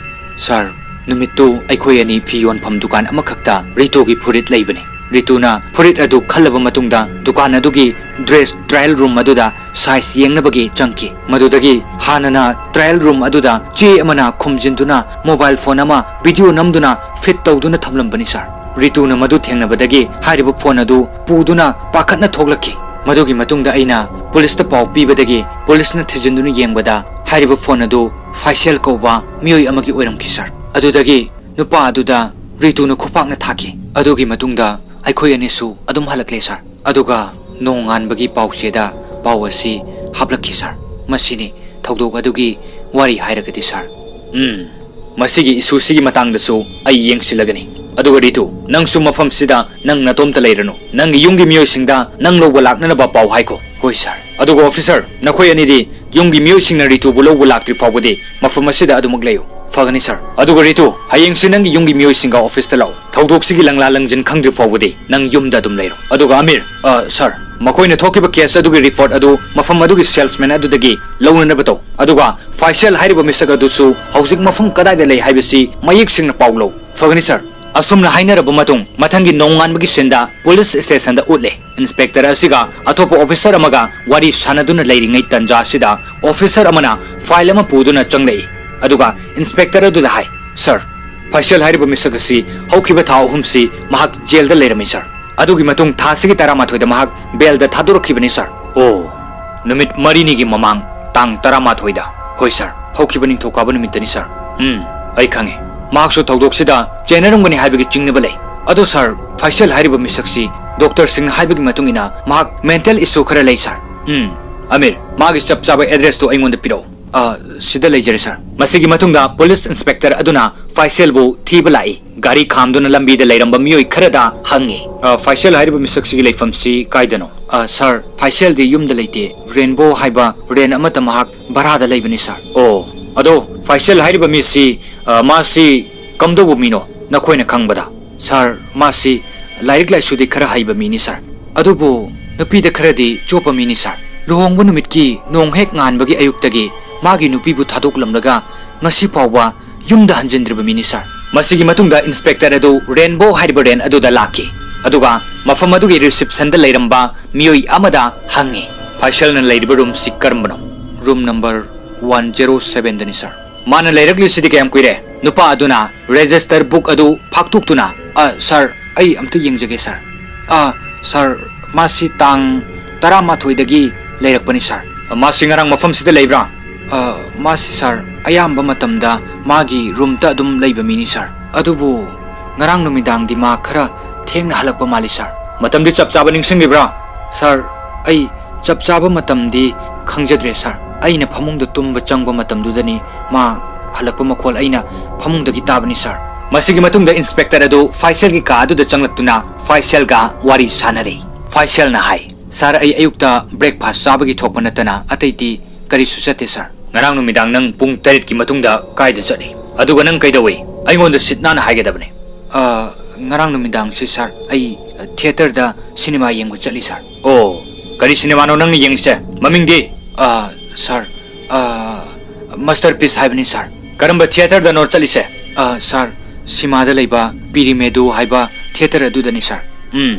"ꯁꯥꯔ, ꯅꯨꯃꯤꯠꯇꯨ ꯑꯩꯈꯣꯏ ꯑꯅꯤ ꯐꯤ ꯌꯣꯟꯐꯝ ꯗꯨꯀꯥꯟ ꯑꯃꯈꯛꯇ ꯔꯤꯇꯨꯒꯤ ꯐꯨꯔꯤꯠ ꯂꯩꯕꯅꯤ꯫ ꯔꯤꯇꯨꯅ ꯐꯨꯔꯤꯠ ꯑꯗꯨ ꯈꯜꯂꯕ ꯃꯇꯨꯡꯗ ꯗꯨꯀꯥꯟ ꯑꯗꯨꯒꯤ dress trial room ꯑꯗꯨꯗ size ꯌꯦꯡꯅꯕꯒꯤ ꯆꯪꯈꯤ꯫ ꯃꯗꯨꯗꯒꯤ ꯍꯥꯟꯅꯅ trial room ꯑꯗꯨꯗ ꯆꯦ ꯑꯃꯅ ꯈꯨꯝꯖꯤꯟꯗꯨꯅ mobile phone ꯑꯃ video ꯅꯝꯗꯨꯅ fit ꯇꯧꯗꯨꯅ ꯊꯝꯂꯝꯕꯅꯤ ꯁꯥꯔ꯫ ꯔꯤꯇꯨꯅ ꯃꯗꯨ ꯊꯦꯡꯅꯕꯗꯒꯤ ꯍꯥꯏꯔꯤꯕ phone ꯑꯗꯨ ꯄꯨꯗꯨꯅ ꯄꯥꯈꯠꯅ ꯊꯣꯛꯂꯛꯈꯤ꯫ ꯃꯗꯨꯒꯤ ꯃꯇꯨꯡꯗ ꯑꯩꯅ police ꯇ ꯄꯥꯎ ꯄꯤꯕꯗꯒꯤ police ꯅ ꯊꯤꯖꯤꯟꯗꯨꯅ ꯌꯦꯡꯕꯗ ꯍꯥꯏꯔꯤꯕ phone ꯑꯗꯨ ꯐꯥꯏꯁꯦꯜ ꯀꯧꯕ ꯃꯤꯑꯣꯏ ꯑꯃꯒꯤ ꯑꯣꯏꯔꯝꯈꯤ ꯁꯥꯔ꯫ ꯑꯗꯨꯗꯒꯤ ꯅꯨꯄꯥ ꯑꯗꯨꯗ ꯔꯤꯇꯨꯅ ꯈꯨꯄꯥꯛꯅ ꯊꯥꯈꯤ꯫ ꯑꯗꯨꯒꯤ ꯃꯇꯨꯡꯗ ꯑꯩꯈꯣꯏ ꯑꯅꯤꯁꯨ ꯑꯗꯨꯝ ꯍꯜꯂꯛꯂꯦ ꯁꯥꯔ꯫ ꯑꯗꯨꯒ ꯅꯣꯡꯉꯥꯟꯕꯒꯤ ꯄꯥꯎꯆꯦꯗ ꯄꯥꯎ ꯑꯁꯤ ꯍꯥꯞꯂꯛꯈꯤ ꯁꯥꯔ꯫ ꯃꯁꯤꯅꯤ ꯊꯧꯗꯣꯛ ꯑꯗꯨꯒꯤ ꯋꯥꯔꯤ ꯍꯥꯏꯔꯒꯗꯤ ꯁꯥꯔ꯫ ꯎꯝ, ꯃꯁꯤꯒꯤ issue ꯁꯤꯒꯤ ꯃꯇꯥꯡꯗꯁꯨ ꯑꯩ ꯌꯦꯡꯁꯤꯜꯂꯒꯅꯤ꯫ ꯑꯗꯨꯒ ꯔꯤꯇꯨ, ꯅꯪꯁꯨ ꯃꯐꯝꯁꯤꯗ ꯅꯪ ꯅꯇꯣꯝꯇ ꯂꯩꯔꯅꯨ꯫ ꯅꯪꯒꯤ ꯌꯨꯝꯒꯤ ꯃꯤꯑꯣꯏꯁꯤꯡꯗ ꯅꯪ ꯂꯧꯕ ꯂꯥꯛꯅꯅꯕ ꯄꯥꯎ ꯍꯥꯏꯈꯣ꯫ ꯍꯣꯏ ꯁꯥꯔ꯫ ꯑꯗꯨꯒ officer, ꯅꯈꯣꯏ ꯑꯅꯤꯗꯤ ꯌꯨꯝꯒꯤ ꯃꯤꯑꯣꯏꯁꯤꯡꯅ ꯔꯤꯇꯨꯕꯨ ꯂꯧꯕ ꯂꯥꯛꯇ꯭ꯔꯤ ꯐꯥꯎꯕꯗꯤ ꯃꯐꯝ ꯑꯁꯤꯗ ꯑꯗꯨꯃꯛ ꯂꯩꯌꯨ꯫ ꯐꯒꯅꯤ ꯁꯥꯔ꯫ ꯑꯗꯨꯒ ꯔꯤꯇꯨ, ꯍꯌꯦꯡꯁꯤ ꯅꯪꯒꯤ ꯌꯨꯝꯒꯤ ꯃꯤꯑꯣꯏꯁꯤꯡꯒ office ꯇ ꯂꯥꯛꯎ꯫ ꯊꯧꯗꯣꯛꯁꯤꯒꯤ ꯂꯪꯂꯥ ꯂꯪꯖꯤꯟ ꯈꯪꯗ꯭ꯔꯤ ꯐꯥꯎꯕꯗꯤ ꯅꯪ ꯌꯨꯝꯗ ꯑꯗꯨꯝ ꯂꯩꯔꯣ꯫ ꯑꯗꯨꯒ ꯑꯃꯤꯔ, ꯑ, ꯁꯥꯔ, ꯃꯈꯣꯏꯅ ꯊꯣꯛꯈꯤꯕ case ꯑꯗꯨꯒꯤ report ꯑꯗꯨ ꯃꯐꯝ ꯑꯗꯨꯒꯤ salesman ꯑꯗꯨꯗꯒꯤ ꯂꯧꯅꯅꯕ ꯇꯧ꯫ ꯑꯗꯨꯒ ꯐꯥꯏꯁꯦꯜ ꯍꯥꯏꯔꯤꯕ ꯃꯤꯁꯛ ꯑꯗꯨꯁꯨ ꯍꯧꯖꯤꯛ ꯃꯐꯝ ꯀꯗꯥꯏꯗ ꯂꯩ ꯍꯥꯏꯕꯁꯤ ꯃꯌꯦꯛ ꯁꯦꯡꯅ ꯄꯥꯎ ꯂꯧ꯫ ꯐꯒꯅꯤ ꯁꯥꯔ꯫ ꯑꯁꯨꯝꯅ ꯍꯥꯏꯅꯔꯕ ꯃꯇꯨꯡ ꯃꯊꯪꯒꯤ ꯅꯣꯡꯉꯥꯟꯕꯒꯤ ꯁꯤꯟꯗ police station ꯗ ꯎꯠꯂꯦ꯫ Inspector ꯑꯁꯤꯒ ꯑꯇꯣꯞꯄ officer ꯑꯃꯒ ꯋꯥꯔꯤ ꯁꯥꯟꯅꯗꯨꯅ ꯂꯩꯔꯤꯉꯩ ꯇꯟꯖꯥ ꯑꯁꯤꯗ officer ꯑꯃꯅ file ꯑꯃ ꯄꯨꯗꯨꯅ ꯆꯪꯂꯛꯏ꯫ ꯑꯗꯨꯒ inspector ꯑꯗꯨꯗ ꯍꯥꯏ, "ꯁꯥꯔ, ꯐꯥꯏꯁꯦꯜ ꯍꯥꯏꯔꯤꯕ ꯃꯤꯁꯛ ꯑꯁꯤ ꯍꯧꯈꯤꯕ ꯊꯥ ꯑꯍꯨꯝꯁꯤ ꯃꯍꯥꯛ jail ꯗ ꯂꯩꯔꯝꯃꯤ ꯁꯥꯔ꯫ ꯑꯗꯨꯒꯤ ꯃꯇꯨꯡ ꯊꯥꯁꯤꯒꯤ ꯇꯔꯥꯃꯥꯊꯣꯏꯗ ꯃꯍꯥꯛ bail ꯗ ꯊꯥꯗꯣꯔꯛꯈꯤꯕꯅꯤ ꯁꯥꯔ"꯫ ꯑꯣ, ꯅꯨꯃꯤꯠ ꯃꯔꯤꯅꯤꯒꯤ ꯃꯃꯥꯡ ꯇꯥꯡ ꯇꯔꯥꯃꯥꯊꯣꯏꯗ꯫ ꯍꯣꯏ ꯁꯥꯔ, ꯍꯧꯈꯤꯕ ꯅꯤꯡꯊꯧꯀꯥꯕ ꯅꯨꯃꯤꯠꯇꯅꯤ ꯁꯥꯔ꯫ ꯎꯝ, ꯑꯩ ꯈꯪꯉꯦ꯫ ꯃꯍꯥꯛꯁꯨ ꯊꯧꯗꯣꯛꯁꯤꯗ ꯆꯦꯟꯅꯔꯝꯒꯅꯤ ꯍꯥꯏꯕꯒꯤ ꯆꯤꯡꯅꯕ ꯂꯩ꯫ ꯑꯗꯣ ꯁꯥꯔ, ꯐꯥꯏꯁꯦꯜ ꯍꯥꯏꯔꯤꯕ ꯃꯤꯁꯛꯁꯤ doctor ꯁꯤꯡꯅ ꯍꯥꯏꯕꯒꯤ ꯃꯇꯨꯡ ꯏꯟꯅ ꯃꯍꯥꯛ mental issue ꯈꯔ ꯂꯩ ꯁꯥꯔ꯫ ꯎꯝ, ꯑꯃꯤꯔ, ꯃꯥꯒꯤ ꯆꯞ ꯆꯥꯕ address ꯇꯨ ꯑꯩꯉꯣꯟꯗ ꯄꯤꯔꯛꯎ꯫ ꯑ, ꯁꯤꯗ ꯂꯩꯖꯔꯦ ꯁꯥꯔ꯫ ꯃꯁꯤꯒꯤ ꯃꯇꯨꯡꯗ police inspector ꯑꯗꯨꯅ ꯐꯥꯏꯁꯦꯜꯕꯨ ꯊꯤꯕ ꯂꯥꯛꯏ꯫ ꯒꯥꯔꯤ ꯈꯥꯝꯗꯨꯅ ꯂꯝꯕꯤꯗ ꯂꯩꯔꯝꯕ ꯃꯤꯑꯣꯏ ꯈꯔꯗ ꯍꯪꯉꯤ꯫ "ꯑ, ꯐꯥꯏꯁꯦꯜ ꯍꯥꯏꯔꯤꯕ ꯃꯤꯁꯛꯁꯤꯒꯤ ꯂꯩꯐꯝꯁꯤ ꯀꯥꯏꯗꯅꯣ?" "ꯑ, ꯁꯥꯔ, ꯐꯥꯏꯁꯦꯜꯗꯤ ꯌꯨꯝꯗ ꯂꯩꯇꯦ꯫ ꯔꯦꯟꯕꯣ ꯍꯥꯏꯕ ꯔꯦꯟ ꯑꯃꯠꯇ ꯃꯍꯥꯛ ꯚꯔꯥꯗ ꯂꯩꯕꯅꯤ ꯁꯥꯔ"꯫ "ꯑꯣ, ꯑꯗꯣ ꯐꯥꯏꯁꯦꯜ ꯍꯥꯏꯔꯤꯕ ꯃꯤꯁꯤ, ꯑ, ꯃꯥꯁꯤ ꯀꯝꯗꯧꯕ ꯃꯤꯅꯣ ꯅꯈꯣꯏꯅ ꯈꯪꯕꯗ?" "ꯁꯥꯔ, ꯃꯥꯁꯤ ꯂꯥꯏꯔꯤꯛ ꯂꯥꯏꯁꯨꯗꯤ ꯈꯔ ꯍꯩꯕ ꯃꯤꯅꯤ ꯁꯥꯔ, ꯑꯗꯨꯕꯨ ꯅꯨꯄꯤꯗ ꯈꯔꯗꯤ ꯆꯣꯞꯄ ꯃꯤꯅꯤ ꯁꯥꯔ"꯫ ꯂꯨꯍꯣꯡꯕ ꯅꯨꯃꯤꯠꯀꯤ ꯅꯣꯡ ꯍꯦꯛ ꯉꯥꯟꯕꯒꯤ ꯑꯌꯨꯛꯇꯒꯤ ꯃꯥꯒꯤ ꯅꯨꯄꯤꯕꯨ ꯊꯥꯗꯣꯛꯂꯝꯂꯒ ꯉꯁꯤ ꯐꯥꯎꯕ ꯌꯨꯝꯗ ꯍꯟꯖꯤꯟꯗ꯭ꯔꯤꯕ ꯃꯤꯅꯤ, ꯁꯥꯔ꯫ ꯃꯁꯤꯒꯤ ꯃꯇꯨꯡꯗ ꯏꯟꯁꯄꯦꯛꯇꯔ ꯑꯗꯨ ꯔꯦꯟꯕꯣ ꯍꯥꯏꯔꯤꯕ ꯔꯦꯟ ꯑꯗꯨꯗ ꯂꯥꯛꯈꯤ, ꯑꯗꯨꯒ ꯃꯐꯝ ꯑꯗꯨꯒꯤ ꯔꯤꯁꯤꯞꯁꯟꯗ ꯂꯩꯔꯝꯕ ꯃꯤꯑꯣꯏ ꯑꯃꯗ ꯍꯪꯉꯤ, "ꯐꯥꯏꯁꯦꯜꯅ ꯂꯩꯔꯤꯕ ꯔꯨꯝꯁꯤ ꯀꯔꯝꯕꯅꯣ?" "ꯔꯨꯝ ꯅꯝꯕꯔ ꯋꯥꯟ ꯖꯦꯔꯣ ꯁꯚꯦꯟꯗꯅꯤ, ꯁꯥꯔ꯫ ꯃꯥꯅ ꯂꯩꯔꯛꯂꯤꯁꯤꯗꯤ ꯀꯌꯥꯝ ꯀꯨꯏꯔꯦ?" ꯅꯨꯄꯥ ꯑꯗꯨꯅ ꯔꯦꯖꯤꯁꯇꯔ ꯕꯨꯛ ꯑꯗꯨ ꯐꯥꯛꯇꯣꯛꯇꯨꯅ, "ꯑ, ꯁꯥꯔ, ꯑꯩ ꯑꯝꯇ ꯌꯦꯡꯖꯒꯦ, ꯁꯥꯔ꯫ ꯑ, ꯁꯥꯔ, ꯃꯥꯁꯤ ꯇꯥꯡ ꯇꯔꯥꯃꯥꯊꯣꯏꯗꯒꯤ ꯂꯩꯔꯛꯄꯅꯤ, ꯁꯥꯔ꯫" "ꯃꯥꯁꯤ ꯉꯔꯥꯡ ꯃꯐꯝꯁꯤꯗ ꯂꯩꯕ꯭ꯔꯥ?" "ꯑ, ꯃꯥꯁꯤ, ꯁꯥꯔ, ꯑꯌꯥꯝꯕ ꯃꯇꯝꯗ ꯃꯥꯒꯤ ꯔꯨꯝꯇ ꯑꯗꯨꯝ ꯂꯩꯕ ꯃꯤꯅꯤ, ꯁꯥꯔ꯫ ꯑꯗꯨꯕꯨ ꯉꯔꯥꯡ ꯅꯨꯃꯤꯗꯥꯡꯗꯤ ꯃꯥ ꯈꯔ ꯊꯦꯡꯅ ꯍꯜꯂꯛꯄ ꯃꯥꯜꯂꯤ, ꯁꯥꯔ꯫" "ꯃꯇꯝꯗꯤ ꯆꯞ ꯆꯥꯕ ꯅꯤꯡꯁꯤꯡꯂꯤꯕ꯭ꯔꯥ?" "ꯁꯥꯔ, ꯑꯩ ꯆꯞ ꯆꯥꯕ ꯃꯇꯝꯗꯤ ꯈꯪꯖꯗ꯭ꯔꯦ, ꯁꯥꯔ꯫ ꯑꯩꯅ ꯐꯃꯨꯡꯗ ꯇꯨꯝꯕ ꯆꯪꯕ ꯃꯇꯝꯗꯨꯗꯅꯤ ꯃꯥ ꯍꯜꯂꯛꯄ ꯃꯈꯣꯜ ꯑꯩꯅ ꯐꯃꯨꯡꯗꯒꯤ ꯇꯥꯕꯅꯤ, ꯁꯥꯔ꯫" ꯃꯁꯤꯒꯤ ꯃꯇꯨꯡꯗ ꯏꯟꯁꯄꯦꯛꯇꯔ ꯑꯗꯨ ꯐꯥꯏꯁꯦꯜꯒꯤ ꯀꯥ ꯑꯗꯨꯗ ꯆꯪꯂꯛꯇꯨꯅ ꯐꯥꯏꯁꯦꯜꯒ ꯋꯥꯔꯤ ꯁꯥꯅꯔꯦ꯫ ꯐꯥꯏꯁꯦꯜꯅ ꯍꯥꯏ, "ꯁꯥꯔ, ꯑꯩ ꯑꯌꯨꯛꯇ ꯕ꯭ꯔꯦꯛꯐꯥꯁ ꯆꯥꯕꯒꯤ ꯊꯣꯛꯄ ꯅꯠꯇꯅ ꯑꯇꯩꯗꯤ ꯀꯔꯤꯁꯨ ꯆꯠꯇꯦ, ꯁꯥꯔ꯫" "ꯉꯔꯥꯡ ꯅꯨꯃꯤꯗꯥꯡ ꯅꯪ ꯄꯨꯡ ꯇꯔꯦꯠꯀꯤ ꯃꯇꯨꯡꯗ ꯀꯥꯏꯗ ꯆꯠꯂꯤ? ꯑꯗꯨꯒ ꯅꯪ ꯀꯩꯗꯧꯏ? ꯑꯩꯉꯣꯟꯗ ꯁꯤꯠ ꯅꯥꯟꯅ ꯍꯥꯏꯒꯗꯕꯅꯤ꯫" "ꯑ, ꯉꯔꯥꯡ ꯅꯨꯃꯤꯗꯥꯡꯁꯤ, ꯁꯥꯔ, ꯑꯩ, ꯑ, ꯊꯤꯌꯦꯇꯔꯗ ꯁꯤꯅꯦꯃꯥ ꯌꯦꯡꯕ ꯆꯠꯂꯤ, ꯁꯥꯔ꯫" "ꯑꯣ, ꯀꯔꯤ ꯁꯤꯅꯦꯃꯥꯅꯣ ꯅꯪꯅ ꯌꯦꯡꯂꯤꯁꯦ? ꯃꯃꯤꯡꯗꯤ?" "ꯑ, ꯁꯥꯔ, ꯑ, ꯃꯥꯁꯇꯔꯄꯤꯁ ꯍꯥꯏꯕꯅꯤ, ꯁꯥꯔ꯫" "ꯀꯔꯝꯕ ꯊꯤꯌꯦꯇꯔꯗꯅꯣ ꯆꯠꯂꯤꯁꯦ?" "ꯑ, ꯁꯥꯔ, ꯁꯤꯃꯥꯗ ꯂꯩꯕ ꯄꯤꯔꯤꯃꯦꯗꯨ ꯍꯥꯏꯕ ꯊꯤꯌꯦꯇꯔ ꯑꯗꯨꯗꯅꯤ, ꯁꯥꯔ꯫" "ꯎꯝ,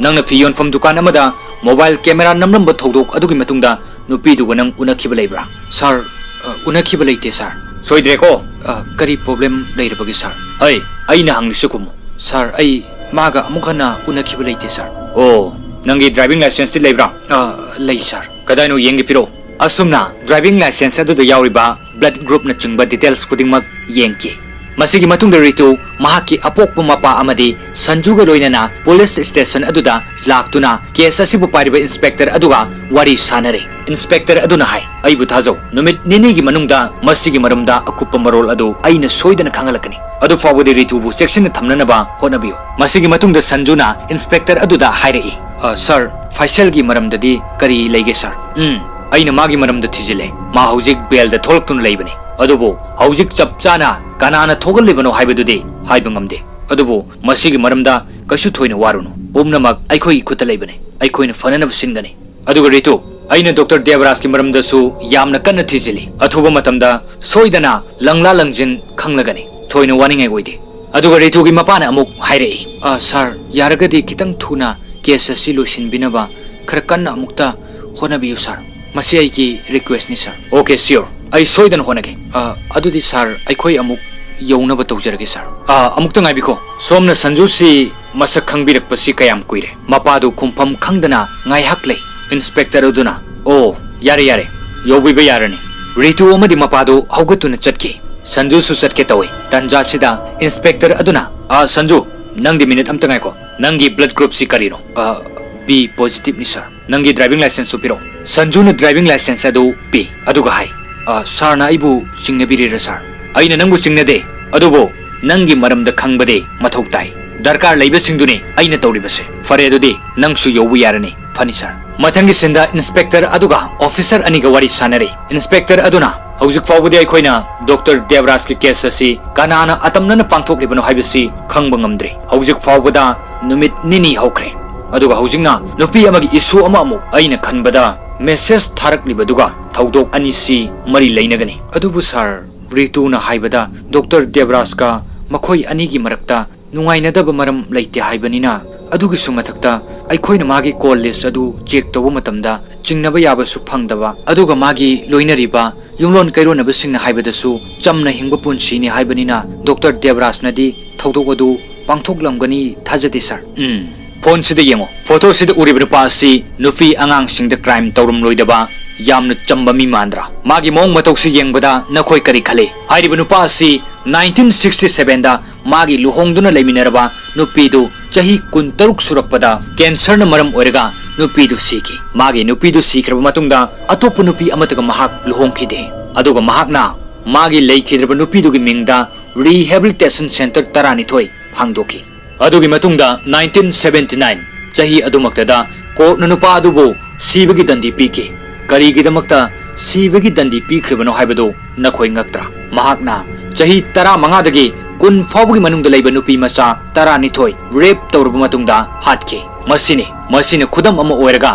ꯅꯪꯅ ꯐꯤ ꯌꯣꯟꯐꯝ ꯗꯨꯀꯥꯟ ꯑꯃꯗ ꯃꯣꯕꯥꯏꯜ ꯀꯦꯃꯦꯔꯥ ꯅꯝꯂꯝꯕ ꯊꯧꯗꯣꯛ ꯑꯗꯨꯒꯤ ꯃꯇꯨꯡꯗ ꯅꯨꯄꯤꯗꯨꯒ ꯅꯪ ꯎꯅꯈꯤꯕ ꯂꯩꯕ꯭ꯔꯥ?" "ꯁꯥꯔ, ꯑ, ꯎꯅꯈꯤꯕ ꯂꯩꯇꯦ, ꯁꯥꯔ꯫" "ꯁꯣꯏꯗ꯭ꯔꯦꯀꯣ?" "ꯑ, ꯀꯔꯤ ꯄ꯭ꯔꯣꯕ꯭ꯂꯦꯝ ꯂꯩꯔꯕꯒꯦ, ꯁꯥꯔ?" "ꯑꯩ, ꯑꯩꯅ ꯍꯪꯂꯤꯁꯤ ꯈꯨꯝꯃꯨ꯫" "ꯁꯥꯔ, ꯑꯩ ꯃꯥꯒ ꯑꯃꯨꯛ ꯍꯟꯅ ꯎꯅꯈꯤꯕ ꯂꯩꯇꯦ, ꯁꯥꯔ꯫" "ꯑꯣ, ꯅꯪꯒꯤ ꯗ꯭ꯔꯥꯏꯚꯤꯡ ꯂꯥꯏꯁꯦꯟꯁꯇꯤ ꯂꯩꯕ꯭ꯔꯥ?" "ꯑ, ꯂꯩ, ꯁꯥꯔ꯫" "ꯀꯗꯥꯏꯅꯣ ꯌꯦꯡꯒꯦ, ꯄꯤꯔꯛꯑꯣ꯫" ꯑꯁꯨꯝꯅ ꯗ꯭ꯔꯥꯏꯚꯤꯡ ꯂꯥꯏꯁꯦꯟꯁ ꯑꯗꯨꯗ ꯌꯥꯎꯔꯤꯕ ꯕ꯭ꯂꯗ ꯒ꯭ꯔꯨꯞꯅꯆꯤꯡꯕ ꯗꯤꯇꯦꯜꯁ ꯈꯨꯗꯤꯡꯃꯛ ꯌꯦꯡꯈꯤ꯫ ꯃꯁꯤꯒꯤ ꯃꯇꯨꯡꯗ ꯔꯤꯇꯨ ꯃꯍꯥꯛꯀꯤ ꯑꯄꯣꯛꯄ ꯃꯄꯥ ꯑꯃꯗꯤ ꯁꯟꯖꯨꯒ ꯂꯣꯏꯅꯅ ꯄꯨꯂꯤꯁ ꯁ꯭ꯇꯦꯁꯟ ꯑꯗꯨꯗ ꯂꯥꯛꯇꯨꯅ ꯀꯦꯁ ꯑꯁꯤꯕꯨ ꯄꯥꯏꯔꯤꯕ ꯏꯟꯁꯄꯦꯛꯇꯔ ꯑꯗꯨꯒ ꯋꯥꯔꯤ ꯁꯥꯅꯔꯤ꯫ ꯏꯟꯁꯄꯦꯛꯇꯔ ꯑꯗꯨꯅ ꯍꯥꯏ, "ꯑꯩꯕꯨ ꯊꯥꯖꯧ, ꯅꯨꯃꯤꯠ ꯅꯤꯅꯤꯒꯤ ꯃꯅꯨꯡꯗ ꯃꯁꯤꯒꯤ ꯃꯔꯝꯗ ꯑꯀꯨꯞꯄ ꯃꯔꯣꯜ ꯑꯗꯨ ꯑꯩꯅ ꯁꯣꯏꯗꯅ ꯈꯪꯍꯜꯂꯛꯀꯅꯤ꯫ ꯑꯗꯨ ꯐꯥꯎꯕꯗꯤ ꯔꯤꯇꯨꯕꯨ ꯆꯦꯛꯁꯤꯟꯅ ꯊꯝꯅꯅꯕ ꯍꯣꯠꯅꯕꯤꯌꯨ꯫" ꯃꯁꯤꯒꯤ ꯃꯇꯨꯡꯗ ꯁꯟꯖꯨꯅ ꯏꯟꯁꯄꯦꯛꯇꯔ ꯑꯗꯨꯗ ꯍꯥꯏꯔꯛꯏ, "ꯑ, ꯁꯥꯔ, ꯐꯥꯏꯁꯦꯜꯒꯤ ꯃꯔꯝꯗꯗꯤ ꯀꯔꯤ ꯂꯩꯒꯦ, ꯁꯥꯔ?" "ꯎꯝ, ꯑꯩꯅ ꯃꯥꯒꯤ ꯃꯔꯝꯗ ꯊꯤꯖꯤꯜꯂꯦ꯫ ꯃꯥ ꯍꯧꯖꯤꯛ ꯕꯦꯜꯗ ꯊꯣꯛꯂꯛꯇꯨꯅ ꯂꯩꯕꯅꯤ꯫ ꯑꯗꯨꯕꯨ ꯍꯧꯖꯤꯛ ꯆꯞ ꯆꯥꯅ ꯀꯅꯥꯅ ꯊꯣꯛꯍꯜꯂꯤꯕꯅꯣ ꯍꯥꯏꯕꯗꯨꯗꯤ ꯍꯥꯏꯕ ꯉꯝꯗꯦ꯫ ꯑꯗꯨꯕꯨ ꯃꯁꯤꯒꯤ ꯃꯔꯝꯗ ꯀꯩꯁꯨ ꯊꯣꯏꯅ ꯋꯥꯔꯨꯅꯨ꯫ ꯄꯨꯝꯅꯃꯛ ꯑꯩꯈꯣꯏꯒꯤ ꯈꯨꯠꯇ ꯂꯩꯕꯅꯤ꯫ ꯑꯩꯈꯣꯏꯅ ꯐꯅꯅꯕ ꯁꯤꯟꯒꯅꯤ꯫ ꯑꯗꯨꯒ ꯔꯤꯇꯨ, ꯑꯩꯅ ꯗꯣꯛꯇꯔ ꯗꯦꯕꯔꯥꯖꯀꯤ ꯃꯔꯝꯗꯁꯨ ꯌꯥꯝꯅ ꯀꯟꯅ ꯊꯤꯖꯤꯜꯂꯤ꯫ ꯑꯊꯨꯕ ꯃꯇꯝꯗ ꯁꯣꯏꯗꯅ ꯂꯪꯂꯥ ꯂꯪꯖꯤꯟ ꯈꯪꯂꯒꯅꯤ꯫ ꯊꯣꯏꯅ ꯋꯥꯅꯤꯡꯉꯥꯏ ꯑꯣꯏꯗꯦ꯫ ꯑꯗꯨꯒ ꯔꯤꯇꯨꯒꯤ ꯃꯄꯥꯅ ꯑꯃꯨꯛ ꯍꯥꯏꯔꯛꯏ, "ꯑ, ꯁꯥꯔ, ꯌꯥꯔꯒꯗꯤ ꯈꯤꯇꯪ ꯊꯨꯅ ꯀꯦꯁ ꯑꯁꯤ ꯂꯣꯏꯁꯤꯟꯕꯤꯅꯕ ꯈꯔ ꯀꯟꯅ ꯑꯃꯨꯛꯇ ꯍꯣꯠꯅꯕꯤꯌꯨ, ꯁꯥꯔ꯫ ꯃꯁꯤ ꯑꯩꯒꯤ ꯔꯤꯀ꯭ꯋꯦꯁꯅꯤ, ꯁꯥꯔ꯫" "ꯑꯣꯀꯦ, ꯁꯤꯌꯣꯔ, ꯑꯩ ꯁꯣꯏꯗꯅ ꯍꯣꯠꯅꯒꯦ꯫ ꯑ, ꯑꯗꯨꯗꯤ, ꯁꯥꯔ, ꯑꯩꯈꯣꯏ ꯑꯃꯨꯛ ꯌꯧꯅꯕ ꯇꯧꯖꯔꯒꯦ, ꯁꯥꯔ꯫" "ꯑ, ꯑꯃꯨꯛꯇ ꯉꯥꯏꯕꯤꯈꯣ꯫ ꯁꯣꯝꯅ ꯁꯟꯖꯨꯁꯤ ꯃꯁꯛ ꯈꯪꯕꯤꯔꯛꯄꯁꯤ ꯀꯌꯥꯝ ꯀꯨꯏꯔꯦ?" ꯃꯄꯥꯗꯨ ꯈꯨꯝꯐꯝ ꯈꯪꯗꯅ ꯉꯥꯏꯍꯥꯛ ꯂꯩ꯫ ꯏꯟꯁꯄꯦꯛꯇꯔ ꯑꯗꯨꯅ, "ꯑꯣ, ꯌꯥꯔꯦ, ꯌꯥꯔꯦ, ꯌꯧꯕꯤꯕ ꯌꯥꯔꯅꯤ꯫" ꯔꯤꯇꯨ ꯑꯃꯗꯤ ꯃꯄꯥꯗꯨ ꯍꯧꯒꯠꯇꯨꯅ ꯆꯠꯈꯤ꯫ ꯁꯟꯖꯨꯁꯨ ꯆꯠꯀꯦ ꯇꯧꯏ꯫ ꯇꯟꯖꯥꯁꯤꯗ ꯏꯟꯁꯄꯦꯛꯇꯔ ꯑꯗꯨꯅ, "ꯑ, ꯁꯟꯖꯨ, ꯅꯪꯗꯤ ꯃꯤꯅꯤꯠ ꯑꯝꯇ ꯉꯥꯏꯈꯣ꯫ ꯅꯪꯒꯤ ꯕ꯭ꯂꯗ ꯒ꯭ꯔꯨꯞꯁꯤ ꯀꯔꯤꯅꯣ?" "ꯑ, ꯕꯤ ꯄꯣꯖꯤꯇꯤꯚꯅꯤ, ꯁꯥꯔ꯫" "ꯅꯪꯒꯤ ꯗ꯭ꯔꯥꯏꯚꯤꯡ ꯂꯥꯏꯁꯦꯟꯁꯁꯨ ꯄꯤꯔꯛꯑꯣ꯫" ꯁꯟꯖꯨꯅ ꯗ꯭ꯔꯥꯏꯚꯤꯡ ꯂꯥꯏꯁꯦꯟꯁ ꯑꯗꯨ ꯄꯤ, ꯑꯗꯨꯒ ꯍꯥꯏ, "ꯑ, ꯁꯥꯔꯅ ꯑꯩꯕꯨ ꯆꯤꯡꯅꯕꯤꯔꯤꯔꯥ, ꯁꯥꯔ?" "ꯑꯩꯅ ꯅꯪꯕꯨ ꯆꯤꯡꯅꯗꯦ, ꯑꯗꯨꯕꯨ ꯅꯪꯒꯤ ꯃꯔꯝꯗ ꯈꯪꯕꯗꯤ ꯃꯊꯧ ꯇꯥꯏ꯫ ꯗꯔꯀꯥꯔ ꯂꯩꯕꯁꯤꯡꯗꯨꯅꯤ ꯑꯩꯅ ꯇꯧꯔꯤꯕꯁꯦ꯫" "ꯐꯔꯦ, ꯑꯗꯨꯗꯤ ꯅꯪꯁꯨ ꯌꯧꯕ ꯌꯥꯔꯅꯤ꯫" "ꯐꯅꯤ, ꯁꯥꯔ꯫" ꯃꯊꯪꯒꯤ ꯁꯤꯟꯗ ꯏꯟꯁꯄꯦꯛꯇꯔ ꯑꯗꯨꯒ ꯑꯣꯐꯤꯁꯔ ꯑꯅꯤꯒ ꯋꯥꯔꯤ ꯁꯥꯟꯅꯔꯤ꯫ ꯏꯟꯁꯄꯦꯛꯇꯔ ꯑꯗꯨꯅ, "ꯍꯧꯖꯤꯛ ꯐꯥꯎꯕꯗꯤ ꯑꯩꯈꯣꯏꯅ ꯗꯣꯛꯇꯔ ꯗꯦꯕꯔꯥꯖꯀꯤ ꯀꯦꯁ ꯑꯁꯤ ꯀꯅꯥꯅ ꯑꯇꯝꯅꯅ ꯄꯥꯡꯊꯣꯛꯂꯤꯕꯅꯣ ꯍꯥꯏꯕꯁꯤ ꯈꯪꯕ ꯉꯝꯗ꯭ꯔꯤ꯫ ꯍꯧꯖꯤꯛ ꯐꯥꯎꯕꯗ ꯅꯨꯃꯤꯠ ꯅꯤꯅꯤ ꯍꯧꯈ꯭ꯔꯦ꯫ ꯑꯗꯨꯒ ꯍꯧꯖꯤꯛꯅ ꯅꯨꯄꯤ ꯑꯃꯒꯤ ꯏꯁꯨ ꯑꯃ ꯑꯃꯨꯛ, ꯑꯩꯅ ꯈꯟꯕꯗ ꯃꯦꯁꯦꯖ ꯊꯥꯔꯛꯂꯤꯕꯗꯨꯒ ꯊꯧꯗꯣꯛ ꯑꯅꯤꯁꯤ ꯃꯔꯤ ꯂꯩꯅꯒꯅꯤ꯫" "ꯑꯗꯨꯕꯨ ꯁꯥꯔ, ꯔꯤꯇꯨꯅ ꯍꯥꯏꯕꯗ ꯗꯣꯛꯇꯔ ꯗꯦꯕꯔꯥꯖꯀ ꯃꯈꯣꯏ ꯑꯅꯤꯒꯤ ꯃꯔꯛꯇ ꯅꯨꯡꯉꯥꯏꯅꯗꯕ ꯃꯔꯝ ꯂꯩꯇꯦ ꯍꯥꯏꯕꯅꯤꯅ, ꯑꯗꯨꯒꯤꯁꯨ ꯃꯊꯛꯇ ꯑꯩꯈꯣꯏꯅ ꯃꯥꯒꯤ ꯀꯣꯜ ꯂꯤꯁ ꯑꯗꯨ ꯆꯦꯛ ꯇꯧꯕ ꯃꯇꯝꯗ ꯆꯤꯡꯅꯕ ꯌꯥꯕꯁꯨ ꯐꯪꯗꯕ, ꯑꯗꯨꯒ ꯃꯥꯒꯤ ꯂꯣꯏꯅꯔꯤꯕ ꯌꯨꯝꯂꯣꯟ ꯀꯩꯔꯣꯟꯅꯕꯁꯤꯡꯅ ꯍꯥꯏꯕꯗꯁꯨ ꯆꯝꯅ ꯍꯤꯡꯕ ꯄꯨꯟꯁꯤꯅꯤ ꯍꯥꯏꯕꯅꯤꯅ, ꯗꯣꯛꯇꯔ ꯗꯦꯕꯔꯥꯖꯅꯗꯤ ꯊꯧꯗꯣꯛ ꯑꯗꯨ ꯄꯥꯡꯊꯣꯛꯂꯝꯒꯅꯤ ꯊꯥꯖꯗꯦ, ꯁꯥꯔ꯫" "ꯎꯝ, ꯐꯣꯟꯁꯤꯗ ꯌꯦꯡꯉꯣ꯫ ꯐꯣꯇꯣꯁꯤꯗ ꯎꯔꯤꯕ ꯅꯨꯄꯥ ꯑꯁꯤ ꯅꯨꯄꯤ ꯑꯉꯥꯡꯁꯤꯡꯗ ꯀ꯭ꯔꯥꯏꯝ ꯇꯧꯔꯝꯂꯣꯏꯗꯕ ꯌꯥꯝꯅ ꯆꯝꯕ ꯃꯤ ꯃꯥꯟꯗ꯭ꯔꯥ? ꯃꯥꯒꯤ ꯃꯑꯣꯡ ꯃꯇꯧꯁꯤ ꯌꯦꯡꯕꯗ ꯅꯈꯣꯏ ꯀꯔꯤ ꯈꯜꯂꯤ?" ꯍꯥꯏꯔꯤꯕ ꯅꯨꯄꯥ ꯑꯁꯤ ꯅꯥꯏꯟꯇꯤꯟ ꯁꯤꯛꯁꯇꯤ ꯁꯚꯦꯟꯗ ꯃꯥꯒꯤ ꯂꯨꯍꯣꯡꯗꯨꯅ ꯂꯩꯃꯤꯟꯅꯔꯕ ꯅꯨꯄꯤꯗꯨ ꯆꯍꯤ ꯀꯨꯟꯇꯔꯨꯛ ꯁꯨꯔꯛꯄꯗ ꯀꯦꯟꯁꯔꯅ ꯃꯔꯝ ꯑꯣꯏꯔꯒ ꯅꯨꯄꯤꯗꯨ ꯁꯤꯈꯤ꯫ ꯃꯥꯒꯤ ꯅꯨꯄꯤꯗꯨ ꯁꯤꯈ꯭ꯔꯕ ꯃꯇꯨꯡꯗ ꯑꯇꯣꯞꯄ ꯅꯨꯄꯤ ꯑꯃꯠꯇꯒ ꯃꯍꯥꯛ ꯂꯨꯍꯣꯡꯈꯤꯗꯦ꯫ ꯑꯗꯨꯒ ꯃꯍꯥꯛꯅ ꯃꯥꯒꯤ ꯂꯩꯈꯤꯗ꯭ꯔꯕ ꯅꯨꯄꯤꯗꯨꯒꯤ ꯃꯤꯡꯗ ꯔꯤꯍꯦꯕꯤꯂꯤꯇꯦꯁꯟ ꯁꯦꯟꯇꯔ ꯇꯔꯥꯅꯤꯊꯣꯏ ꯍꯥꯡꯗꯣꯛꯈꯤ꯫ ꯑꯗꯨꯒꯤ ꯃꯇꯨꯡꯗ ꯅꯥꯏꯟꯇꯤꯟ ꯁꯚꯦꯟꯇꯤ ꯅꯥꯏꯟ ꯆꯍꯤ ꯑꯗꯨꯃꯛꯇꯗ ꯀꯣꯔꯠꯅ ꯅꯨꯄꯥ ꯑꯗꯨꯕꯨ ꯁꯤꯕꯒꯤ ꯗꯟꯗꯤ ꯄꯤꯈꯤ꯫ ꯀꯔꯤꯒꯤꯗꯃꯛꯇ ꯁꯤꯕꯒꯤ ꯗꯟꯗꯤ ꯄꯤꯈ꯭ꯔꯤꯕꯅꯣ ꯍꯥꯏꯕꯗꯨ ꯅꯈꯣꯏ ꯉꯛꯇ꯭ꯔꯥ? ꯃꯍꯥꯛꯅ ꯆꯍꯤ ꯇꯔꯥꯃꯉꯥꯗꯒꯤ ꯀꯨꯟ ꯐꯥꯎꯕꯒꯤ ꯃꯅꯨꯡꯗ ꯂꯩꯕ ꯅꯨꯄꯤ ꯃꯆꯥ ꯇꯔꯥꯅꯤꯊꯣꯏ ꯔꯦꯞ ꯇꯧꯔꯕ ꯃꯇꯨꯡꯗ ꯍꯥꯠꯈꯤ꯫ ꯃꯁꯤꯅꯤ, ꯃꯁꯤꯅ ꯈꯨꯗꯝ ꯑꯃ ꯑꯣꯏꯔꯒ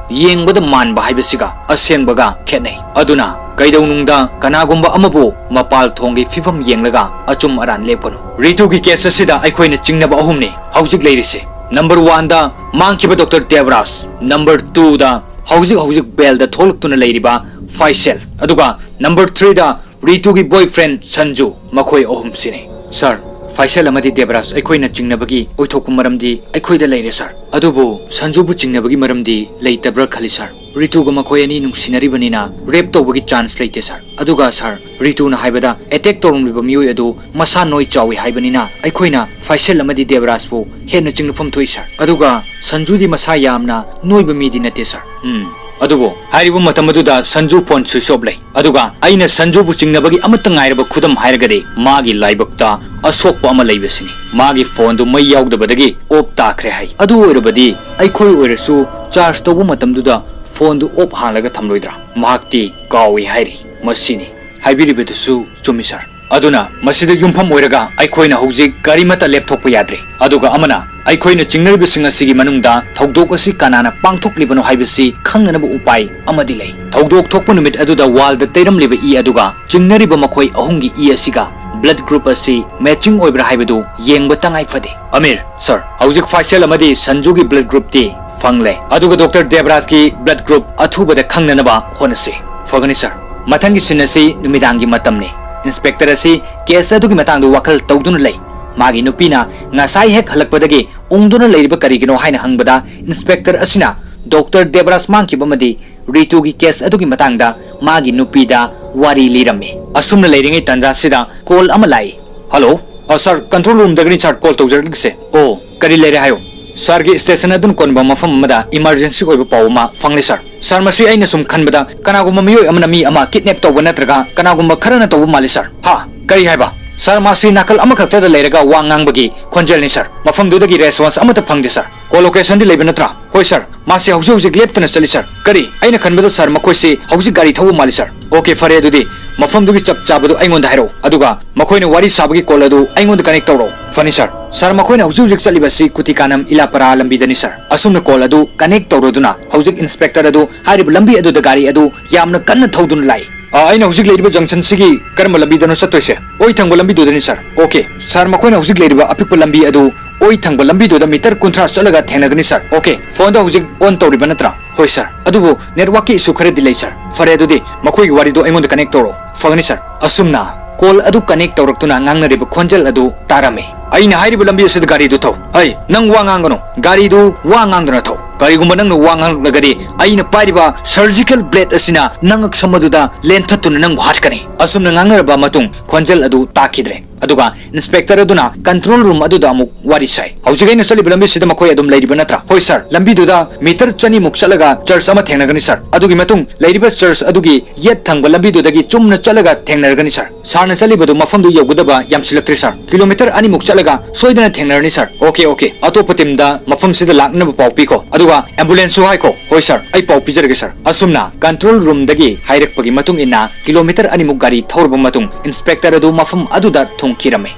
ꯌꯦꯡꯕꯗ ꯃꯥꯟꯕ ꯍꯥꯏꯕꯁꯤꯒ ꯑꯁꯦꯡꯕꯒ ꯈꯦꯠꯅꯩ꯫ ꯑꯗꯨꯅ ꯀꯩꯗꯧꯅꯨꯡꯗ ꯀꯅꯥꯒꯨꯝꯕ ꯑꯃꯕꯨ ꯃꯄꯥꯜ ꯊꯣꯡꯒꯤ ꯐꯤꯕꯝ ꯌꯦꯡꯂꯒ ꯑꯆꯨꯝ ꯑꯔꯥꯟ ꯂꯦꯞꯀꯅꯨ꯫ ꯔꯤꯇꯨꯒꯤ ꯀꯦꯁ ꯑꯁꯤꯗ ꯑꯩꯈꯣꯏꯅ ꯆꯤꯡꯅꯕ ꯑꯍꯨꯝꯅꯤ ꯍꯧꯖꯤꯛ ꯂꯩꯔꯤꯁꯦ꯫ ꯅꯝꯕꯔ ꯋꯥꯟꯗ ꯃꯥꯡꯈꯤꯕ ꯗꯣꯛꯇꯔ ꯗꯦꯕꯔꯥꯖ, ꯅꯝꯕꯔ ꯇꯨꯗ ꯍꯧꯖꯤꯛ ꯍꯧꯖꯤꯛ ꯕꯦꯜꯗ ꯊꯣꯛꯂꯛꯇꯨꯅ ꯂꯩꯔꯤꯕ ꯐꯥꯏꯁꯦꯜ, ꯑꯗꯨꯒ ꯅꯝꯕꯔ ꯊ꯭ꯔꯤꯗ ꯔꯤꯇꯨꯒꯤ ꯕꯣꯏꯐ꯭ꯔꯦꯟ ꯁꯟꯖꯨ꯫ ꯃꯈꯣꯏ ꯑꯍꯨꯝꯁꯤꯅꯤ꯫ ꯁꯥꯔ, ꯐꯥꯏꯁꯦꯜ ꯑꯃꯗꯤ ꯗꯦꯕꯔꯥꯖ ꯑꯩꯈꯣꯏꯅ ꯆꯤꯡꯅꯕꯒꯤ ꯑꯣꯏꯊꯣꯛꯄ ꯃꯔꯝꯗꯤ ꯑꯩꯈꯣꯏꯗ ꯂꯩꯔꯦ ꯁꯥꯔ꯫ ꯑꯗꯨꯕꯨ ꯁꯟꯖꯨꯕꯨ ꯆꯤꯡꯅꯕꯒꯤ ꯃꯔꯝꯗꯤ ꯂꯩꯇꯕ꯭ꯔꯥ ꯈꯜꯂꯤ ꯁꯥꯔ꯫ ꯔꯤꯇꯨꯒ ꯃꯈꯣꯏ ꯑꯅꯤ ꯅꯨꯡꯁꯤꯅꯔꯤꯕꯅꯤꯅ ꯔꯦꯞ ꯇꯧꯕꯒꯤ ꯆꯥꯟꯁ ꯂꯩꯇꯦ ꯁꯥꯔ꯫ ꯑꯗꯨꯒ ꯁꯥꯔ, ꯔꯤꯇꯨꯅ ꯍꯥꯏꯕꯗ ꯑꯦꯇꯦꯛ ꯇꯧꯔꯝꯂꯤꯕ ꯃꯤꯑꯣꯏ ꯑꯗꯨ ꯃꯁꯥ ꯅꯣꯏ ꯆꯥꯎꯏ ꯍꯥꯏꯕꯅꯤꯅ ꯑꯩꯈꯣꯏꯅ ꯐꯥꯏꯁꯦꯜ ꯑꯃꯗꯤ ꯗꯦꯕꯔꯥꯖꯄꯨ ꯍꯦꯟꯅ ꯆꯤꯡꯅꯐꯝ ꯊꯣꯛꯏ ꯁꯥꯔ꯫ ꯑꯗꯨꯒ ꯁꯟꯖꯨꯗꯤ ꯃꯁꯥ ꯌꯥꯝꯅ ꯅꯣꯏꯕ ꯃꯤꯗꯤ ꯅꯠꯇꯦ ꯁꯥꯔ꯫ ꯎꯝ꯫ ꯑꯗꯨꯕꯨ ꯍꯥꯏꯔꯤꯕ ꯃꯇꯝ ꯑꯗꯨꯗ ꯁꯟꯖꯨ ꯐꯣꯟ ꯁ꯭ꯋꯤꯆ ꯑꯣꯐ ꯂꯩ꯫ ꯑꯗꯨꯒ ꯑꯩꯅ ꯁꯟꯖꯨꯕꯨ ꯆꯤꯡꯅꯕꯒꯤ ꯑꯃꯠꯇ ꯉꯥꯏꯔꯕ ꯈꯨꯗꯝ ꯍꯥꯏꯔꯒꯗꯤ ꯃꯥꯒꯤ ꯂꯥꯏꯕꯛꯇ ꯑꯁꯣꯛꯄ ꯑꯃ ꯂꯩꯕꯁꯤꯅꯤ꯫ ꯃꯥꯒꯤ ꯐꯣꯟꯗꯨ ꯃꯩ ꯌꯥꯎꯗꯕꯗꯒꯤ ꯑꯣꯐ ꯇꯥꯈ꯭ꯔꯦ ꯍꯥꯏ꯫ ꯑꯗꯨ ꯑꯣꯏꯔꯕꯗꯤ ꯑꯩꯈꯣꯏ ꯑꯣꯏꯔꯁꯨ ꯆꯥꯔꯖ ꯇꯧꯕ ꯃꯇꯝꯗꯨꯗ ꯐꯣꯟꯗꯨ ꯑꯣꯐ ꯍꯥꯡꯂꯒ ꯊꯝꯂꯣꯏꯗ꯭ꯔꯥ? ꯃꯍꯥꯛꯇꯤ ꯀꯥꯎꯏ ꯍꯥꯏꯔꯤ꯫ ꯃꯁꯤꯅꯤ꯫ ꯍꯥꯏꯕꯤꯔꯤꯕꯗꯨꯁꯨ ꯆꯨꯝꯃꯤ ꯁꯥꯔ꯫ ꯑꯗꯨꯅ ꯃꯁꯤꯗ ꯌꯨꯝꯐꯝ ꯑꯣꯏꯔꯒ ꯑꯩꯈꯣꯏꯅ ꯍꯧꯖꯤꯛ ꯀꯔꯤꯃꯠꯇ ꯂꯦꯞꯊꯣꯛꯄ ꯌꯥꯗ꯭ꯔꯦ꯫ ꯑꯗꯨꯒ ꯑꯃꯅ, ꯑꯩꯈꯣꯏꯅ ꯆꯤꯡꯅꯔꯤꯕꯁꯤꯡ ꯑꯁꯤꯒꯤ ꯃꯅꯨꯡꯗ ꯊꯧꯗꯣꯛ ꯑꯁꯤ ꯀꯅꯥꯅ ꯄꯥꯡꯊꯣꯛꯂꯤꯕꯅꯣ ꯍꯥꯏꯕꯁꯤ ꯈꯪꯅꯅꯕ ꯎꯄꯥꯏ ꯑꯃꯗꯤ ꯂꯩ꯫ ꯊꯧꯗꯣꯛ ꯊꯣꯛꯄ ꯅꯨꯃꯤꯠ ꯑꯗꯨꯗ ꯋꯥꯜꯗ ꯇꯩꯔꯝꯂꯤꯕ ꯏ ꯑꯗꯨꯒ ꯆꯤꯡꯅꯔꯤꯕ ꯃꯈꯣꯏ ꯑꯍꯨꯝꯒꯤ ꯏ ꯑꯁꯤꯒ ꯕ꯭ꯂꯗ ꯒ꯭ꯔꯨꯞ ꯑꯁꯤ ꯃꯦꯆꯤꯡ ꯑꯣꯏꯕ꯭ꯔꯥ ꯍꯥꯏꯕꯗꯨ ꯌꯦꯡꯕ ꯇꯉꯥꯏ ꯐꯗꯦ꯫ ꯑꯃꯤꯔ, ꯁꯥꯔ, ꯍꯧꯖꯤꯛ ꯐꯥꯏꯁꯦꯜ ꯑꯃꯗꯤ ꯁꯟꯖꯨꯒꯤ ꯕ꯭ꯂꯗ ꯒ꯭ꯔꯨꯞꯇꯤ ꯐꯪꯂꯦ, ꯑꯗꯨꯒ ꯗꯣꯛꯇꯔ ꯗꯦꯕꯔꯥꯖꯀꯤ ꯕ꯭ꯂꯗ ꯒ꯭ꯔꯨꯞ ꯑꯊꯨꯕꯗ ꯈꯪꯅꯅꯕ ꯍꯣꯠꯅꯁꯤ꯫ ꯐꯒꯅꯤ ꯁꯥꯔ꯫ ꯃꯊꯪꯒꯤ ꯁꯤꯟ ꯑꯁꯤ ꯅꯨꯃꯤꯗꯥꯡꯒꯤ ꯃꯇꯝꯅꯤ꯫ ꯏꯟꯁꯄꯦꯛꯇꯔ ꯑꯁꯤ ꯀꯦꯁ ꯑꯗꯨꯒꯤ ꯃꯇꯥꯡꯗ ꯋꯥꯈꯜ ꯇꯧꯗꯨꯅ ꯂꯩ꯫ ꯃꯥꯒꯤ ꯅꯨꯄꯤꯅ ꯉꯁꯥꯏ ꯍꯦꯛ ꯍꯜꯂꯛꯄꯗꯒꯤ ꯎꯪꯗꯨꯅ ꯂꯩꯔꯤꯕ ꯀꯔꯤꯒꯤꯅꯣ ꯍꯥꯏꯅ ꯍꯪꯕꯗ, ꯏꯟꯁꯄꯦꯛꯇꯔ ꯑꯁꯤꯅ ꯗꯣꯛꯇꯔ ꯗꯦꯕꯔꯥꯖ ꯃꯥꯡꯈꯤꯕ ꯑꯃꯗꯤ ꯔꯤꯇꯨꯒꯤ ꯀꯦꯁ ꯑꯗꯨꯒꯤ ꯃꯇꯥꯡꯗ ꯃꯥꯒꯤ ꯅꯨꯄꯤꯗ ꯋꯥꯔꯤ ꯂꯤꯔꯝꯃꯤ꯫ ꯑꯁꯨꯝꯅ ꯂꯩꯔꯤꯉꯩ ꯇꯥꯟꯖꯥꯁꯤꯗ ꯀꯣꯜ ꯑꯃ ꯂꯥꯛꯏ꯫ ꯍꯜꯂꯣ꯫ ꯑ, ꯁꯥꯔ, ꯀꯟꯇ꯭ꯔꯣꯜ ꯔꯨꯝꯗꯒꯤꯅꯤ ꯁꯥꯔ ꯀꯣꯜ ꯇꯧꯖꯔꯛꯂꯤꯁꯦ꯫ ꯑꯣ, ꯀꯔꯤ ꯂꯩꯔꯦ ꯍꯥꯏꯌꯨ꯫ ꯁꯥꯔꯒꯤ ꯁ꯭ꯇꯦꯁꯟ ꯑꯗꯨꯅ ꯀꯣꯟꯕ ꯃꯐꯝ ꯑꯃꯗ ꯏꯃꯥꯔꯖꯦꯟꯁꯤ ꯑꯣꯏꯕ ꯄꯥꯎ ꯑꯃ ꯐꯪꯂꯦ ꯁꯥꯔ꯫ ꯁꯥꯔ, ꯃꯁꯤ ꯑꯩꯅ ꯁꯨꯝ ꯈꯟꯕꯗ ꯀꯅꯥꯒꯨꯝꯕ ꯃꯤꯑꯣꯏ ꯑꯃꯅ ꯃꯤ ꯑꯃ ꯀꯤꯗꯅꯦꯞ ꯇꯧꯕ ꯅꯠꯇ꯭ꯔꯒ ꯀꯅꯥꯒꯨꯝꯕ ꯈꯔꯅ ꯇꯧꯕ ꯃꯥꯜꯂꯤ ꯁꯥꯔ꯫ ꯍꯥ? ꯀꯔꯤ ꯍꯥꯏꯕ? ꯁꯥꯔ, ꯃꯥꯁꯤ ꯅꯥꯀꯜ ꯑꯃꯈꯛꯇꯗ ꯂꯩꯔꯒ ꯋꯥ ꯉꯥꯡꯕꯒꯤ ꯈꯣꯟꯖꯦꯜꯅꯤ, ꯁꯥꯔ꯫ ꯃꯐꯝꯗꯨꯗꯒꯤ ꯔꯦꯁꯄꯣꯟꯁ ꯑꯃꯠꯇ ꯐꯪꯗꯦ, ꯁꯥꯔ꯫ ꯀꯣꯜ ꯂꯣꯀꯦꯁꯟꯗꯤ ꯂꯩꯕ ꯅꯠꯇ꯭ꯔꯥ? ꯍꯣꯏ, ꯁꯥꯔ꯫ ꯃꯥꯁꯤ ꯍꯧꯖꯤꯛ ꯍꯧꯖꯤꯛ ꯂꯦꯞꯇꯅ ꯆꯠꯂꯤ, ꯁꯥꯔ꯫ ꯀꯔꯤ? ꯑꯩꯅ ꯈꯟꯕꯗ, ꯁꯥꯔ, ꯃꯈꯣꯏꯁꯤ ꯍꯧꯖꯤꯛ ꯒꯥꯔꯤ ꯊꯧꯕ ꯃꯥꯜꯂꯤ, ꯁꯥꯔ꯫ ꯑꯣꯀꯦ, ꯐꯔꯦ, ꯑꯗꯨꯗꯤ ꯃꯐꯝꯗꯨꯒꯤ ꯆꯞ ꯆꯥꯕꯗꯨ ꯑꯩꯉꯣꯟꯗ ꯍꯥꯏꯔꯛꯎ, ꯑꯗꯨꯒ ꯃꯈꯣꯏꯅ ꯋꯥꯔꯤ ꯁꯥꯕꯒꯤ ꯀꯣꯜ ꯑꯗꯨ ꯑꯩꯉꯣꯟꯗ ꯀꯅꯦꯛ ꯇꯧꯔꯛꯎ꯫ ꯐꯅꯤ, ꯁꯥꯔ꯫ ꯁꯥꯔ, ꯃꯈꯣꯏꯅ ꯍꯧꯖꯤꯛ ꯍꯧꯖꯤꯛ ꯆꯠꯂꯤꯕꯁꯤ ꯀꯨꯇꯤꯀꯥꯅꯝ ꯏꯂꯥꯄꯔꯥ ꯂꯝꯕꯤꯗꯅꯤ, ꯁꯥꯔ꯫ ꯑꯁꯨꯝꯅ ꯀꯣꯜ ꯑꯗꯨ ꯀꯅꯦꯛ ꯇꯧꯔꯗꯨꯅ ꯍꯧꯖꯤꯛ ꯏꯟꯁꯄꯦꯛꯇꯔ ꯑꯗꯨ ꯍꯥꯏꯔꯤꯕ ꯂꯝꯕꯤ ꯑꯗꯨꯗ ꯒꯥꯔꯤ ꯑꯗꯨ ꯌꯥꯝꯅ ꯀꯟꯅ ꯊꯧꯗꯨꯅ ꯂꯥꯛꯏ꯫ ꯑ, ꯑꯩꯅ ꯍꯧꯖꯤꯛ ꯂꯩꯔꯤꯕ ꯖꯪꯁꯟꯁꯤꯒꯤ ꯀꯔꯝꯕ ꯂꯝꯕꯤꯗꯅꯣ ꯆꯠꯇꯣꯏꯁꯦ? ꯑꯣꯏ ꯊꯪꯕ ꯂꯝꯕꯤꯗꯨꯗꯅꯤ, ꯁꯥꯔ꯫ ꯑꯣꯀꯦ, ꯁꯥꯔ, ꯃꯈꯣꯏꯅ ꯍꯧꯖꯤꯛ ꯂꯩꯔꯤꯕ ꯑꯄꯤꯛꯄ ꯂꯝꯕꯤ ꯑꯗꯨ ꯑꯣꯏ ꯊꯪꯕ ꯂꯝꯕꯤꯗꯨꯗ ꯃꯤꯇꯔ ꯀꯨꯟꯊ꯭ꯔꯥ ꯆꯠꯂꯒ ꯊꯦꯡꯅꯒꯅꯤ, ꯁꯥꯔ꯫ ꯑꯣꯀꯦ, ꯐꯣꯟꯗ ꯍꯧꯖꯤꯛ ꯑꯣꯟ ꯇꯧꯔꯤꯕ ꯅꯠꯇ꯭ꯔꯥ? ꯍꯣꯏ, ꯁꯥꯔ꯫ ꯑꯗꯨꯕꯨ ꯅꯦꯠꯋꯥꯛꯀꯤ ꯏꯁꯨ ꯈꯔꯗꯤ ꯂꯩ, ꯁꯥꯔ꯫ ꯐꯔꯦ, ꯑꯗꯨꯗꯤ ꯃꯈꯣꯏꯒꯤ ꯋꯥꯔꯤꯗꯨ ꯑꯩꯉꯣꯟꯗ ꯀꯅꯦꯛ ꯇꯧꯔꯛꯑꯣ꯫ ꯐꯒꯅꯤ, ꯁꯥꯔ꯫ ꯑꯁꯨꯝꯅ ꯀꯣꯜ ꯑꯗꯨ ꯀꯅꯦꯛ ꯇꯧꯔꯛꯇꯨꯅ ꯉꯥꯡꯅꯔꯤꯕ ꯈꯣꯟꯖꯦꯜ ꯑꯗꯨ ꯇꯥꯔꯝꯃꯤ꯫ "ꯑꯩꯅ ꯍꯥꯏꯔꯤꯕ ꯂꯝꯕꯤ ꯑꯁꯤꯗ ꯒꯥꯔꯤꯗꯨ ꯊꯧ꯫ ꯑꯩ, ꯅꯪ ꯋꯥ ꯉꯥꯡꯒꯅꯨ꯫ ꯒꯥꯔꯤꯗꯨ ꯋꯥ ꯉꯥꯡꯗꯅ ꯊꯧ꯫ ꯀꯔꯤꯒꯨꯝꯕ ꯅꯪꯅ ꯋꯥ ꯉꯥꯡꯂꯛꯂꯒꯗꯤ ꯑꯩꯅ ꯄꯥꯏꯔꯤꯕ ꯁꯔꯖꯤꯀꯦꯜ ꯕ꯭ꯂꯦꯗ ꯑꯁꯤꯅ ꯅꯪ ꯉꯛꯁꯝ ꯑꯗꯨꯗ ꯂꯦꯟꯊꯠꯇꯨꯅ ꯅꯪꯕꯨ ꯍꯥꯠꯀꯅꯤ꯫" ꯑꯁꯨꯝꯅ ꯉꯥꯡꯅꯔꯕ ꯃꯇꯨꯡ ꯈꯣꯟꯖꯦꯜ ꯑꯗꯨ ꯇꯥꯈꯤꯗ꯭ꯔꯦ꯫ ꯑꯗꯨꯒ ꯏꯟꯁꯄꯦꯛꯇꯔ ꯑꯗꯨꯅ ꯀꯟꯇ꯭ꯔꯣꯜ ꯔꯨꯝ ꯑꯗꯨꯗ ꯑꯃꯨꯛ ꯋꯥꯔꯤ ꯁꯥꯏ꯫ "ꯍꯧꯖꯤꯛ ꯑꯩꯅ ꯆꯠꯂꯤꯕ ꯂꯝꯕꯤꯁꯤꯗ ꯃꯈꯣꯏ ꯑꯗꯨꯝ ꯂꯩꯔꯤꯕ ꯅꯠꯇ꯭ꯔꯥ?" "ꯍꯣꯏ, ꯁꯥꯔ꯫ ꯂꯝꯕꯤꯗꯨꯗ ꯃꯤꯇꯔ ꯆꯅꯤꯃꯨꯛ ꯆꯠꯂꯒ ꯆꯔꯆ ꯑꯃ ꯊꯦꯡꯅꯒꯅꯤ, ꯁꯥꯔ꯫ ꯑꯗꯨꯒꯤ ꯃꯇꯨꯡ ꯂꯩꯔꯤꯕ ꯆꯔꯆ ꯑꯗꯨꯒꯤ ꯌꯦꯠ ꯊꯪꯕ ꯂꯝꯕꯤꯗꯨꯗꯒꯤ ꯆꯨꯝꯅ ꯆꯠꯂꯒ ꯊꯦꯡꯅꯔꯒꯅꯤ, ꯁꯥꯔ꯫ ꯁꯥꯔꯅ ꯆꯠꯂꯤꯕꯗꯨ ꯃꯐꯝꯗꯨ ꯌꯧꯒꯗꯕ ꯌꯥꯝꯁꯤꯜꯂꯛꯇ꯭ꯔꯦ, ꯁꯥꯔ꯫ ꯀꯤꯂꯣꯃꯤꯇꯔ ꯑꯅꯤꯃꯨꯛ ꯆꯠꯂꯒ ꯁꯣꯏꯗꯅ ꯊꯦꯡꯅꯔꯅꯤ, ꯁꯥꯔ꯫" "Okay, okay. ꯑꯇꯣꯞꯄ ꯇꯤꯝꯗ ꯃꯐꯝꯁꯤꯗ ꯂꯥꯛꯅꯕ ꯄꯥꯎ ꯄꯤꯈꯣ꯫ ꯑꯗꯨꯒ ꯑꯦꯝꯕꯨꯂꯦꯟꯁꯁꯨ ꯍꯥꯏꯈꯣ꯫" "ꯍꯣꯏ, ꯁꯥꯔ꯫ ꯑꯩ ꯄꯥꯎ ꯄꯤꯖꯔꯒꯦ, ꯁꯥꯔ꯫" ꯑꯁꯨꯝꯅ ꯀꯟꯇ꯭ꯔꯣꯜ ꯔꯨꯝꯗꯒꯤ ꯍꯥꯏꯔꯛꯄꯒꯤ ꯃꯇꯨꯡ ꯏꯟꯅ ꯀꯤꯂꯣꯃꯤꯇꯔ ꯑꯅꯤꯃꯨꯛ ꯒꯥꯔꯤ ꯊꯧꯔꯕ ꯃꯇꯨꯡ ꯏꯟꯁꯄꯦꯛꯇꯔ ꯑꯗꯨ ꯃꯐꯝ ꯑꯗꯨꯗ ꯊꯨꯡꯈꯤꯔꯝꯃꯤ꯫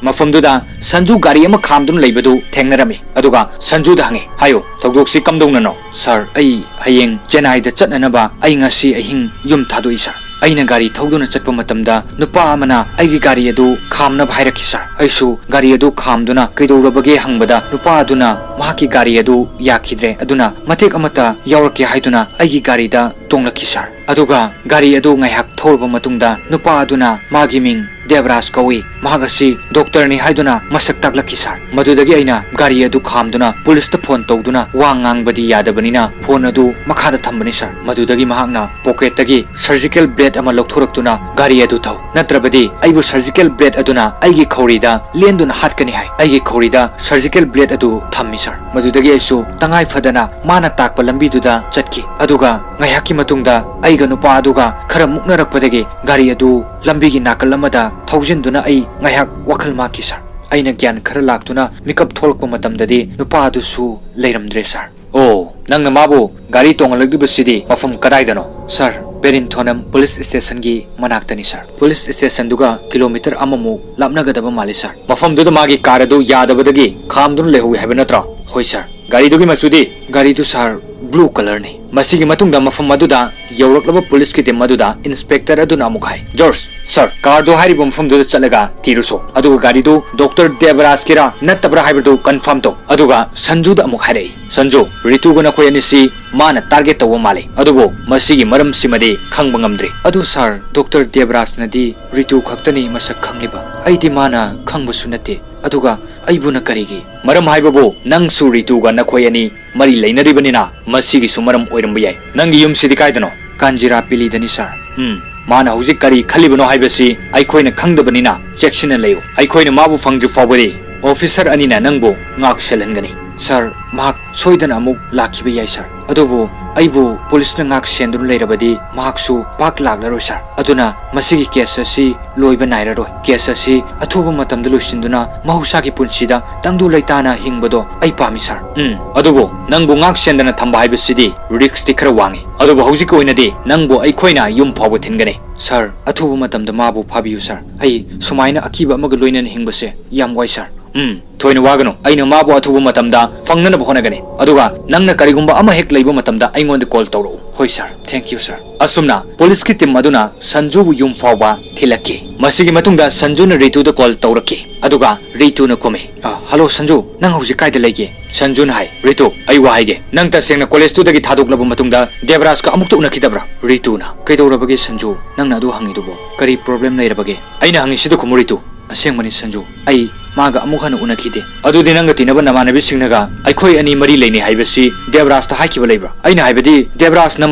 ꯃꯐꯝꯗꯨꯗ ꯁꯟꯖꯨ ꯒꯥꯔꯤ ꯑꯃ ꯈꯥꯝꯗꯨꯅ ꯂꯩꯕꯗꯨ ꯊꯦꯡꯅꯔꯝꯃꯤ꯫ ꯑꯗꯨꯒ ꯁꯟꯖꯨꯗ ꯍꯪꯉꯤ, "ꯍꯥꯏꯌꯨ, ꯊꯧꯗꯣꯛꯁꯤ ꯀꯝꯗꯧꯅꯅꯣ?" "ꯁꯥꯔ, ꯑꯩ ꯍꯌꯦꯡ ꯆꯦꯟꯅꯥꯏꯗ ꯆꯠꯅꯅꯕ ꯑꯩ ꯉꯁꯤ ꯑꯍꯤꯡ ꯌꯨꯝ ꯊꯥꯗꯣꯛꯏ, ꯁꯥꯔ꯫ ꯑꯩꯅ ꯒꯥꯔꯤ ꯊꯧꯗꯨꯅ ꯆꯠꯄ ꯃꯇꯝꯗ ꯅꯨꯄꯥ ꯑꯃꯅ ꯑꯩꯒꯤ ꯒꯥꯔꯤ ꯑꯗꯨ ꯈꯥꯝꯅꯕ ꯍꯥꯏꯔꯛꯈꯤ, ꯁꯥꯔ꯫ ꯑꯩꯁꯨ ꯒꯥꯔꯤ ꯑꯗꯨ ꯈꯥꯝꯗꯨꯅ ꯀꯩꯗꯧꯔꯕꯒꯦ ꯍꯪꯕꯗ ꯅꯨꯄꯥ ꯑꯗꯨꯅ ꯃꯍꯥꯛꯀꯤ ꯒꯥꯔꯤ ꯑꯗꯨ ꯌꯥꯈꯤꯗ꯭ꯔꯦ, ꯑꯗꯨꯅ ꯃꯇꯦꯛ ꯑꯃꯠꯇ ꯌꯥꯎꯔꯛꯀꯦ ꯍꯥꯏꯗꯨꯅ ꯑꯩꯒꯤ ꯒꯥꯔꯤꯗ ꯇꯣꯡꯂꯛꯈꯤ, ꯁꯥꯔ꯫ ꯑꯗꯨꯒ ꯒꯥꯔꯤ ꯑꯗꯨ ꯉꯥꯏꯍꯥꯛ ꯊꯧꯔꯕ ꯃꯇꯨꯡꯗ ꯅꯨꯄꯥ ꯑꯗꯨꯅ ꯃꯥꯒꯤ ꯃꯤꯡ ꯗꯦꯕꯔꯥꯖ ꯀꯧꯏ, ꯃꯍꯥꯛ ꯑꯁꯤ ꯗꯣꯛꯇꯔꯅꯤ ꯍꯥꯏꯗꯨꯅ ꯃꯁꯛ ꯇꯥꯛꯂꯛꯈꯤ, ꯁꯥꯔ꯫ ꯃꯗꯨꯗꯒꯤ ꯑꯩꯅ ꯒꯥꯔꯤ ꯑꯗꯨ ꯈꯥꯝꯗꯨꯅ ꯄꯨꯂꯤꯁꯇ ꯐꯣꯟ ꯇꯧꯗꯨꯅ ꯋꯥ ꯉꯥꯡꯕꯗꯤ ꯌꯥꯗꯕꯅꯤꯅ ꯐꯣꯟ ꯑꯗꯨ ꯃꯈꯥꯗ ꯊꯝꯕꯅꯤ, ꯁꯥꯔ꯫ ꯃꯗꯨꯗꯒꯤ ꯃꯍꯥꯛꯅ ꯄꯣꯀꯦꯠꯇꯒꯤ ꯁꯔꯖꯤꯀꯦꯜ ꯕ꯭ꯂꯦꯗ ꯑꯃ ꯂꯧꯊꯣꯔꯛꯇꯨꯅ ꯒꯥꯔꯤ ꯑꯗꯨ ꯊꯧ, ꯅꯠꯇ꯭ꯔꯕꯗꯤ ꯑꯩꯕꯨ ꯁꯔꯖꯤꯀꯦꯜ ꯕ꯭ꯂꯦꯗ ꯑꯗꯨꯅ ꯑꯩꯒꯤ ꯈꯧꯔꯤꯗ ꯂꯦꯟꯗꯨꯅ ꯍꯥꯠꯀꯅꯤ ꯍꯥꯏ꯫ ꯑꯩꯒꯤ ꯈꯧꯔꯤꯗ ꯁꯔꯖꯤꯀꯦꯜ ꯕ꯭ꯂꯦꯗ ꯑꯗꯨ ꯊꯝꯃꯤ, ꯁꯥꯔ꯫ ꯃꯗꯨꯗꯒꯤ ꯑꯩꯁꯨ ꯇꯉꯥꯏ ꯐꯗꯅ ꯃꯥꯅ ꯇꯥꯛꯄ ꯂꯝꯕꯤꯗꯨꯗ ꯆꯠꯈꯤ꯫ ꯑꯗꯨꯒ ꯉꯥꯏꯍꯥꯛꯀꯤ ꯃꯇꯨꯡꯗ ꯑꯩꯒ ꯅꯨꯄꯥ ꯑꯗꯨꯒ ꯈꯔ ꯃꯨꯛꯅꯔꯛꯄꯗꯒꯤ ꯒꯥꯔꯤ ꯑꯗꯨ ꯂꯝꯕꯤꯒꯤ ꯅꯥꯀꯜ ꯑꯃꯗ ꯊꯧꯖꯤꯟꯗꯨꯅ ꯑꯩ ꯉꯥꯏꯍꯥꯛ ꯋꯥꯈꯜ ꯃꯥꯡꯈꯤ, ꯁꯥꯔ꯫ ꯑꯩꯅ ꯒ꯭ꯌꯥꯟ ꯈꯔ ꯂꯥꯛꯇꯨꯅ ꯃꯤꯀꯞ ꯊꯣꯛꯂꯛꯄ ꯃꯇꯝꯗꯗꯤ ꯅꯨꯄꯥ ꯑꯗꯨꯁꯨ ꯂꯩꯔꯝꯗ꯭ꯔꯦ, ꯁꯥꯔ꯫ ꯑꯣ, ꯅꯪꯅ ꯃꯥꯕꯨ ꯒꯥꯔꯤ ꯇꯣꯡꯍꯜꯂꯛꯂꯤꯕꯁꯤꯗꯤ ꯃꯐꯝ ꯀꯗꯥꯏꯗꯅꯣ? ꯁꯥꯔ, ꯄꯦꯔꯤꯟꯊꯣꯅꯝ ꯄꯨꯂꯤꯁ ꯁ꯭ꯇꯦꯁꯟꯒꯤ ꯃꯅꯥꯛꯇꯅꯤ, ꯁꯥꯔ꯫ ꯄꯨꯂꯤꯁ ꯁ꯭ꯇꯦꯁꯟꯗꯨꯒ ꯀꯤꯂꯣꯃꯤꯇꯔ ꯑꯃꯃꯨꯛ ꯂꯥꯞꯅꯒꯗꯕ ꯃꯥꯜꯂꯤ, ꯁꯥꯔ꯫ ꯃꯐꯝꯗꯨꯗ ꯃꯥꯒꯤ ꯀꯥꯔ ꯑꯗꯨ ꯌꯥꯗꯕꯗꯒꯤ ꯈꯥꯝꯗꯨꯅ ꯂꯩꯍꯧꯋꯤ ꯍꯥꯏꯕ ꯅꯠꯇ꯭ꯔꯣ? ꯍꯣꯏ, ꯁꯥꯔ꯫ ꯒꯥꯔꯤꯗꯨꯒꯤ ꯃꯆꯨꯗꯤ? ꯒꯥꯔꯤꯗꯨ, ꯁꯥꯔ, ꯕ꯭ꯂꯨ ꯀꯂꯔꯅꯤ꯫ ꯃꯁꯤꯒꯤ ꯃꯇꯨꯡꯗ ꯃꯐꯝ ꯑꯗꯨꯗ ꯌꯧꯔꯛꯂꯕ ꯄꯨꯂꯤꯁꯀꯤ ꯇꯤꯝ ꯑꯗꯨꯗ ꯏꯟꯁꯄꯦꯛꯇꯔ ꯑꯗꯨꯅ ꯑꯃꯨꯛ ꯍꯥꯏ, "ꯖꯣꯔꯖ, ꯁꯥꯔ, ꯀꯥꯔꯗꯨ ꯍꯥꯏꯔꯤꯕ ꯃꯐꯝꯗꯨꯗ ꯆꯠꯂꯒ ꯊꯤꯔꯨꯁꯣ꯫ ꯑꯗꯨꯒ ꯒꯥꯔꯤꯗꯨ ꯗꯣꯛꯇꯔ ꯗꯦꯕꯔꯥꯖꯀꯤꯔꯥ ꯅꯠꯇꯕ꯭ꯔꯥ ꯍꯥꯏꯕꯗꯨ ꯀꯟꯐꯥꯔꯝ ꯇꯧ꯫" ꯑꯗꯨꯒ ꯁꯟꯖꯨꯗ ꯑꯃꯨꯛ ꯍꯥꯏꯔꯛꯏ, "ꯁꯟꯖꯨ, ꯔꯤꯇꯨꯒ ꯅꯈꯣꯏ ꯑꯅꯤꯁꯤ ꯃꯥꯅ ꯇꯥꯔꯒꯦꯠ ꯇꯧꯕ ꯃꯥꯜꯂꯤ, ꯑꯗꯨꯕꯨ ꯃꯁꯤꯒꯤ ꯃꯔꯝꯁꯤꯃꯗꯤ ꯈꯪꯕ ꯉꯝꯗ꯭ꯔꯤ꯫" "ꯑꯗꯨ ꯁꯥꯔ, ꯗꯣꯛꯇꯔ ꯗꯦꯕꯔꯥꯖꯅꯗꯤ ꯔꯤꯇꯨ ꯈꯛꯇꯅꯤ ꯃꯁꯛ ꯈꯪꯂꯤꯕ꯫ ꯑꯩꯗꯤ ꯃꯥꯅ ꯈꯪꯕꯁꯨ ꯅꯠꯇꯦ꯫ ꯑꯗꯨꯒ ꯑꯩꯕꯨꯅ ꯀꯔꯤꯒꯤ?" "ꯃꯔꯝ ꯍꯥꯏꯕꯕꯨ ꯅꯪꯁꯨ ꯔꯤꯇꯨꯒ ꯅꯈꯣꯏ ꯑꯅꯤ ꯃꯔꯤ ꯂꯩꯅꯔꯤꯕꯅꯤꯅ ꯃꯁꯤꯒꯤꯁꯨ ꯃꯔꯝ ꯑꯣꯏꯔꯝꯕ ꯌꯥꯏ꯫ ꯅꯪꯒꯤ ꯌꯨꯝꯁꯤꯗꯤ ꯀꯥꯏꯗꯅꯣ?" "ꯀꯥꯟꯖꯤꯔꯥ ꯄꯤꯂꯤꯗꯅꯤ, ꯁꯥꯔ꯫" "ꯎꯝ, ꯃꯥꯅ ꯍꯧꯖꯤꯛ ꯀꯔꯤ ꯈꯜꯂꯤꯕꯅꯣ ꯍꯥꯏꯕꯁꯤ ꯑꯩꯈꯣꯏꯅ ꯈꯪꯗꯕꯅꯤꯅ ꯆꯦꯛꯁꯤꯟꯅ ꯂꯩꯌꯨ꯫ ꯑꯩꯈꯣꯏꯅ ꯃꯥꯕꯨ ꯐꯪꯗ꯭ꯔꯤ ꯐꯥꯎꯕꯗꯤ ꯑꯣꯐꯤꯁꯔ ꯑꯅꯤꯅ ꯅꯪꯕꯨ ꯉꯥꯛ ꯁꯦꯜꯍꯟꯒꯅꯤ꯫" "ꯁꯥꯔ, ꯃꯍꯥꯛ ꯁꯣꯏꯗꯅ ꯑꯃꯨꯛ ꯂꯥꯛꯈꯤꯕ ꯌꯥꯏ, ꯁꯥꯔ꯫ ꯑꯗꯨꯕꯨ ꯑꯩꯕꯨ ꯄꯨꯂꯤꯁꯅ ꯉꯥꯛ ꯁꯦꯟꯗꯨꯅ ꯂꯩꯔꯕꯗꯤ ꯃꯍꯥꯛꯁꯨ ꯄꯥꯛ ꯂꯥꯛꯂꯔꯣꯏ, ꯁꯥꯔ꯫ ꯑꯗꯨꯅ ꯃꯁꯤꯒꯤ ꯀꯦꯁ ꯑꯁꯤ ꯂꯣꯏꯕ ꯅꯥꯏꯔꯔꯣꯏ꯫ ꯀꯦꯁ ꯑꯁꯤ ꯑꯊꯨꯕ ꯃꯇꯝꯗ ꯂꯣꯏꯁꯤꯟꯗꯨꯅ ꯃꯍꯧꯁꯥꯒꯤ ꯄꯨꯟꯁꯤꯗ ꯇꯪꯗꯨ ꯂꯩꯇꯥꯅ ꯍꯤꯡꯕꯗꯣ ꯑꯩ ꯄꯥꯝꯃꯤ, ꯁꯥꯔ꯫" "ꯎꯝ, ꯑꯗꯨꯕꯨ ꯅꯪꯕꯨ ꯉꯥꯛ ꯁꯦꯟꯗꯅ ꯊꯝꯕ ꯍꯥꯏꯕꯁꯤꯗꯤ ꯔꯤꯛꯁꯇꯤ ꯈꯔ ꯋꯥꯡꯉꯤ꯫ ꯑꯗꯨꯕꯨ ꯍꯧꯖꯤꯛꯀꯤ ꯑꯣꯏꯅꯗꯤ ꯅꯪꯕꯨ ꯑꯩꯈꯣꯏꯅ ꯌꯨꯝ ꯐꯥꯎꯕ ꯊꯤꯟꯒꯅꯤ꯫" "ꯁꯥꯔ, ꯑꯊꯨꯕ ꯃꯇꯝꯗ ꯃꯥꯕꯨ ꯐꯥꯕꯤꯌꯨ, ꯁꯥꯔ꯫ ꯑꯩ ꯁꯨꯃꯥꯏꯅ ꯑꯀꯤꯕ ꯑꯃꯒ ꯂꯣꯏꯅꯅ ꯍꯤꯡꯕꯁꯦ ꯌꯥꯝ ꯋꯥꯏ, ꯁꯥꯔ꯫" "ꯎꯝ, ꯊꯣꯏꯅ ꯋꯥꯒꯅꯨ꯫ ꯑꯩꯅ ꯃꯥꯕꯨ ꯑꯊꯨꯕ ꯃꯇꯝꯗ ꯐꯪꯅꯅꯕ ꯍꯣꯠꯅꯒꯅꯤ꯫ ꯑꯗꯨꯒ ꯅꯪꯅ ꯀꯔꯤꯒꯨꯝꯕ ꯑꯃ ꯍꯦꯛ ꯂꯩꯕ ꯃꯇꯝꯗ ꯑꯩꯉꯣꯟꯗ ꯀꯣꯜ ꯇꯧꯔꯛꯎ꯫" "ꯍꯣꯏ, ꯁꯥꯔ꯫ Thank you, ꯁꯥꯔ꯫" ꯑꯁꯨꯝꯅ ꯄꯨꯂꯤꯁꯀꯤ ꯇꯤꯝ ꯑꯗꯨꯅ ꯁꯟꯖꯨꯕꯨ ꯌꯨꯝ ꯐꯥꯎꯕ ꯊꯤꯜꯂꯛꯈꯤ꯫ ꯃꯁꯤꯒꯤ ꯃꯇꯨꯡꯗ ꯁꯟꯖꯨꯅ ꯔꯤꯇꯨꯗ ꯀꯣꯜ ꯇꯧꯔꯛꯈꯤ꯫ ꯑꯗꯨꯒ ꯔꯤꯇꯨꯅ ꯈꯨꯝꯃꯤ, "ꯑ, ꯍꯜꯂꯣ ꯁꯟꯖꯨ, ꯅꯪ ꯍꯧꯖꯤꯛ ꯀꯥꯏꯗ ꯂꯩꯒꯦ?" ꯁꯟꯖꯨꯅ ꯍꯥꯏ, "ꯔꯤꯇꯨ, ꯑꯩ ꯋꯥ ꯍꯥꯏꯒꯦ꯫ ꯅꯪ ꯇꯁꯦꯡꯅ ꯀꯣꯂꯦꯖꯇꯨꯗꯒꯤ ꯊꯥꯗꯣꯛꯂꯕ ꯃꯇꯨꯡꯗ ꯗꯦꯕꯔꯥꯖꯀ ꯑꯃꯨꯛꯇ ꯎꯅꯈꯤꯗꯕ꯭ꯔꯥ?" ꯔꯤꯇꯨꯅ, "ꯀꯩꯗꯧꯔꯕꯒꯦ ꯁꯟꯖꯨ? ꯅꯪꯅ ꯑꯗꯨ ꯍꯪꯉꯤꯗꯨꯕꯨ ꯀꯔꯤ ꯄ꯭ꯔꯣꯕ꯭ꯂꯦꯝ ꯂꯩꯔꯕꯒꯦ?" "ꯑꯩꯅ ꯍꯪꯉꯤꯁꯤꯗ ꯈꯨꯝꯃꯨ ꯔꯤꯇꯨ꯫ ꯑꯁꯦꯡꯕꯅꯤ ꯁꯟꯖꯨ, ꯑꯩ ꯃꯥꯒ ꯑꯃꯨꯛ ꯍꯟꯅ ꯎꯅꯈꯤꯗꯦ꯫" "ꯑꯗꯨꯗꯤ ꯅꯪꯒ ꯇꯤꯟꯅꯕ ꯅꯃꯥꯟꯅꯕꯤꯁꯤꯡꯅꯒ ꯑꯩꯈꯣꯏ ꯑꯅꯤ ꯃꯔꯤ ꯂꯩꯅꯩ ꯍꯥꯏꯕꯁꯤ ꯗꯦꯕꯔꯥꯖꯇ ꯍꯥꯏꯈꯤꯕ ꯂꯩꯕ꯭ꯔꯥ? ꯑꯩꯅ ꯍꯥꯏꯕꯗꯤ ꯗꯦꯕꯔꯥꯖꯅ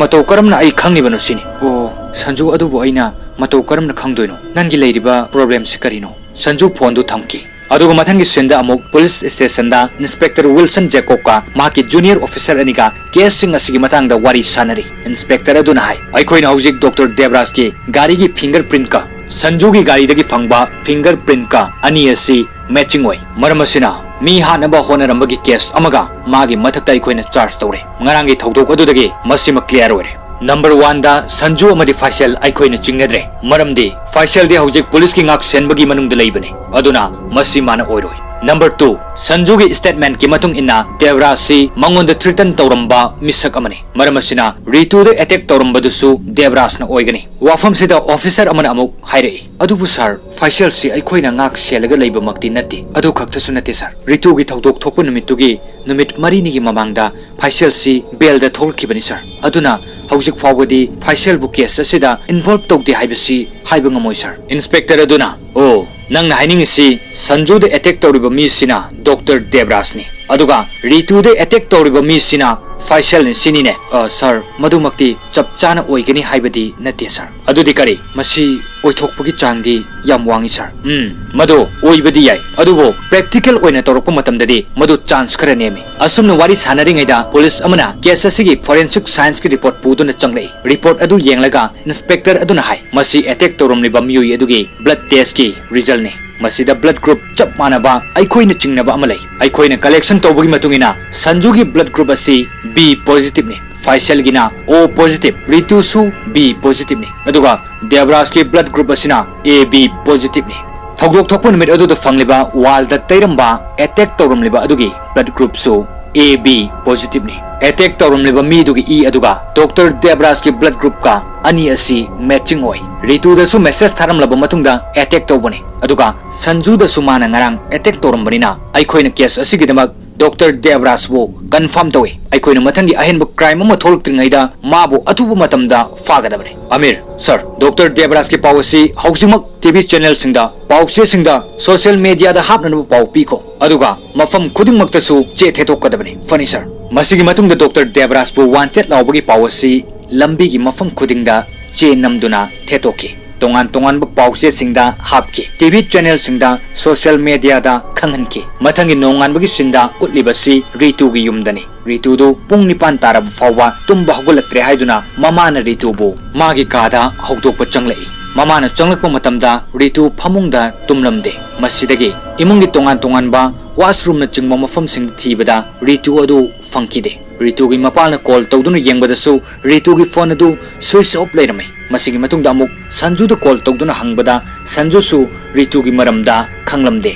ꯃꯇꯧ ꯀꯔꯝꯅ ꯑꯩ ꯈꯪꯂꯤꯕꯅꯣ ꯁꯤꯅꯤ꯫" "ꯑꯣ ꯁꯟꯖꯨ, ꯑꯗꯨꯕꯨ ꯑꯩꯅ ꯃꯇꯧ ꯀꯔꯝꯅ ꯈꯪꯗꯣꯏꯅꯣ? ꯅꯪꯒꯤ ꯂꯩꯔꯤꯕ ꯄ꯭ꯔꯣꯕ꯭ꯂꯦꯝꯁꯤ ꯀꯔꯤꯅꯣ?" ꯁꯟꯖꯨ ꯐꯣꯟꯗꯨ ꯊꯝꯈꯤ꯫ ꯑꯗꯨꯒ ꯃꯊꯪꯒꯤ ꯁꯤꯟꯗ ꯑꯃꯨꯛ ꯄꯨꯂꯤꯁ ꯁ꯭ꯇꯦꯁꯟꯗ ꯏꯟꯁꯄꯦꯛꯇꯔ ꯋꯤꯜꯁꯟ ꯖꯦꯀꯣꯕꯀ ꯃꯍꯥꯛꯀꯤ ꯖꯨꯅꯤꯌꯔ ꯑꯣꯐꯤꯁꯔ ꯑꯅꯤꯒ ꯀꯦꯁꯁꯤꯡ ꯑꯁꯤꯒꯤ ꯃꯇꯥꯡꯗ ꯋꯥꯔꯤ ꯁꯥꯅꯔꯤ꯫ ꯏꯟꯁꯄꯦꯛꯇꯔ ꯑꯗꯨꯅ ꯍꯥꯏ, "ꯑꯩꯈꯣꯏꯅ ꯍꯧꯖꯤꯛ ꯗꯣꯛꯇꯔ ꯗꯦꯕꯔꯥꯖꯀꯤ ꯒꯥꯔꯤꯒꯤ ꯐꯤꯡꯒꯔ ꯄ꯭ꯔꯤꯟꯠꯀ ꯁꯟꯖꯨꯒꯤ ꯒꯥꯔꯤꯗꯒꯤ ꯐꯪꯕ ꯐꯤꯡꯒꯔ ꯄ꯭ꯔꯤꯟꯠꯀ ꯑꯅꯤ ꯑꯁꯤ ꯃꯦꯆꯤꯡ ꯑꯣꯏ꯫ ꯃꯔꯝ ꯑꯁꯤꯅ ꯃꯤ ꯍꯥꯠꯅꯕ ꯍꯣꯠꯅꯔꯝꯕꯒꯤ ꯀꯦꯁ ꯑꯃꯒ ꯃꯥꯒꯤ ꯃꯊꯛꯇ ꯑꯩꯈꯣꯏꯅ ꯆꯥꯔꯖ ꯇꯧꯔꯦ꯫ ꯉꯔꯥꯡꯒꯤ ꯊꯧꯗꯣꯛ ꯑꯗꯨꯗꯒꯤ ꯃꯁꯤꯃ ꯀ꯭ꯂꯤꯌꯥꯔ ꯑꯣꯏꯔꯦ꯫ ꯅꯝꯕꯔ ꯋꯥꯟꯗ ꯁꯟꯖꯨ ꯑꯃꯗꯤ ꯐꯥꯏꯁꯦꯜ ꯑꯩꯈꯣꯏꯅ ꯆꯤꯡꯅꯗ꯭ꯔꯦ, ꯃꯔꯝꯗꯤ ꯐꯥꯏꯁꯦꯜꯗꯤ ꯍꯧꯖꯤꯛ ꯄꯨꯂꯤꯁꯀꯤ ꯉꯥꯛ ꯁꯦꯟꯕꯒꯤ ꯃꯅꯨꯡꯗ ꯂꯩꯕꯅꯤ, ꯑꯗꯨꯅ ꯃꯁꯤ ꯃꯥꯅ ꯑꯣꯏꯔꯣꯏ꯫ ꯅꯝꯕꯔ ꯇꯨ, ꯁꯟꯖꯨꯒꯤ ꯁ꯭ꯇꯦꯠꯃꯦꯟꯠꯀꯤ ꯃꯇꯨꯡ ꯏꯟꯅ ꯗꯦꯕꯔꯥꯖꯁꯤ ꯃꯉꯣꯟꯗ ꯊ꯭ꯔꯤꯇꯟ ꯇꯧꯔꯝꯕ ꯃꯤꯁꯛ ꯑꯃꯅꯤ꯫ ꯃꯔꯝ ꯑꯁꯤꯅ ꯔꯤꯇꯨꯗ ꯑꯦꯇꯦꯛ ꯇꯧꯔꯝꯕꯗꯨꯁꯨ ꯗꯦꯕꯔꯥꯖꯅ ꯑꯣꯏꯒꯅꯤ꯫ ꯋꯥꯐꯝꯁꯤꯗ ꯑꯣꯐꯤꯁꯔ ꯑꯃꯅ ꯑꯃꯨꯛ ꯍꯥꯏꯔꯛꯏ, "ꯑꯗꯨꯕꯨ ꯁꯥꯔ, ꯐꯥꯏꯁꯦꯜꯁꯤ ꯑꯩꯈꯣꯏꯅ ꯉꯥꯛ ꯁꯦꯜꯂꯒ ꯂꯩꯕꯃꯛꯇꯤ ꯅꯠꯇꯦ꯫ ꯑꯗꯨ ꯈꯛꯇꯁꯨ ꯅꯠꯇꯦ ꯁꯥꯔ, ꯔꯤꯇꯨꯒꯤ ꯊꯧꯗꯣꯛ ꯊꯣꯛꯄ ꯅꯨꯃꯤꯠꯇꯨꯒꯤ ꯅꯨꯃꯤꯠ ꯃꯔꯤꯅꯤꯒꯤ ꯃꯃꯥꯡꯗ ꯐꯥꯏꯁꯦꯜꯁꯤ ꯕꯦꯜꯗ ꯊꯣꯛꯂꯛꯈꯤꯕꯅꯤ ꯁꯥꯔ꯫ ꯑꯗꯨꯅ ꯍꯧꯖꯤꯛ ꯐꯥꯎꯕꯗꯤ ꯐꯥꯏꯁꯦꯜꯕꯨ ꯀꯦꯁ ꯑꯁꯤꯗ ꯏꯟꯚꯣꯜꯕ ꯇꯧꯗꯦ ꯍꯥꯏꯕꯁꯤ ꯍꯥꯏꯕ ꯉꯝꯃꯣꯏ ꯁꯥꯔ꯫" ꯏꯟꯁꯄꯦꯛꯇꯔ ꯑꯗꯨꯅ, "ꯑꯣ, ꯅꯪꯅ ꯍꯥꯏꯅꯤꯡꯉꯤꯁꯤ ꯁꯟꯖꯨꯗ ꯑꯦꯇꯦꯛ ꯇꯧꯔꯤꯕ ꯃꯤꯁꯤꯅ ꯗꯣꯛꯇꯔ ꯗꯦꯕꯔꯥꯖꯅꯤ, ꯑꯗꯨꯒ ꯔꯤꯇꯨꯗ ꯑꯦꯇꯦꯛ ꯇꯧꯔꯤꯕ ꯃꯤꯁꯤꯅ ꯐꯥꯏꯁꯦꯜꯅꯤ ꯁꯤꯅꯤꯅꯦ?" "ꯑ, ꯁꯥꯔ, ꯃꯗꯨꯃꯛꯇꯤ ꯆꯞ ꯆꯥꯅ ꯑꯣꯏꯒꯅꯤ ꯍꯥꯏꯕꯗꯤ ꯅꯠꯇꯦ ꯁꯥꯔ꯫" "ꯑꯗꯨꯗꯤ ꯀꯔꯤ? ꯃꯁꯤ ꯑꯣꯏꯊꯣꯛꯄꯒꯤ ꯆꯥꯡꯗꯤ ꯌꯥꯝ ꯋꯥꯡꯉꯤ ꯁꯥꯔ꯫" "ꯎꯝ, ꯃꯗꯨ ꯑꯣꯏꯕꯗꯤ ꯌꯥꯏ, ꯑꯗꯨꯕꯨ ꯄ꯭ꯔꯦꯛꯇꯤꯀꯦꯜ ꯑꯣꯏꯅ ꯇꯧꯔꯛꯄ ꯃꯇꯝꯗꯗꯤ ꯃꯗꯨ ꯆꯥꯟꯁ ꯈꯔ ꯅꯦꯝꯃꯤ꯫" ꯑꯁꯨꯝꯅ ꯋꯥꯔꯤ ꯁꯥꯟꯅꯔꯤꯉꯩꯗ ꯄꯨꯂꯤꯁ ꯑꯃꯅ ꯀꯦꯁ ꯑꯁꯤꯒꯤ ꯐꯣꯔꯦꯟꯁꯤꯛ ꯁꯥꯏꯟꯁꯀꯤ ꯔꯤꯄꯣꯔꯠ ꯄꯨꯗꯨꯅ ꯆꯪꯂꯛꯏ꯫ ꯔꯤꯄꯣꯔꯠ ꯑꯗꯨ ꯌꯦꯡꯂꯒ ꯏꯟꯁꯄꯦꯛꯇꯔ ꯑꯗꯨꯅ ꯍꯥꯏ, "ꯃꯁꯤ ꯑꯦꯇꯦꯛ ꯇꯧꯔꯝꯂꯤꯕ ꯃꯤꯑꯣꯏ ꯑꯗꯨꯒꯤ ꯕ꯭ꯂꯗ ꯇꯦꯁꯀꯤ ꯔꯤꯖꯜꯅꯤ꯫ ꯃꯁꯤꯗ ꯕ꯭ꯂꯗ ꯒ꯭ꯔꯨꯞ ꯆꯞ ꯃꯥꯟꯅꯕ ꯑꯩꯈꯣꯏꯅ ꯆꯤꯡꯅꯕ ꯑꯃ ꯂꯩ꯫ ꯑꯩꯈꯣꯏꯅ ꯀꯂꯦꯛꯁꯟ ꯇꯧꯕꯒꯤ ꯃꯇꯨꯡ ꯏꯟꯅ ꯁꯟꯖꯨꯒꯤ ꯕ꯭ꯂꯗ ꯒ꯭ꯔꯨꯞ ꯑꯁꯤ ꯕꯤ ꯄꯣꯖꯤꯇꯤꯚꯅꯤ, ꯐꯥꯏꯁꯦꯜꯒꯤꯅ ꯑꯣ ꯄꯣꯖꯤꯇꯤꯚ, ꯔꯤꯇꯨꯁꯨ ꯕꯤ ꯄꯣꯖꯤꯇꯤꯚꯅꯤ, ꯑꯗꯨꯒ ꯗꯦꯕꯔꯥꯖꯀꯤ ꯕ꯭ꯂꯗ ꯒ꯭ꯔꯨꯞ ꯑꯁꯤꯅ ꯑꯦ ꯕꯤ ꯄꯣꯖꯤꯇꯤꯚꯅꯤ꯫ ꯊꯧꯗꯣꯛ ꯊꯣꯛꯄ ꯅꯨꯃꯤꯠ ꯑꯗꯨꯗ ꯐꯪꯂꯤꯕ ꯋꯥꯜꯗ ꯇꯩꯔꯝꯕ ꯑꯦꯇꯦꯛ ꯇꯧꯔꯝꯂꯤꯕ ꯑꯗꯨꯒꯤ ꯕ꯭ꯂꯗ ꯒ꯭ꯔꯨꯞꯁꯨ ꯑꯦ ꯕꯤ ꯄꯣꯖꯤꯇꯤꯚꯅꯤ꯫ ꯑꯦꯇꯦꯛ ꯇꯧꯔꯝꯂꯤꯕ ꯃꯤꯗꯨꯒꯤ ꯏ ꯑꯗꯨꯒ ꯗꯣꯛꯇꯔ ꯗꯦꯕꯔꯥꯖꯀꯤ ꯕ꯭ꯂꯗ ꯒ꯭ꯔꯨꯞꯀ ꯑꯅꯤ ꯑꯁꯤ ꯃꯦꯆꯤꯡ ꯑꯣꯏ꯫ ꯔꯤꯇꯨꯗꯁꯨ ꯃꯦꯁꯦꯖ ꯊꯥꯔꯝꯂꯕ ꯃꯇꯨꯡꯗ ꯑꯦꯇꯦꯛ ꯇꯧꯕꯅꯤ, ꯑꯗꯨꯒ ꯁꯟꯖꯨꯗꯁꯨ ꯃꯥꯅ ꯉꯔꯥꯡ ꯑꯦꯇꯦꯛ ꯇꯧꯔꯝꯕꯅꯤꯅ ꯑꯩꯈꯣꯏꯅ ꯀꯦꯁ ꯑꯁꯤꯒꯤꯗꯃꯛ ꯗꯣꯛꯇꯔ ꯗꯦꯕꯔꯥꯖꯕꯨ ꯀꯟꯐꯥꯔꯝ ꯇꯧꯏ꯫ ꯑꯩꯈꯣꯏꯅ ꯃꯊꯪꯒꯤ ꯑꯍꯦꯟꯕ ꯀ꯭ꯔꯥꯏꯝ ꯑꯃ ꯊꯣꯛꯂꯛꯇ꯭ꯔꯤꯉꯩꯗ ꯃꯥꯕꯨ ꯑꯊꯨꯕ ꯃꯇꯝꯗ ꯐꯥꯒꯗꯕꯅꯤ꯫" "ꯑꯃꯤꯔ, ꯁꯥꯔ, ꯗꯣꯛꯇꯔ ꯗꯦꯕꯔꯥꯖꯀꯤ ꯄꯥꯎ ꯑꯁꯤ ꯍꯧꯖꯤꯛꯃꯛ ꯇꯤ ꯚꯤ ꯆꯦꯅꯦꯜꯁꯤꯡꯗ, ꯄꯥꯎ ꯆꯦꯁꯤꯡꯗ, ꯁꯣꯁꯤꯌꯦꯜ ꯃꯦꯗꯤꯌꯥꯗ ꯍꯥꯞꯅꯅꯕ ꯄꯥꯎ ꯄꯤꯈꯣ, ꯑꯗꯨꯒ ꯃꯐꯝ ꯈꯨꯗꯤꯡꯃꯛꯇꯁꯨ ꯆꯦ ꯊꯦꯠꯇꯣꯛꯀꯗꯕꯅꯤ꯫" "ꯐꯅꯤ ꯁꯥꯔ꯫" ꯃꯁꯤꯒꯤ ꯃꯇꯨꯡꯗ ꯗꯣꯛꯇꯔ ꯗꯦꯕꯔꯥꯖꯄꯨ ꯋꯥꯟꯇꯦꯗ ꯂꯥꯎꯕꯒꯤ ꯄꯥꯎ ꯑꯁꯤ ꯂꯝꯕꯤꯒꯤ ꯃꯐꯝ ꯈꯨꯗꯤꯡꯗ ꯆꯦ ꯅꯝꯗꯨꯅ ꯊꯦꯠꯇꯣꯛꯈꯤ꯫ ꯇꯣꯉꯥꯟ ꯇꯣꯉꯥꯟꯕ ꯄꯥꯎ ꯆꯦꯁꯤꯡꯗ ꯍꯥꯞꯈꯤ, ꯇꯤ ꯚꯤ ꯆꯦꯅꯦꯜꯁꯤꯡꯗ, ꯁꯣꯁꯤꯌꯦꯜ ꯃꯦꯗꯤꯌꯥꯗ ꯈꯪꯍꯟꯈꯤ꯫ ꯃꯊꯪꯒꯤ ꯅꯣꯡꯉꯥꯟꯕꯒꯤ ꯁꯤꯟꯗ ꯎꯠꯂꯤꯕꯁꯤ ꯔꯤꯇꯨꯒꯤ ꯌꯨꯝꯗꯅꯤ꯫ ꯔꯤꯇꯨꯗꯨ ꯄꯨꯡ ꯅꯤꯄꯥꯟ ꯇꯥꯔꯕ ꯐꯥꯎꯕ ꯇꯨꯝꯕ ꯍꯧꯒꯠꯂꯛꯇ꯭ꯔꯦ ꯍꯥꯏꯗꯨꯅ ꯃꯃꯥꯅ ꯔꯤꯇꯨꯕꯨ ꯃꯥꯒꯤ ꯀꯥꯗ ꯍꯧꯗꯣꯛꯄ ꯆꯪꯂꯛꯏ꯫ ꯃꯃꯥꯅ ꯆꯪꯂꯛꯄ ꯃꯇꯝꯗ ꯔꯤꯇꯨ ꯐꯃꯨꯡꯗ ꯇꯨꯝꯂꯝꯗꯦ꯫ ꯃꯁꯤꯗꯒꯤ ꯏꯃꯨꯡꯒꯤ ꯇꯣꯉꯥꯟ ꯇꯣꯉꯥꯟꯕ washroomꯅꯆꯤꯡꯕ ꯃꯐꯝꯁꯤꯡꯗ ꯊꯤꯕꯗ ꯔꯤꯇꯨ ꯑꯗꯨ ꯐꯪꯈꯤꯗꯦ꯫ ꯔꯤꯇꯨꯒꯤ ꯃꯄꯥꯅ call ꯇꯧꯗꯨꯅ ꯌꯦꯡꯕꯗꯁꯨ ꯔꯤꯇꯨꯒꯤ phone ꯑꯗꯨ switch off ꯂꯩꯔꯝꯃꯤ꯫ ꯃꯁꯤꯒꯤ ꯃꯇꯨꯡꯗ ꯑꯃꯨꯛ ꯁꯟꯖꯨꯗ call ꯇꯧꯗꯨꯅ ꯍꯪꯕꯗ ꯁꯟꯖꯨꯁꯨ ꯔꯤꯇꯨꯒꯤ ꯃꯔꯝꯗ ꯈꯪꯂꯝꯗꯦ꯫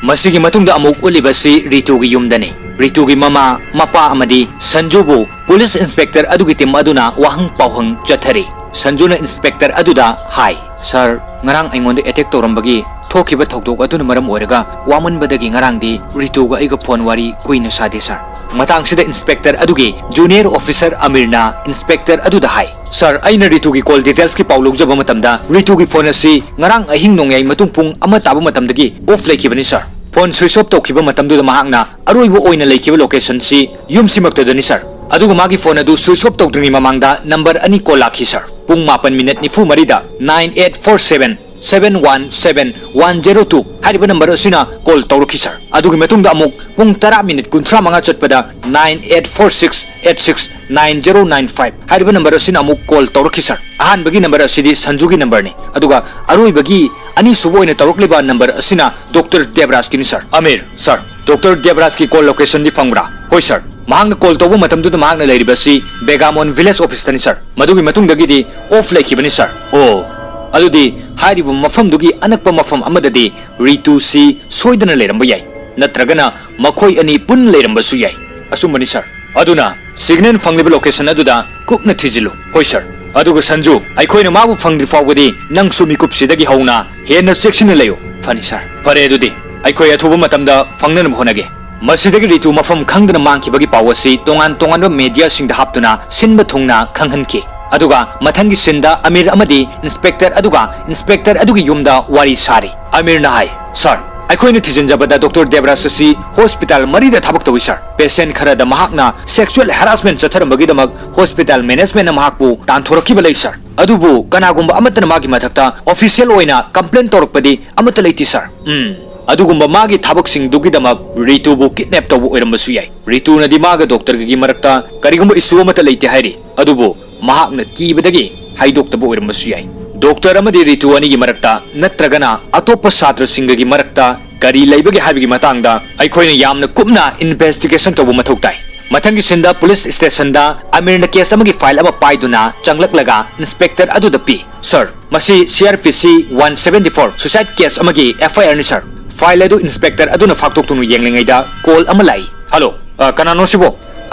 ꯃꯁꯤꯒꯤ ꯃꯇꯨꯡꯗ ꯑꯃꯨꯛ ꯎꯠꯂꯤꯕꯁꯤ ꯔꯤꯇꯨꯒꯤ ꯌꯨꯝꯗꯅꯤ꯫ ꯔꯤꯇꯨꯒꯤ ꯃꯃꯥ, ꯃꯄꯥ ꯑꯃꯗꯤ ꯁꯟꯖꯨꯕꯨ police inspector ꯑꯗꯨꯒꯤ team ꯑꯗꯨꯅ ꯋꯥꯍꯪ ꯄꯥꯎꯍꯪ ꯆꯠꯊꯔꯤ꯫ ꯁꯟꯖꯨꯅ inspector ꯑꯗꯨꯗ ꯍꯥꯏ, "Sir, ꯉꯔꯥꯡ ꯑꯩꯉꯣꯟꯗ attack ꯇꯧꯔꯝꯕꯒꯤ ꯊꯣꯛꯈꯤꯕ ꯊꯧꯗꯣꯛ ꯑꯗꯨꯅ ꯃꯔꯝ ꯑꯣꯏꯔꯒ ꯋꯥꯃꯟꯕꯗꯒꯤ ꯉꯔꯥꯡꯗꯤ ꯔꯤꯇꯨꯒ ꯑꯩꯒ phone ꯋꯥꯔꯤ ꯀꯨꯏꯅ ꯁꯥꯗꯦ, sir꯫" ꯃꯇꯥꯡꯁꯤꯗ inspector ꯑꯗꯨꯒꯤ junior officer ꯑꯃꯤꯔꯅ inspector ꯑꯗꯨꯗ ꯍꯥꯏ, "Sir, ꯑꯩꯅ ꯔꯤꯇꯨꯒꯤ call detailsꯀꯤ ꯄꯥꯎ ꯂꯧꯖꯕ ꯃꯇꯝꯗ ꯔꯤꯇꯨꯒꯤ phone ꯑꯁꯤ ꯉꯔꯥꯡ ꯑꯍꯤꯡ ꯅꯣꯡꯌꯥꯏ ꯃꯇꯨꯡ ꯄꯨꯡ ꯑꯃ ꯇꯥꯕ ꯃꯇꯝꯗꯒꯤ off ꯂꯩꯈꯤꯕꯅꯤ, sir꯫ Phone switch off ꯇꯧꯈꯤꯕ ꯃꯇꯝꯗꯨꯗ ꯃꯍꯥꯛꯅ ꯑꯔꯣꯏꯕ ꯑꯣꯏꯅ ꯂꯩꯈꯤꯕ locationꯁꯤ ꯌꯨꯝꯁꯤꯃꯛꯇꯗꯅꯤ, sir꯫ ꯑꯗꯨꯒ ꯃꯥꯒꯤ phone ꯑꯗꯨ switch off ꯇꯧꯗ꯭ꯔꯤꯉꯩ ꯃꯃꯥꯡꯗ number ꯑꯅꯤ call ꯂꯥꯛꯈꯤ, sir꯫ ꯄꯨꯡ ꯃꯥꯄꯟ minute ꯅꯤꯐꯨ ꯃꯔꯤꯗ nine eight four seven seven one seven one zero two ꯍꯥꯏꯔꯤꯕ number ꯑꯁꯤꯅ call ꯇꯧꯔꯛꯈꯤ, sir꯫ ꯑꯗꯨꯒꯤ ꯃꯇꯨꯡꯗ ꯑꯃꯨꯛ ꯄꯨꯡ ꯇꯔꯥ minute ꯀꯨꯟꯊ꯭ꯔꯥ ꯃꯉꯥ ꯆꯠꯄꯗ nine eight four six eight six nine zero nine five ꯍꯥꯏꯔꯤꯕ number ꯑꯁꯤꯅ ꯑꯃꯨꯛ call ꯇꯧꯔꯛꯈꯤ, sir꯫ ꯑꯍꯥꯟꯕꯒꯤ number ꯑꯁꯤꯗꯤ ꯁꯟꯖꯨꯒꯤ numberꯅꯤ, ꯑꯗꯨꯒ ꯑꯔꯣꯏꯕꯒꯤ ꯑꯅꯤꯁꯨꯕ ꯑꯣꯏꯅ ꯇꯧꯔꯛꯂꯤꯕ number ꯑꯁꯤꯅ Doctor ꯗꯦꯕꯔꯥꯖꯀꯤꯅꯤ, sir꯫ Amir, sir, Doctor ꯗꯦꯕꯔꯥꯖꯀꯤ call locationꯗꯤ ꯐꯪꯕ꯭ꯔꯥ? ꯍꯣꯏ, sir꯫ ꯃꯍꯥꯛꯅ call ꯇꯧꯕ ꯃꯇꯝꯗꯨꯗ ꯃꯍꯥꯛꯅ ꯂꯩꯔꯤꯕꯁꯤ ꯕꯦꯒꯥꯃꯣꯟ village officeꯇꯅꯤ, sir꯫ ꯃꯗꯨꯒꯤ ꯃꯇꯨꯡꯗꯒꯤꯗꯤ off ꯂꯩꯈꯤꯕꯅꯤ, sir꯫ ꯑꯣ, ꯑꯗꯨꯗꯤ ꯍꯥꯏꯔꯤꯕ ꯃꯐꯝꯗꯨꯒꯤ ꯑꯅꯛꯄ ꯃꯐꯝ ꯑꯃꯗꯗꯤ ꯔꯤꯇꯨꯁꯤ ꯁꯣꯏꯗꯅ ꯂꯩꯔꯝꯕ ꯌꯥꯏ, ꯅꯠꯇ꯭ꯔꯒꯅ ꯃꯈꯣꯏ ꯑꯅꯤ ꯄꯨꯟꯅ ꯂꯩꯔꯝꯕꯁꯨ ꯌꯥꯏ꯫ ꯑꯆꯨꯝꯕꯅꯤ, sir꯫ ꯑꯗꯨꯅ signal ꯐꯪꯂꯤꯕ location ꯑꯗꯨꯗ ꯀꯨꯞꯅ ꯊꯤꯖꯤꯜꯂꯨ꯫ ꯍꯣꯏ, sir꯫ ꯑꯗꯨꯒ ꯁꯟꯖꯨ, ꯑꯩꯈꯣꯏꯅ ꯃꯥꯕꯨ ꯐꯪꯗ꯭ꯔꯤ ꯐꯥꯎꯕꯗꯤ ꯅꯪꯁꯨ ꯃꯤꯀꯨꯞꯁꯤꯗꯒꯤ ꯍꯧꯅ ꯍꯦꯟꯅ ꯆꯦꯛꯁꯤꯟꯅ ꯂꯩꯌꯨ꯫ ꯐꯅꯤ, sir꯫ ꯐꯔꯦ, ꯑꯗꯨꯗꯤ ꯑꯩꯈꯣꯏ ꯑꯊꯨꯕ ꯃꯇꯝꯗ ꯐꯪꯅꯅꯕ ꯍꯣꯠꯅꯒꯦ꯫ ꯃꯁꯤꯗꯒꯤ ꯔꯤꯇꯨ ꯃꯐꯝ ꯈꯪꯗꯅ ꯃꯥꯡꯈꯤꯕꯒꯤ ꯄꯥꯎ ꯑꯁꯤ ꯇꯣꯉꯥꯟ ꯇꯣꯉꯥꯟꯕ mediaꯁꯤꯡꯗ ꯍꯥꯞꯇꯨꯅ ꯁꯤꯟꯕ ꯊꯨꯡꯅ ꯈꯪꯍꯟꯈꯤ꯫ ꯑꯗꯨꯒ ꯃꯊꯪꯒꯤ sceneꯗ ꯑꯃꯤꯔ ꯑꯃꯗꯤ inspector ꯑꯗꯨꯒ inspector ꯑꯗꯨꯒꯤ ꯌꯨꯝꯗ ꯋꯥꯔꯤ ꯁꯥꯔꯤ꯫ ꯑꯃꯤꯔꯅ ꯍꯥꯏ, "Sir, ꯑꯩꯈꯣꯏꯅ ꯊꯤꯖꯤꯟꯖꯕꯗ Doctor ꯗꯦꯕꯔꯥꯖ ꯑꯁꯤ hospital ꯃꯔꯤꯗ ꯊꯕꯛ ꯇꯧꯏ, sir꯫ Patient ꯈꯔꯗ ꯃꯍꯥꯛꯅ sexual harassment ꯆꯠꯊꯔꯝꯕꯒꯤꯗꯃꯛ hospital managementꯅ ꯃꯍꯥꯛꯄꯨ ꯇꯥꯟꯊꯣꯔꯛꯈꯤꯕ ꯂꯩ, sir꯫ ꯑꯗꯨꯕꯨ ꯀꯅꯥꯒꯨꯝꯕ ꯑꯃꯠꯇꯅ ꯃꯥꯒꯤ ꯃꯊꯛꯇ official ꯑꯣꯏꯅ complaint ꯇꯧꯔꯛꯄꯗꯤ ꯑꯃꯠꯇ ꯂꯩꯇꯦ, sir꯫ ꯎꯝ, ꯑꯗꯨꯒꯨꯝꯕ ꯃꯥꯒꯤ ꯊꯕꯛꯁꯤꯡꯗꯨꯒꯤꯗꯃꯛ ꯔꯤꯇꯨꯕꯨ kidnap ꯇꯧꯕ ꯑꯣꯏꯔꯝꯕꯁꯨ ꯌꯥꯏ꯫ ꯔꯤꯇꯨꯅꯗꯤ ꯃꯥꯒ doctorꯒꯤ ꯃꯔꯛꯇ ꯀꯔꯤꯒꯨꯝꯕ issue ꯑꯃꯠꯇ ꯂꯩꯇꯦ ꯍꯥꯏꯔꯤ, ꯑꯗꯨꯕꯨ ꯃꯍꯥꯛꯅ ꯀꯤꯕꯗꯒꯤ ꯍꯥꯏꯗꯣꯛꯇꯕ ꯑꯣꯏꯔꯝꯕꯁꯨ ꯌꯥꯏ꯫ ꯗꯣꯛꯇꯔ ꯑꯃꯗꯤ ꯔꯤꯇꯨ ꯑꯅꯤꯒꯤ ꯃꯔꯛꯇ ꯅꯠꯇ꯭ꯔꯒꯅ ꯑꯇꯣꯞꯄ ꯁꯥꯇ꯭ꯔꯁꯤꯡꯒꯒꯤ ꯃꯔꯛꯇ ꯀꯔꯤ ꯂꯩꯕꯒꯦ ꯍꯥꯏꯕꯒꯤ ꯃꯇꯥꯡꯗ ꯑꯩꯈꯣꯏꯅ ꯌꯥꯝꯅ ꯀꯨꯞꯅ ꯏꯟꯚꯦꯁꯇꯤꯒꯦꯁꯟ ꯇꯧꯕ ꯃꯊꯧ ꯇꯥꯏ꯫ ꯃꯊꯪꯒꯤ ꯁꯤꯟꯗ ꯄꯨꯂꯤꯁ ꯁ꯭ꯇꯦꯁꯟꯗ ꯑꯃꯤꯔꯅ ꯀꯦꯁ ꯑꯃꯒꯤ ꯐꯥꯏꯜ ꯑꯃ ꯄꯥꯏꯗꯨꯅ ꯆꯪꯂꯛꯂꯒ ꯏꯟꯁꯄꯦꯛꯇꯔ ꯑꯗꯨꯗ ꯄꯤ꯫ "ꯁꯔ, ꯃꯁꯤ ꯁꯤ ꯑꯥꯔ ꯄꯤ ꯁꯤ one seventy four suicide case ꯑꯃꯒꯤ ꯑꯦꯐ ꯑꯥꯏ ꯑꯥꯔꯅꯤ ꯁꯔ꯫ ꯐꯥꯏꯜ ꯑꯗꯨ ꯏꯟꯁꯄꯦꯛꯇꯔ ꯑꯗꯨꯅ ꯐꯥꯛꯇꯣꯛꯇꯨꯅ ꯌꯦꯡꯂꯤꯉꯩꯗ ꯀꯣꯜ ꯑꯃ ꯂꯥꯛꯏ꯫ ꯍꯜꯂꯣ, ꯑ, ꯀꯅꯥꯅꯣ ꯁꯤꯕꯣ?"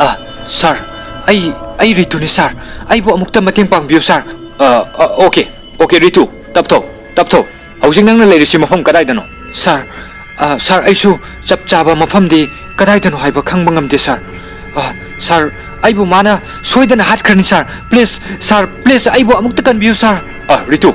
"ꯑ, ꯁꯔ, ꯑꯩ, ꯑꯩ ꯔꯤꯇꯨꯅꯤ ꯁꯔ꯫ ꯑꯩꯕꯨ ꯑꯃꯨꯛꯇ ꯃꯇꯦꯡ ꯄꯥꯡꯕꯤꯌꯨ ꯁꯔ꯫" "ꯑ, ꯑ, ꯑꯣꯀꯦ, ꯑꯣꯀꯦ, ꯔꯤꯇꯨ, ꯇꯞꯊꯧ, ꯇꯞꯊꯧ꯫ ꯍꯧꯖꯤꯛ ꯅꯪꯅ ꯂꯩꯔꯤꯁꯤ ꯃꯐꯝ ꯀꯗꯥꯏꯗꯅꯣ?" "ꯁꯔ, ꯑ, ꯁꯔ, ꯑꯩꯁꯨ ꯆꯞ ꯆꯥꯕ ꯃꯐꯝꯗꯤ ꯀꯗꯥꯏꯗꯅꯣ ꯍꯥꯏꯕ ꯈꯪꯕ ꯉꯝꯗꯦ ꯁꯔ꯫ ꯑ, ꯁꯔ, ꯑꯩꯕꯨ ꯃꯥꯅ ꯁꯣꯏꯗꯅ ꯍꯥꯠꯈ꯭ꯔꯅꯤ ꯁꯔ꯫ ꯄ꯭ꯂꯤꯖ ꯁꯔ, ꯄ꯭ꯂꯤꯖ ꯑꯩꯕꯨ ꯑꯃꯨꯛꯇ ꯀꯟꯕꯤꯌꯨ ꯁꯔ꯫" "ꯑ, ꯔꯤꯇꯨ,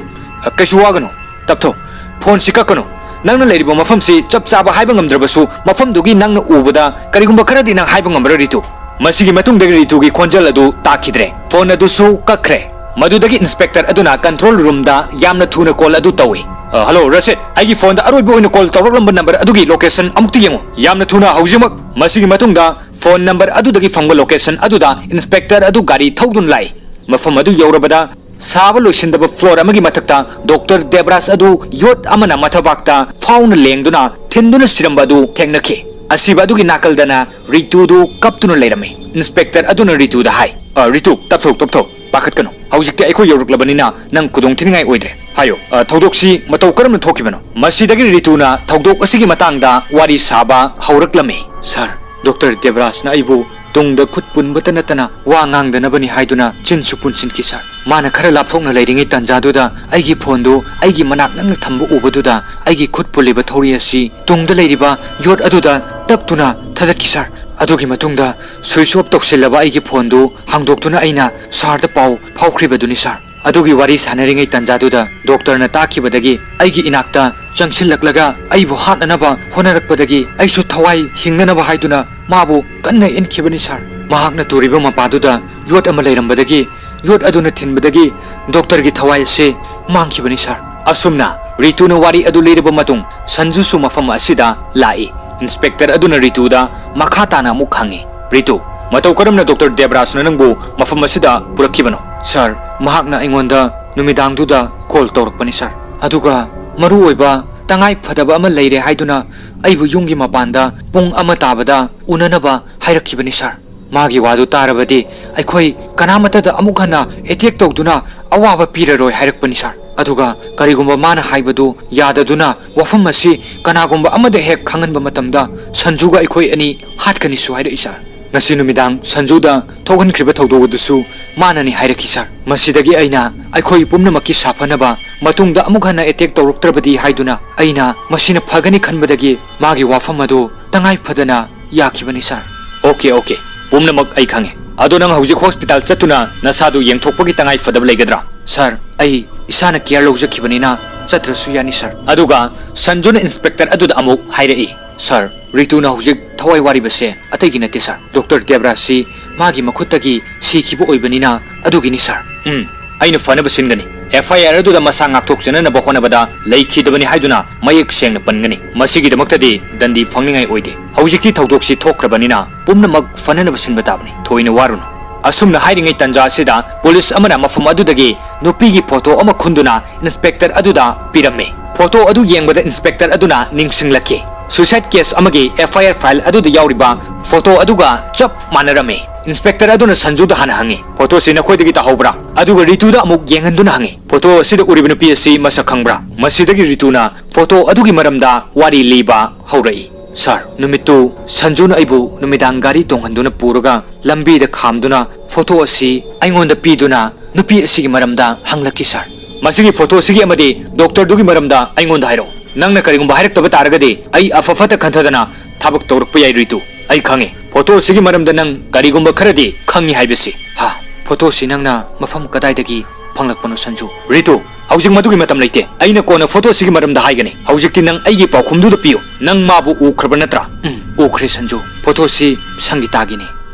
ꯑ, ꯀꯩꯁꯨ ꯋꯥꯒꯅꯨ, ꯇꯞꯊꯧ꯫ ꯐꯣꯟꯁꯤ ꯀꯛꯀꯅꯨ꯫ ꯅꯪꯅ ꯂꯩꯔꯤꯕ ꯃꯐꯝꯁꯤ ꯆꯞ ꯆꯥꯕ ꯍꯥꯏꯕ ꯉꯝꯗ꯭ꯔꯕꯁꯨ ꯃꯐꯝꯗꯨꯒꯤ ꯅꯪꯅ ꯎꯕꯗ ꯀꯔꯤꯒꯨꯝꯕ ꯈꯔꯗꯤ ꯅꯪ ꯍꯥꯏꯕ ꯉꯝꯃꯔꯣꯏ ꯔꯤꯇꯨ꯫" ꯃꯁꯤꯒꯤ ꯃꯇꯨꯡꯗꯒꯤ ꯔꯤꯇꯨꯒꯤ ꯈꯣꯟꯖꯦꯜ ꯑꯗꯨ ꯇꯥꯈꯤꯗ꯭ꯔꯦ꯫ ꯐꯣꯟ ꯑꯗꯨꯁꯨ ꯀꯛꯈ꯭ꯔꯦ꯫ ꯃꯗꯨꯗꯒꯤ ꯏꯟꯁꯄꯦꯛꯇꯔ ꯑꯗꯨꯅ ꯀꯟꯇ꯭ꯔꯣꯜ ꯔꯨꯝꯗ ꯌꯥꯝꯅ ꯊꯨꯅ ꯀꯣꯜ ꯑꯗꯨ ꯇꯧꯏ꯫ "ꯑ, ꯍꯜꯂꯣ ꯔꯁꯤꯗ, ꯑꯩꯒꯤ ꯐꯣꯟꯗ ꯑꯔꯣꯏꯕ ꯑꯣꯏꯅ ꯀꯣꯜ ꯇꯧꯔꯛꯂꯝꯕ ꯅꯝꯕꯔ ꯑꯗꯨꯒꯤ ꯂꯣꯀꯦꯁꯟ ꯑꯃꯨꯛꯇ ꯌꯦꯡꯉꯨ ꯌꯥꯝꯅ ꯊꯨꯅ ꯍꯧꯖꯤꯛꯃꯛ꯫" ꯃꯁꯤꯒꯤ ꯃꯇꯨꯡꯗ ꯐꯣꯟ ꯅꯝꯕꯔ ꯑꯗꯨꯗꯒꯤ ꯐꯪꯕ ꯂꯣꯀꯦꯁꯟ ꯑꯗꯨꯗ ꯏꯟꯁꯄꯦꯛꯇꯔ ꯑꯗꯨ ꯒꯥꯔꯤ ꯊꯧꯗꯨꯅ ꯂꯥꯛꯏ꯫ ꯃꯐꯝ ꯑꯗꯨ ꯌꯧꯔꯕꯗ ꯁꯥꯕ ꯂꯣꯏꯁꯤꯟꯗꯕ ꯐ꯭ꯂꯣꯔ ꯑꯃꯒꯤ ꯃꯊꯛꯇ ꯗꯣꯛꯇꯔ ꯗꯦꯕ꯭ꯔꯥꯖ ꯑꯗꯨ ꯌꯣꯠ ꯑꯃꯅ ꯃꯊꯕꯥꯛꯇ ꯐꯥꯎꯅ ꯂꯦꯡꯗꯨꯅ ꯊꯤꯟꯗꯨꯅ ꯁꯤꯔꯝꯕ ꯑꯗꯨ ꯊꯦꯡꯅꯈꯤ꯫ ꯑꯁꯤꯕ ꯑꯗꯨꯒꯤ ꯅꯥꯀꯜꯗꯅ ꯔꯤꯇꯨꯗꯨ ꯀꯞꯇꯨꯅ ꯂꯩꯔꯝꯃꯤ꯫ ꯏꯟꯁꯄꯦꯛꯇꯔ ꯑꯗꯨꯅ ꯔꯤꯇꯨꯗ ꯍꯥꯏ, "ꯑ, ꯔꯤꯇꯨ, ꯇꯞꯊꯧ, ꯇꯞꯊꯧ, ꯄꯥꯈꯠꯀꯅꯨ꯫ ꯍꯧꯖꯤꯛꯇꯤ ꯑꯩꯈꯣꯏ ꯌꯧꯔꯛꯂꯕꯅꯤꯅ ꯅꯪ ꯈꯨꯗꯣꯡ ꯊꯤꯅꯤꯡꯉꯥꯏ ꯑꯣꯏꯗ꯭ꯔꯦ꯫ ꯍꯥꯏꯌꯨ, ꯑ, ꯊꯧꯗꯣꯛꯁꯤ ꯃꯇꯧ ꯀꯔꯝꯅ ꯊꯣꯛꯈꯤꯕꯅꯣ?" ꯃꯁꯤꯗꯒꯤ ꯔꯤꯇꯨꯅ ꯊꯧꯗꯣꯛ ꯑꯁꯤꯒꯤ ꯃꯇꯥꯡꯗ ꯋꯥꯔꯤ ꯁꯥꯕ ꯍꯧꯔꯛꯂꯝꯃꯤ꯫ "ꯁꯥꯔ, ꯗꯣꯛꯇꯔ ꯗꯦꯕ꯭ꯔꯥꯖꯅ ꯑꯩꯕꯨ ꯇꯨꯡꯗ ꯈꯨꯠ ꯄꯨꯟꯕꯇ ꯅꯠꯇꯅ ꯋꯥ ꯉꯥꯡꯗꯅꯕꯅꯤ ꯍꯥꯏꯗꯨꯅ ꯆꯤꯟꯁꯨ ꯄꯨꯟꯁꯤꯟꯈꯤ ꯁꯥꯔ꯫ ꯃꯥꯅ ꯈꯔ ꯂꯥꯞꯊꯣꯛꯅ ꯂꯩꯔꯤꯉꯩ ꯇꯥꯟꯖꯥꯗꯨꯗ ꯑꯩꯒꯤ ꯐꯣꯟꯗꯨ ꯑꯩꯒꯤ ꯃꯅꯥꯛ ꯅꯛꯅ ꯊꯝꯕ ꯎꯕꯗꯨꯗ ꯑꯩꯒꯤ ꯈꯨꯠ ꯄꯨꯜꯂꯤꯕ ꯊꯧꯔꯤ ꯑꯁꯤ ꯇꯨꯡꯗ ꯂꯩꯔꯤꯕ ꯌꯣꯠ ꯑꯗꯨꯗ ꯇꯛꯇꯨꯅ ꯊꯥꯗꯠꯈꯤ ꯁꯥꯔ꯫ ꯑꯗꯨꯒꯤ ꯃꯇꯨꯡꯗ ꯁ꯭ꯋꯤꯆ ꯑꯣꯐ ꯇꯧꯁꯤꯜꯂꯕ ꯑꯩꯒꯤ ꯐꯣꯟꯗꯨ ꯍꯥꯡꯗꯣꯛꯇꯨꯅ ꯑꯩꯅ ꯁꯥꯔꯗ ꯄꯥꯎ ꯐꯥꯎꯈ꯭ꯔꯤꯕꯗꯨꯅꯤ ꯁꯥꯔ꯫" ꯑꯗꯨꯒꯤ ꯋꯥꯔꯤ ꯁꯥꯟꯅꯔꯤꯉꯩ ꯇꯥꯟꯖꯥꯗꯨꯗ ꯗꯣꯛꯇꯔꯅ ꯇꯥꯈꯤꯕꯗꯒꯤ ꯑꯩꯒꯤ ꯏꯅꯥꯛꯇ ꯆꯪꯁꯤꯜꯂꯛꯂꯒ ꯑꯩꯕꯨ ꯍꯥꯠꯅꯅꯕ ꯍꯣꯠꯅꯔꯛꯄꯗꯒꯤ ꯑꯩꯁꯨ ꯊꯋꯥꯏ ꯍꯤꯡꯅꯅꯕ ꯍꯥꯏꯗꯨꯅ ꯃꯥꯕꯨ ꯀꯟꯅ ꯏꯟꯈꯤꯕꯅꯤ ꯁꯥꯔ꯫ ꯃꯍꯥꯛꯅ ꯇꯨꯔꯤꯕ ꯃꯄꯥꯗꯨꯗ ꯌꯣꯠ ꯑꯃ ꯂꯩꯔꯝꯕꯗꯒꯤ ꯌꯣꯠ ꯑꯗꯨꯅ ꯊꯤꯟꯕꯗꯒꯤ ꯗꯣꯛꯇꯔꯒꯤ ꯊꯋꯥꯏ ꯑꯁꯤ ꯃꯥꯡꯈꯤꯕꯅꯤ ꯁꯥꯔ꯫ ꯑꯁꯨꯝꯅ ꯔꯤꯇꯨꯅ ꯋꯥꯔꯤ ꯑꯗꯨ ꯂꯤꯔꯕ ꯃꯇꯨꯡ ꯁꯟꯖꯨꯁꯨ ꯃꯐꯝ ꯑꯁꯤꯗ ꯂꯥꯛꯏ꯫ ꯏꯟꯁꯄꯦꯛꯇꯔ ꯑꯗꯨꯅ ꯔꯤꯇꯨꯗ ꯃꯈꯥ ꯇꯥꯅ ꯑꯃꯨꯛ ꯍꯪꯉꯤ, "ꯔꯤꯇꯨ, ꯃꯇꯧ ꯀꯔꯝꯅ ꯗꯣꯛꯇꯔ ꯗꯦꯕ꯭ꯔꯥꯖꯅ ꯅꯪꯕꯨ ꯃꯐꯝ ꯑꯁꯤꯗ ꯄꯨꯔꯛꯈꯤꯕꯅꯣ?" "ꯁꯥꯔ, ꯃꯍꯥꯛꯅ ꯑꯩꯉꯣꯟꯗ ꯅꯨꯃꯤꯗꯥꯡꯗꯨꯗ ꯀꯣꯜ ꯇꯧꯔꯛꯄꯅꯤ ꯁꯥꯔ꯫ ꯑꯗꯨꯒ ꯃꯔꯨ ꯑꯣꯏꯕ ꯇꯉꯥꯏ ꯐꯗꯕ ꯑꯃ ꯂꯩꯔꯦ ꯍꯥꯏꯗꯨꯅ ꯑꯩꯕꯨ ꯌꯨꯝꯒꯤ ꯃꯄꯥꯟꯗ ꯄꯨꯡ ꯑꯃ ꯇꯥꯕꯗ ꯎꯅꯅꯕ ꯍꯥꯏꯔꯛꯈꯤꯕꯅꯤ ꯁꯥꯔ꯫ ꯃꯥꯒꯤ ꯋꯥꯗꯨ ꯇꯥꯔꯕꯗꯤ ꯑꯩꯈꯣꯏ ꯀꯅꯥꯃꯠꯇꯗ ꯑꯃꯨꯛ ꯍꯟꯅ ꯑꯦꯇꯦꯛ ꯇꯧꯗꯨꯅ ꯑꯋꯥꯕ ꯄꯤꯔꯔꯣꯏ ꯍꯥꯏꯔꯛꯄꯅꯤ ꯁꯥꯔ꯫ ꯑꯗꯨꯒ ꯀꯔꯤꯒꯨꯝꯕ ꯃꯥꯅ ꯍꯥꯏꯕꯗꯨ ꯌꯥꯗꯗꯨꯅ ꯋꯥꯐꯝ ꯑꯁꯤ ꯀꯅꯥꯒꯨꯝꯕ ꯑꯃꯗ ꯍꯦꯛ ꯈꯪꯍꯟꯕ ꯃꯇꯝꯗ ꯁꯟꯖꯨꯒ ꯑꯩꯈꯣꯏ ꯑꯅꯤ ꯍꯥꯠꯀꯅꯤꯁꯨ ꯍꯥꯏꯔꯛꯏ ꯁꯥꯔ꯫ ꯉꯁꯤ ꯅꯨꯃꯤꯗꯥꯡ ꯁꯟꯖꯨꯗ ꯊꯣꯛꯍꯟꯈ꯭ꯔꯤꯕ ꯊꯧꯗꯣꯛ ꯑꯗꯨꯁꯨ ꯃꯥꯅꯅꯤ ꯍꯥꯏꯔꯛꯈꯤ ꯁꯥꯔ꯫ ꯃꯁꯤꯗꯒꯤ ꯑꯩꯅ ꯑꯩꯈꯣꯏ ꯄꯨꯝꯅꯃꯛꯀꯤ ꯁꯥꯐꯅꯕ ꯃꯇꯨꯡꯗ ꯑꯃꯨꯛ ꯍꯟꯅ ꯑꯦꯇꯦꯛ ꯇꯧꯔꯛꯇ꯭ꯔꯕꯗꯤ ꯍꯥꯏꯗꯨꯅ ꯑꯩꯅ ꯃꯁꯤꯅ ꯐꯒꯅꯤ ꯈꯟꯕꯗꯒꯤ ꯃꯥꯒꯤ ꯋꯥꯐꯝ ꯑꯗꯨ ꯇꯉꯥꯏ ꯐꯗꯅ ꯌꯥꯈꯤꯕꯅꯤ ꯁꯥꯔ꯫ ꯑꯣꯀꯦ, ꯑꯣꯀꯦ, ꯄꯨꯝꯅꯃꯛ ꯑꯩ ꯈꯪꯉꯦ꯫ ꯑꯗꯣ ꯅꯪ ꯍꯧꯖꯤꯛ ꯍꯣꯁꯄꯤꯇꯥꯜ ꯆꯠꯇꯨꯅ ꯅꯁꯥꯗꯨ ꯌꯦꯡꯊꯣꯛꯄꯒꯤ ꯇꯉꯥꯏ ꯐꯗꯕ ꯂꯩꯒꯗ꯭ꯔꯥ? ꯁꯥꯔ, ꯑꯩ ꯏꯁꯥꯅ ꯀꯤꯌꯔ ꯂꯧꯖꯈꯤꯕꯅꯤꯅ ꯆꯠꯇ꯭ꯔꯁꯨ ꯌꯥꯅꯤ ꯁꯥꯔ꯫ ꯑꯗꯨꯒ ꯁꯟꯖꯨꯅ ꯏꯟꯁꯄꯦꯛꯇꯔ ꯑꯗꯨꯗ ꯑꯃꯨꯛ ꯍꯥꯏꯔꯛꯏ, ꯁꯥꯔ, ꯔꯤꯇꯨꯅ ꯍꯧꯖꯤꯛ ꯊꯋꯥꯏ ꯋꯥꯔꯤꯕꯁꯦ ꯑꯇꯩꯒꯤ ꯅꯠꯇꯦ ꯁꯥꯔ꯫ ꯗꯣꯛꯇꯔ ꯗꯦꯕ꯭ꯔꯥꯖꯁꯤ ꯃꯥꯒꯤ ꯃꯈꯨꯠꯇꯒꯤ ꯁꯤꯈꯤꯕ ꯑꯣꯏꯕꯅꯤꯅ ꯑꯗꯨꯒꯤꯅꯤ ꯁꯥꯔ꯫ ꯎꯝ, ꯑꯩꯅ ꯐꯅꯕ ꯁꯤꯟꯒꯅꯤ꯫ ꯑꯦꯐ ꯑꯥꯏ ꯑꯥꯔ ꯑꯗꯨꯗ ꯃꯁꯥ ꯉꯥꯛꯊꯣꯛꯆꯅꯅꯕ ꯍꯣꯠꯅꯕꯗ ꯂꯩꯈꯤꯗꯕꯅꯤ ꯍꯥꯏꯗꯨꯅ ꯃꯌꯦꯛ ꯁꯦꯡꯅ ꯄꯟꯒꯅꯤ꯫ ꯃꯁꯤꯒꯤꯗꯃꯛꯇꯗꯤ ꯗꯟꯗꯤ ꯐꯪꯅꯤꯡꯉꯥꯏ ꯑꯣꯏꯗꯦ꯫ ꯍꯧꯖꯤꯛꯇꯤ ꯊꯧꯗꯣꯛꯁꯤ ꯊꯣꯛꯈ꯭ꯔꯕꯅꯤꯅ ꯄꯨꯝꯅꯃꯛ ꯐꯅꯅꯕ ꯁꯤꯟꯕ ꯇꯥꯕꯅꯤ꯫ ꯊꯣꯏꯅ ꯋꯥꯔꯨꯅꯨ꯫ ꯑꯁꯨꯝꯅ ꯍꯥꯏꯔꯤꯉꯩ ꯇꯟꯖꯥ ꯑꯁꯤꯗ ꯄꯨꯂꯤꯁ ꯑꯃꯅ ꯃꯐꯝ ꯑꯗꯨꯗꯒꯤ ꯅꯨꯄꯤꯒꯤ ꯐꯣꯇꯣ ꯑꯃ ꯈꯨꯟꯗꯨꯅ ꯏꯟꯁꯄꯦꯛꯇꯔ ꯑꯗꯨꯗ ꯄꯤꯔꯝꯃꯤ꯫ ꯐꯣꯇꯣ ꯑꯗꯨ ꯌꯦꯡꯕꯗ ꯏꯟꯁꯄꯦꯛꯇꯔ ꯑꯗꯨꯅ ꯅꯤꯡꯁꯤꯡꯂꯛꯈꯤ, ꯁꯨꯏꯁꯥꯏꯗ ꯀꯦꯁ ꯑꯃꯒꯤ ꯑꯦꯐ ꯑꯥꯏ ꯑꯥꯔ ꯐꯥꯏꯜ ꯑꯗꯨꯗ ꯌꯥꯎꯔꯤꯕ ꯐꯣꯇꯣ ꯑꯗꯨꯒ ꯆꯞ ꯃꯥꯟꯅꯔꯝꯃꯤ꯫ ꯏꯟꯁꯄꯦꯛꯇꯔ ꯑꯗꯨꯅ ꯁꯟꯖꯨꯗ ꯍꯥꯟꯅ ꯍꯪꯉꯤ, "ꯐꯣꯇꯣꯁꯤ ꯅꯈꯣꯏꯗꯒꯤ ꯇꯥꯍꯧꯕ꯭ꯔꯥ?" ꯑꯗꯨꯒ ꯔꯤꯇꯨꯗ ꯑꯃꯨꯛ ꯌꯦꯡꯍꯟꯗꯨꯅ ꯍꯪꯉꯤ, "ꯐꯣꯇꯣ ꯑꯁꯤꯗ ꯎꯔꯤꯕ ꯅꯨꯄꯤ ꯑꯁꯤ ꯃꯁꯛ ꯈꯪꯕ꯭ꯔꯥ?" ꯃꯁꯤꯗꯒꯤ ꯔꯤꯇꯨꯅ ꯐꯣꯇꯣ ꯑꯗꯨꯒꯤ ꯃꯔꯝꯗ ꯋꯥꯔꯤ ꯂꯤꯕ ꯍꯧꯔꯛꯏ꯫ "ꯁꯥꯔ, ꯅꯨꯃꯤꯠꯇꯨ ꯁꯟꯖꯨꯅ ꯑꯩꯕꯨ ꯅꯨꯃꯤꯗꯥꯡ ꯒꯥꯔꯤ ꯇꯣꯡꯍꯟꯗꯨꯅ ꯄꯨꯔꯒ ꯂꯝꯕꯤꯗ ꯈꯥꯝꯗꯨꯅ ꯐꯣꯇꯣ ꯑꯁꯤ ꯑꯩꯉꯣꯟꯗ ꯄꯤꯗꯨꯅ ꯅꯨꯄꯤ ꯑꯁꯤꯒꯤ ꯃꯔꯝꯗ ꯍꯪꯂꯛꯈꯤ ꯁꯥꯔ꯫ ꯃꯁꯤꯒꯤ ꯐꯣꯇꯣꯁꯤꯒꯤ ꯑꯃꯗꯤ ꯗꯣꯛꯇꯔꯗꯨꯒꯤ ꯃꯔꯝꯗ ꯑꯩꯉꯣꯟꯗ ꯍꯥꯏꯔꯛꯎ꯫ ꯅꯪꯅ ꯀꯔꯤꯒꯨꯝꯕ ꯍꯥꯏꯔꯛꯇꯕ ꯇꯥꯔꯒꯗꯤ ꯑꯩ ꯑꯐ ꯐꯠꯇ ꯈꯟꯊꯗꯅ ꯊꯕꯛ ꯇꯧꯔꯛꯄ ꯌꯥꯏ ꯔꯤꯇꯨ꯫ ꯑꯩ ꯈꯪꯉꯤ ꯐꯣꯇꯣꯁꯤꯒꯤ ꯃꯔꯝꯗ ꯅꯪ ꯀꯔꯤꯒꯨꯝꯕ ꯈꯔꯗꯤ ꯈꯪꯉꯤ ꯍꯥꯏꯕꯁꯤ꯫ ꯍꯥ, ꯐꯣꯇꯣꯁꯤ ꯅꯪꯅ ꯃꯐꯝ ꯀꯗꯥꯏꯗꯒꯤ ꯐꯪꯂꯛꯄꯅꯣ ꯁꯟꯖꯨ?" "ꯔꯤꯇꯨ, ꯍꯧꯖꯤꯛ ꯃꯗꯨꯒꯤ ꯃꯇꯝ ꯂꯩꯇꯦ꯫ ꯑꯩꯅ ꯀꯣꯟꯅ ꯐꯣꯇꯣꯁꯤꯒꯤ ꯃꯔꯝꯗ ꯍꯥꯏꯒꯅꯤ꯫ ꯍꯧꯖꯤꯛꯇꯤ ꯅꯪ ꯑꯩꯒꯤ ꯄꯥꯎꯈꯨꯝꯗꯨꯗ ꯄꯤꯌꯨ꯫ ꯅꯪ ꯃꯥꯕꯨ ꯎꯈ꯭ꯔꯕ ꯅꯠꯇ꯭ꯔꯥ?" "ꯎꯝ, ꯎꯈ꯭ꯔꯦ ꯁꯟꯖꯨ꯫ ꯐꯣꯇꯣꯁꯤ ꯁꯪꯒꯤꯇꯥꯒꯤꯅꯤ꯫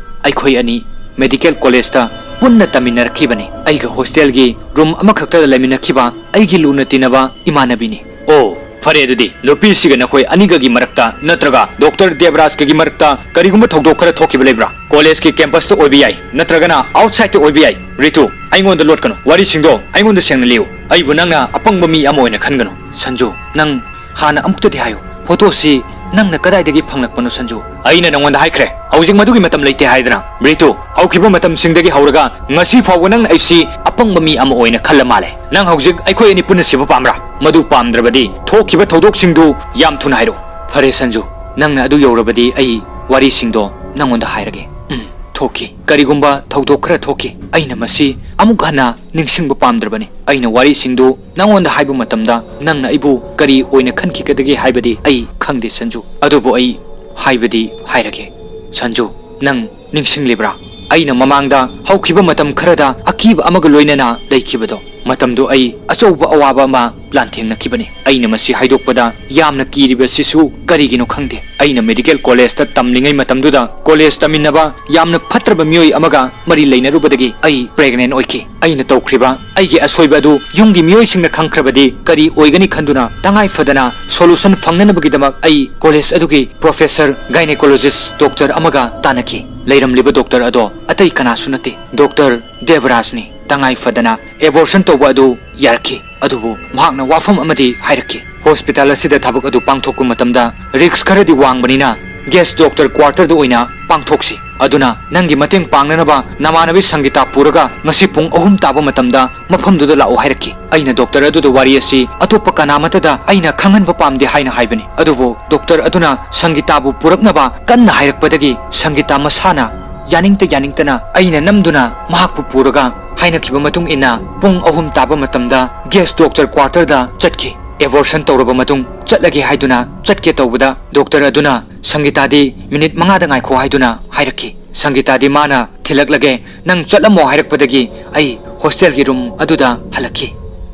ꯑꯩꯈꯣꯏ ꯑꯅꯤ ꯃꯦꯗꯤꯀꯦꯜ ꯀꯣꯂꯦꯖꯇ ꯄꯨꯟꯅ ꯇꯝꯃꯤꯟꯅꯔꯛꯈꯤꯕꯅꯤ꯫ ꯑꯩꯒ ꯍꯣꯁꯇꯦꯜꯒꯤ ꯔꯨꯝ ꯑꯃꯈꯛꯇꯗ ꯂꯩꯃꯤꯟꯅꯈꯤꯕ ꯑꯩꯒꯤ ꯂꯨꯅ ꯇꯤꯟꯅꯕ ꯏꯃꯥꯟꯅꯕꯤꯅꯤ꯫" "ꯑꯣ, ꯐꯔꯦ ꯑꯗꯨꯗꯤ꯫ ꯅꯨꯄꯤꯁꯤꯒ ꯅꯈꯣꯏ ꯑꯅꯤꯒꯒꯤ ꯃꯔꯛꯇ ꯅꯠꯇ꯭ꯔꯒ ꯗꯣꯛꯇꯔ ꯗꯦꯕꯔꯥꯖꯀꯒꯤ ꯃꯔꯛꯇ ꯀꯔꯤꯒꯨꯝꯕ ꯊꯧꯗꯣꯛ ꯈꯔ ꯊꯣꯛꯈꯤꯕ ꯂꯩꯕ꯭ꯔꯥ? ꯀꯣꯂꯦꯖꯀꯤ ꯀꯦꯝꯄꯁꯇ ꯑꯣꯏꯕ ꯌꯥꯏ, ꯅꯠꯇ꯭ꯔꯒꯅ ꯑꯥꯎꯠꯁꯥꯏꯗꯇ ꯑꯣꯏꯕ ꯌꯥꯏ꯫ ꯔꯤꯇꯨ, ꯑꯩꯉꯣꯟꯗ ꯂꯣꯠꯀꯅꯨ꯫ ꯋꯥꯔꯤꯁꯤꯡꯗꯣ ꯑꯩꯉꯣꯟꯗ ꯁꯦꯡꯅ ꯂꯤꯌꯨ꯫ ꯑꯩꯕꯨ ꯅꯪꯅ ꯑꯄꯪꯕ ꯃꯤ ꯑꯃ ꯑꯣꯏꯅ ꯈꯟꯒꯅꯨ꯫ ꯁꯟꯖꯨ, ꯅꯪ ꯍꯥꯟꯅ ꯑꯃꯨꯛꯇꯗꯤ ꯍꯥꯏꯌꯨ, ꯐꯣꯇꯣꯁꯤ ꯅꯪꯅ ꯀꯗꯥꯏꯗꯒꯤ ꯐꯪꯂꯛꯄꯅꯣ, ꯁꯟꯖꯨ? ꯑꯩꯅ ꯅꯪꯉꯣꯟꯗ ꯍꯥꯏꯈ꯭ꯔꯦ, ꯍꯧꯖꯤꯛ ꯃꯗꯨꯒꯤ ꯃꯇꯝ ꯂꯩꯇꯦ ꯍꯥꯏꯗꯅ꯫ ꯕ꯭ꯔꯤꯇꯨ, ꯍꯧꯈꯤꯕ ꯃꯇꯝꯁꯤꯡꯗꯒꯤ ꯍꯧꯔꯒ ꯉꯁꯤ ꯐꯥꯎꯕ ꯅꯪꯅ ꯑꯩꯁꯤ ꯑꯄꯪꯕ ꯃꯤ ꯑꯃ ꯑꯣꯏꯅ ꯈꯜꯂ ꯃꯥꯜꯂꯦ꯫ ꯅꯪ ꯍꯧꯖꯤꯛ ꯑꯩꯈꯣꯏ ꯑꯅꯤ ꯄꯨꯟꯅ ꯁꯤꯕ ꯄꯥꯝꯕ꯭ꯔꯥ? ꯃꯗꯨ ꯄꯥꯝꯗ꯭ꯔꯕꯗꯤ ꯊꯣꯛꯈꯤꯕ ꯊꯧꯗꯣꯛꯁꯤꯡꯗꯨ ꯌꯥꯝ ꯊꯨꯅ ꯍꯥꯏꯔꯛꯎ꯫ ꯐꯔꯦ ꯁꯟꯖꯨ, ꯅꯪꯅ ꯑꯗꯨ ꯌꯧꯔꯕꯗꯤ ꯑꯩ ꯋꯥꯔꯤꯁꯤꯡꯗꯣ ꯅꯪꯉꯣꯟꯗ ꯍꯥꯏꯔꯒꯦ꯫ ꯎꯝ, ꯊꯣꯛꯈꯤ꯫ ꯀꯔꯤꯒꯨꯝꯕ ꯊꯧꯗꯣꯛ ꯈꯔ ꯊꯣꯛꯈꯤ꯫ ꯑꯩꯅ ꯃꯁꯤ ꯑꯃꯨꯛ ꯍꯟꯅ ꯅꯤꯡꯁꯤꯡꯕ ꯄꯥꯝꯗ꯭ꯔꯕꯅꯤ꯫ ꯑꯩꯅ ꯋꯥꯔꯤꯁꯤꯡꯗꯨ ꯅꯪꯉꯣꯟꯗ ꯍꯥꯏꯕ ꯃꯇꯝꯗ ꯅꯪꯅ ꯑꯩꯕꯨ ꯀꯔꯤ ꯑꯣꯏꯅ ꯈꯟꯈꯤꯒꯗꯒꯦ ꯍꯥꯏꯕꯗꯤ ꯑꯩ ꯈꯪꯗꯦ ꯁꯟꯖꯨ꯫ ꯑꯗꯨꯕꯨ ꯑꯩ ꯍꯥꯏꯕꯗꯤ ꯍꯥꯏꯔꯒꯦ꯫ ꯁꯟꯖꯨ, ꯅꯪ ꯅꯤꯡꯁꯤꯡꯂꯤꯕ꯭ꯔꯥ? ꯑꯩꯅ ꯃꯃꯥꯡꯗ ꯍꯧꯈꯤꯕ ꯃꯇꯝ ꯈꯔꯗ ꯑꯀꯤꯕ ꯑꯃꯒ ꯂꯣꯏꯅꯅ ꯂꯩꯈꯤꯕꯗꯣ꯫ ꯃꯇꯝꯗꯨ ꯑꯩ ꯑꯆꯧꯕ ꯑꯋꯥꯕ ꯑꯃ ꯂꯥꯟꯊꯦꯡꯅꯈꯤꯕꯅꯤ꯫ ꯑꯩꯅ ꯃꯁꯤ ꯍꯥꯏꯗꯣꯛꯄꯗ ꯌꯥꯝꯅ ꯀꯤꯔꯤꯕꯁꯤꯁꯨ ꯀꯔꯤꯒꯤꯅꯣ ꯈꯪꯗꯦ꯫ ꯑꯩꯅ ꯃꯦꯗꯤꯀꯦꯜ ꯀꯣꯂꯦꯖꯇ ꯇꯝꯂꯤꯉꯩ ꯃꯇꯝꯗꯨꯗ ꯀꯣꯂꯦꯖ ꯇꯝꯃꯤꯟꯅꯕ ꯌꯥꯝꯅ ꯐꯠꯇ꯭ꯔꯕ ꯃꯤꯑꯣꯏ ꯑꯃꯒ ꯃꯔꯤ ꯂꯩꯅꯔꯨꯕꯗꯒꯤ ꯑꯩ ꯄ꯭ꯔꯦꯒꯅꯦꯟ ꯑꯣꯏꯈꯤ꯫ ꯑꯩꯅ ꯇꯧꯈ꯭ꯔꯤꯕ ꯑꯩꯒꯤ ꯑꯁꯣꯏꯕ ꯑꯗꯨ ꯌꯨꯝꯒꯤ ꯃꯤꯑꯣꯏꯁꯤꯡꯅ ꯈꯪꯈ꯭ꯔꯕꯗꯤ ꯀꯔꯤ ꯑꯣꯏꯒꯅꯤ ꯈꯟꯗꯨꯅ ꯇꯉꯥꯏ ꯐꯗꯅ ꯁꯣꯂꯨꯁꯟ ꯐꯪꯅꯅꯕꯒꯤꯗꯃꯛ ꯑꯩ ꯀꯣꯂꯦꯖ ꯑꯗꯨꯒꯤ ꯄ꯭ꯔꯣꯐꯦꯁꯔ ꯒꯥꯏꯅꯦꯀꯣꯂꯣꯖꯤꯁ ꯗꯣꯛꯇꯔ ꯑꯃꯒ ꯇꯥꯟꯅꯈꯤ꯫ ꯂꯩꯔꯝꯂꯤꯕ ꯗꯣꯛꯇꯔ ꯑꯗꯣ ꯑꯇꯩ ꯀꯅꯥꯁꯨ ꯅꯠꯇꯦ, ꯗꯣꯛꯇꯔ ꯗꯦꯕꯔꯥꯖꯅꯤ꯫ ꯇꯉꯥꯏ ꯐꯗꯅ ꯑꯦꯕꯣꯔꯁꯟ ꯇꯧꯕ ꯑꯗꯨ ꯌꯥꯔꯛꯈꯤ꯫ ꯑꯗꯨꯕꯨ ꯃꯍꯥꯛꯅ ꯋꯥꯐꯝ ꯑꯃꯗꯤ ꯍꯥꯏꯔꯛꯈꯤ, "ꯍꯣꯁꯄꯤꯇꯥꯜ ꯑꯁꯤꯗ ꯊꯕꯛ ꯑꯗꯨ ꯄꯥꯡꯊꯣꯛꯄ ꯃꯇꯝꯗ ꯔꯤꯛꯁ ꯈꯔꯗꯤ ꯋꯥꯡꯕꯅꯤꯅ ꯒꯦꯁ ꯗꯣꯛꯇꯔ ꯀ꯭ꯋꯥꯔꯇꯔꯗ ꯑꯣꯏꯅ ꯄꯥꯡꯊꯣꯛꯁꯤ꯫ ꯑꯗꯨꯅ ꯅꯪꯒꯤ ꯃꯇꯦꯡ ꯄꯥꯡꯅꯅꯕ ꯅꯃꯥꯟꯅꯕꯤ ꯁꯪꯒꯤꯇꯥ ꯄꯨꯔꯒ ꯉꯁꯤ ꯄꯨꯡ ꯑꯍꯨꯝ ꯇꯥꯕ ꯃꯇꯝꯗ ꯃꯐꯝꯗꯨꯗ ꯂꯥꯛꯑꯣ" ꯍꯥꯏꯔꯛꯈꯤ꯫ ꯑꯩꯅ ꯗꯣꯛꯇꯔ ꯑꯗꯨꯗ ꯋꯥꯔꯤ ꯑꯁꯤ ꯑꯇꯣꯞꯄ ꯀꯅꯥꯃꯠꯇꯗ ꯑꯩꯅ ꯈꯪꯍꯟꯕ ꯄꯥꯝꯗꯦ ꯍꯥꯏꯅ ꯍꯥꯏꯕꯅꯤ꯫ ꯑꯗꯨꯕꯨ ꯗꯣꯛꯇꯔ ꯑꯗꯨꯅ ꯁꯪꯒꯤꯇꯥꯕꯨ ꯄꯨꯔꯛꯅꯕ ꯀꯟꯅ ꯍꯥꯏꯔꯛꯄꯗꯒꯤ ꯁꯪꯒꯤꯇꯥ ꯃꯁꯥꯅ ꯌꯥꯅꯤꯡꯇ ꯌꯥꯅꯤꯡꯇꯅ ꯑꯩꯅ ꯅꯝꯗꯨꯅ ꯃꯍꯥꯛꯄꯨ ꯄꯨꯔꯒ ꯍꯥꯏꯅꯈꯤꯕ ꯃꯇꯨꯡ ꯏꯟꯅ ꯄꯨꯡ ꯑꯍꯨꯝ ꯇꯥꯕ ꯃꯇꯝꯗ ꯒꯦꯁ ꯗꯣꯛꯇꯔ ꯀ꯭ꯋꯥꯔꯇꯔꯗ ꯆꯠꯈꯤ꯫ ꯑꯦꯕꯣꯔꯁꯟ ꯇꯧꯔꯕ ꯃꯇꯨꯡ ꯆꯠꯂꯒꯦ ꯍꯥꯏꯗꯨꯅ ꯆꯠꯀꯦ ꯇꯧꯕꯗ ꯗꯣꯛꯇꯔ ꯑꯗꯨꯅ ꯁꯪꯒꯤꯇꯥꯗꯤ ꯃꯤꯅꯤꯠ ꯃꯉꯥꯗ ꯉꯥꯏꯈꯣ ꯍꯥꯏꯗꯨꯅ ꯍꯥꯏꯔꯛꯈꯤ꯫ ꯁꯪꯒꯤꯇꯥꯗꯤ ꯃꯥꯅ ꯊꯤꯜꯂꯛꯂꯒꯦ, ꯅꯪ ꯆꯠꯂꯝꯃꯣ ꯍꯥꯏꯔꯛꯄꯗꯒꯤ ꯑꯩ ꯍꯣꯁꯇꯦꯜꯒꯤ ꯔꯨꯝ ꯑꯗꯨꯗ ꯍꯜꯂꯛꯈꯤ꯫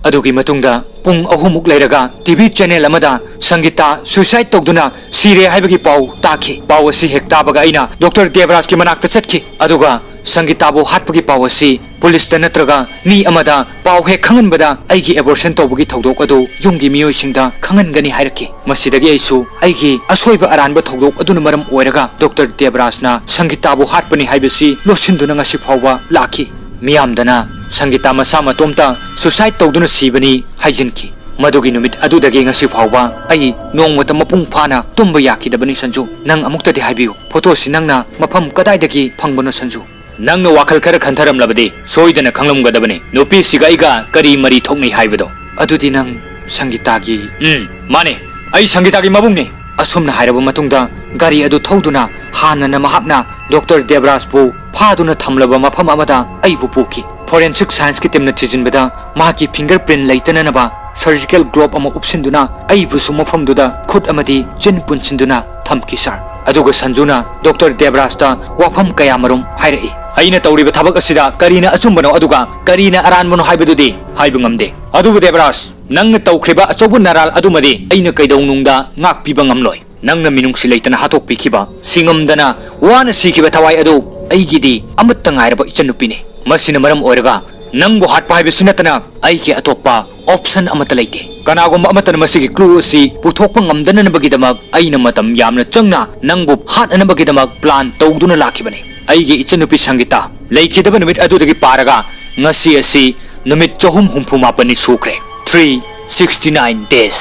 ꯑꯗꯨꯒꯤ ꯃꯇꯨꯡꯗ ꯄꯨꯡ ꯑꯍꯨꯝꯃꯨꯛ ꯂꯩꯔꯒ ꯇꯤ ꯚꯤ ꯆꯦꯅꯦꯜ ꯑꯃꯗ ꯁꯪꯒꯤꯇꯥ ꯁꯨꯏꯁꯥꯏꯗ ꯇꯧꯗꯨꯅ ꯁꯤꯔꯦ ꯍꯥꯏꯕꯒꯤ ꯄꯥꯎ ꯇꯥꯈꯤ꯫ ꯄꯥꯎ ꯑꯁꯤ ꯍꯦꯛ ꯇꯥꯕꯒ ꯑꯩꯅ ꯗꯣꯛꯇꯔ ꯗꯦꯕꯔꯥꯖꯀꯤ ꯃꯅꯥꯛꯇ ꯆꯠꯈꯤ꯫ ꯑꯗꯨꯒ ꯁꯪꯒꯤꯇꯥꯕꯨ ꯍꯥꯠꯄꯒꯤ ꯄꯥꯎ ꯑꯁꯤ ꯄꯨꯂꯤꯁꯇ ꯅꯠꯇ꯭ꯔꯒ ꯃꯤ ꯑꯃꯗ ꯄꯥꯎ ꯍꯦꯛ ꯈꯪꯍꯟꯕꯗ ꯑꯩꯒꯤ ꯑꯦꯕꯣꯔꯁꯟ ꯇꯧꯕꯒꯤ ꯊꯧꯗꯣꯛ ꯑꯗꯨ ꯌꯨꯝꯒꯤ ꯃꯤꯑꯣꯏꯁꯤꯡꯗ ꯈꯪꯍꯟꯒꯅꯤ ꯍꯥꯏꯔꯛꯈꯤ꯫ ꯃꯁꯤꯗꯒꯤ ꯑꯩꯁꯨ ꯑꯩꯒꯤ ꯑꯁꯣꯏꯕ ꯑꯔꯥꯟꯕ ꯊꯧꯗꯣꯛ ꯑꯗꯨꯅ ꯃꯔꯝ ꯑꯣꯏꯔꯒ ꯗꯣꯛꯇꯔ ꯗꯦꯕꯔꯥꯖꯅ ꯁꯪꯒꯤꯇꯥꯕꯨ ꯍꯥꯠꯄꯅꯤ ꯍꯥꯏꯕꯁꯤ ꯂꯣꯠꯁꯤꯟꯗꯨꯅ ꯉꯁꯤ ꯐꯥꯎꯕ ꯂꯥꯛꯈꯤ꯫ ꯃꯤꯌꯥꯝꯗꯅ ꯁꯪꯒꯤꯇꯥ ꯃꯁꯥ ꯃꯇꯣꯝꯇ suicide ꯇꯧꯗꯨꯅ ꯁꯤꯕꯅꯤ ꯍꯥꯏꯖꯤꯟꯈꯤ꯫ ꯃꯗꯨꯒꯤ ꯅꯨꯃꯤꯠ ꯑꯗꯨꯗꯒꯤ ꯉꯁꯤ ꯐꯥꯎꯕ ꯑꯩ ꯅꯣꯡꯃꯇ ꯃꯄꯨꯡ ꯐꯥꯅ ꯇꯨꯝꯕ ꯌꯥꯈꯤꯗꯕꯅꯤ꯫ ꯁꯟꯖꯨ, ꯅꯪ ꯑꯃꯨꯛꯇꯗꯤ ꯍꯥꯏꯕꯤꯌꯨ, ꯐꯣꯇꯣꯁꯤ ꯅꯪꯅ ꯃꯐꯝ ꯀꯗꯥꯏꯗꯒꯤ ꯐꯪꯕꯅꯣ? ꯁꯟꯖꯨ, ꯅꯪꯅ ꯋꯥꯈꯜ ꯈꯔ ꯈꯟꯊꯔꯝꯂꯕꯗꯤ ꯁꯣꯏꯗꯅ ꯈꯪꯂꯝꯒꯗꯕꯅꯤ ꯅꯨꯄꯤꯁꯤꯒ ꯑꯩꯒ ꯀꯔꯤ ꯃꯔꯤ ꯊꯣꯛꯅꯩ ꯍꯥꯏꯕꯗꯣ꯫ ꯑꯗꯨꯗꯤ ꯅꯪ ꯁꯪꯒꯤꯇꯥꯒꯤ? ꯎꯝ, ꯃꯥꯅꯦ, ꯑꯩ ꯁꯪꯒꯤꯇꯥꯒꯤ ꯃꯕꯨꯡꯅꯤ꯫ ꯑꯁꯨꯝꯅ ꯍꯥꯏꯔꯕ ꯃꯇꯨꯡꯗ ꯒꯥꯔꯤ ꯑꯗꯨ ꯊꯧꯗꯨꯅ ꯍꯥꯟꯅꯅ ꯃꯍꯥꯛꯅ ꯗꯣꯛꯇꯔ ꯗꯦꯕꯔꯥꯖꯄꯨ ꯐꯥꯗꯨꯅ ꯊꯝꯂꯕ ꯃꯐꯝ ꯑꯃꯗ ꯑꯩꯕꯨ ꯄꯨꯈꯤ꯫ Forensic Scienceꯀꯤ teamꯅ ꯊꯤꯖꯤꯟꯕꯗ ꯃꯍꯥꯛꯀꯤ finger print ꯂꯩꯇꯅꯅꯕ surgical glove ꯑꯃ ꯎꯞꯁꯤꯟꯗꯨꯅ ꯑꯩꯕꯨꯁꯨ ꯃꯐꯝꯗꯨꯗ ꯈꯨꯠ ꯑꯃꯗꯤ ꯆꯤꯟ ꯄꯨꯟꯁꯤꯟꯗꯨꯅ ꯊꯝꯈꯤ, ꯁꯥꯔ꯫ ꯑꯗꯨꯒ ꯁꯟꯖꯨꯅ ꯗꯣꯛꯇꯔ ꯗꯦꯕꯔꯥꯖꯇ ꯋꯥꯐꯝ ꯀꯌꯥꯃꯔꯨꯝ ꯍꯥꯏꯔꯛꯏ꯫ ꯑꯩꯅ ꯇꯧꯔꯤꯕ ꯊꯕꯛ ꯑꯁꯤꯗ ꯀꯔꯤꯅ ꯑꯆꯨꯝꯕꯅꯣ ꯑꯗꯨꯒ ꯀꯔꯤꯅ ꯑꯔꯥꯟꯕꯅꯣ ꯍꯥꯏꯕꯗꯨꯗꯤ ꯍꯥꯏꯕ ꯉꯝꯗꯦ꯫ ꯑꯗꯨꯕꯨ ꯗꯦꯕꯔꯥꯖ, ꯅꯪꯅ ꯇꯧꯈ꯭ꯔꯤꯕ ꯑꯆꯧꯕ ꯅꯔꯥꯜ ꯑꯗꯨꯃꯗꯤ ꯑꯩꯅ ꯀꯩꯗꯧꯅꯨꯡꯗ ꯉꯥꯛꯄꯤꯕ ꯉꯝꯂꯣꯏ꯫ ꯅꯪꯅ ꯃꯤꯅꯨꯡꯁꯤ ꯂꯩꯇꯅ ꯍꯥꯠꯇꯣꯛꯄꯤꯈꯤꯕ, ꯁꯤꯉꯝꯗꯅ ꯋꯥꯅ ꯁꯤꯈꯤꯕ ꯊꯋꯥꯏ ꯑꯗꯨ ꯑꯩꯒꯤꯗꯤ ꯑꯃꯠꯇ ꯉꯥꯏꯔꯕ ꯏꯆꯟꯅꯨꯄꯤꯅꯤ꯫ ꯃꯁꯤꯅ ꯃꯔꯝ ꯑꯣꯏꯔꯒ ꯅꯪꯕꯨ ꯍꯥꯠꯄ ꯍꯥꯏꯕꯁꯤ ꯅꯠꯇꯅ ꯑꯩꯒꯤ ꯑꯇꯣꯞꯄ option ꯑꯃꯠꯇ ꯂꯩꯇꯦ꯫ ꯀꯅꯥꯒꯨꯝꯕ ꯑꯃꯠꯇꯅ ꯃꯁꯤꯒꯤ clue ꯑꯁꯤ ꯄꯨꯊꯣꯛꯄ ꯉꯝꯗꯅꯅꯕꯒꯤꯗꯃꯛ ꯑꯩꯅ ꯃꯇꯝ ꯌꯥꯝꯅ ꯆꯪꯅ ꯅꯪꯕꯨ ꯍꯥꯠꯅꯅꯕꯒꯤꯗꯃꯛ plan ꯇꯧꯗꯨꯅ ꯂꯥꯛꯈꯤꯕꯅꯤ꯫ ꯑꯩꯒꯤ ꯏꯆꯟꯅꯨꯄꯤ ꯁꯪꯒꯤꯇꯥ ꯂꯩꯈꯤꯗꯕ ꯅꯨꯃꯤꯠ ꯑꯗꯨꯗꯒꯤ ꯄꯥꯔꯒ ꯉꯁꯤ ꯑꯁꯤ ꯅꯨꯃꯤꯠ ꯆꯍꯨꯝ ꯍꯨꯝꯐꯨ ꯃꯥꯄꯟꯅꯤ ꯁꯨꯈ꯭ꯔꯦ꯫ Three sixty nine days꯫